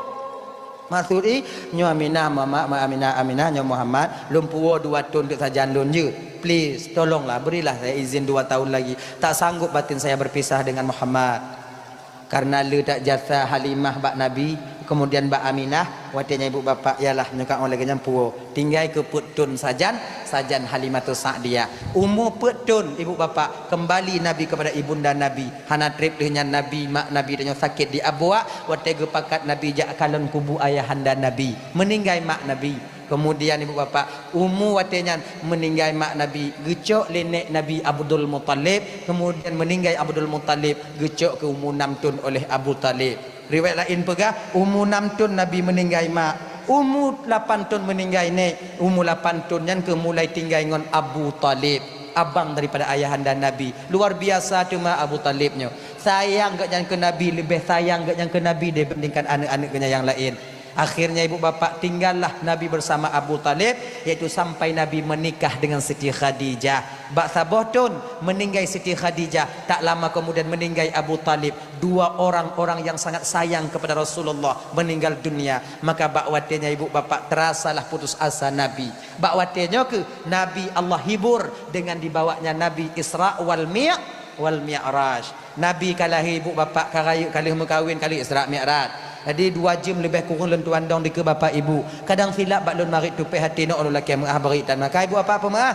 Maksud i, nyoe Aminah, Muhammad, Aminah, Aminah, nyoe Muhammad, lôn puwoe dua thon teuk sajan lôn jeuet. Please, tolonglah, berilah saya izin dua tahun lagi. Tak sanggup batin saya berpisah dengan Muhammad. Karena le that jasa Halimah bak Nabi, kemudian bak Aminah, watée nyan ibu bapak, yalah, nyoe ka lagée nyan puwoe. Tinggai keu peuet thon sajan, sajan Halimatus Sa'diyah. Umu peuet thon, ibu bapak, kembali Nabi kepada ibunda Nabi. Hana treb lheueh nyan Nabi, mak Nabi tanyoe sakét di abuak, watée geupakat Nabi jak kalon kubu ayahanda Nabi. Meuninggai mak Nabi. Kemudian ibu bapak, umu watée nyan meuninggai mak Nabi, geucok lé nék Nabi Abdul Muttalib, kemudian meuninggai Abdul Muttalib, geucok keu umu nam thon oleh Abu Talib. Riwayat laén peugah, umu nam thon Nabi meuninggai mak, umu lapan thon meuninggai nék, umu lapan thon nyan keu mulai tinggai ngon Abu Talib, abang daripada ayahanda Nabi. Luar biasa teuma Abu Talib nyoe. Sayang gobnyan keu Nabi, leubeh sayang gobnyan keu Nabi dibandingkan aneuëk-aneuëk gobnyan nyang laén. Akhirnya ibu bapak tinggallah Nabi bersama Abu Talib, yaitu sampai Nabi menikah dengan Siti Khadijah. Bak saboh thon meuninggai Siti Khadijah, tak lama kemudian meuninggai Abu Talib. Dua orang-orang yang sangat sayang kepada Rasulullah meninggal dunia. Maka bak watée nyan ibu bapak terasalah putus asa Nabi. Bak watée nyoe keuh Nabi Allah hibur dengan dibawanya Nabi Isra wal Mi-, wal Mi'raj. Nabi ka lahé ibu bapak ka rayeuk ka lheueh meukawen ka lheueh Isra Mi'raj. Jadi dua jeuem leubeh kureueng lôn tuan dong dikeue bapak ibu. Kadang silap bak lôn marit tupéh até nyoe lôn lakée meu'ah bri tan maka ibu bapak peumeu'ah.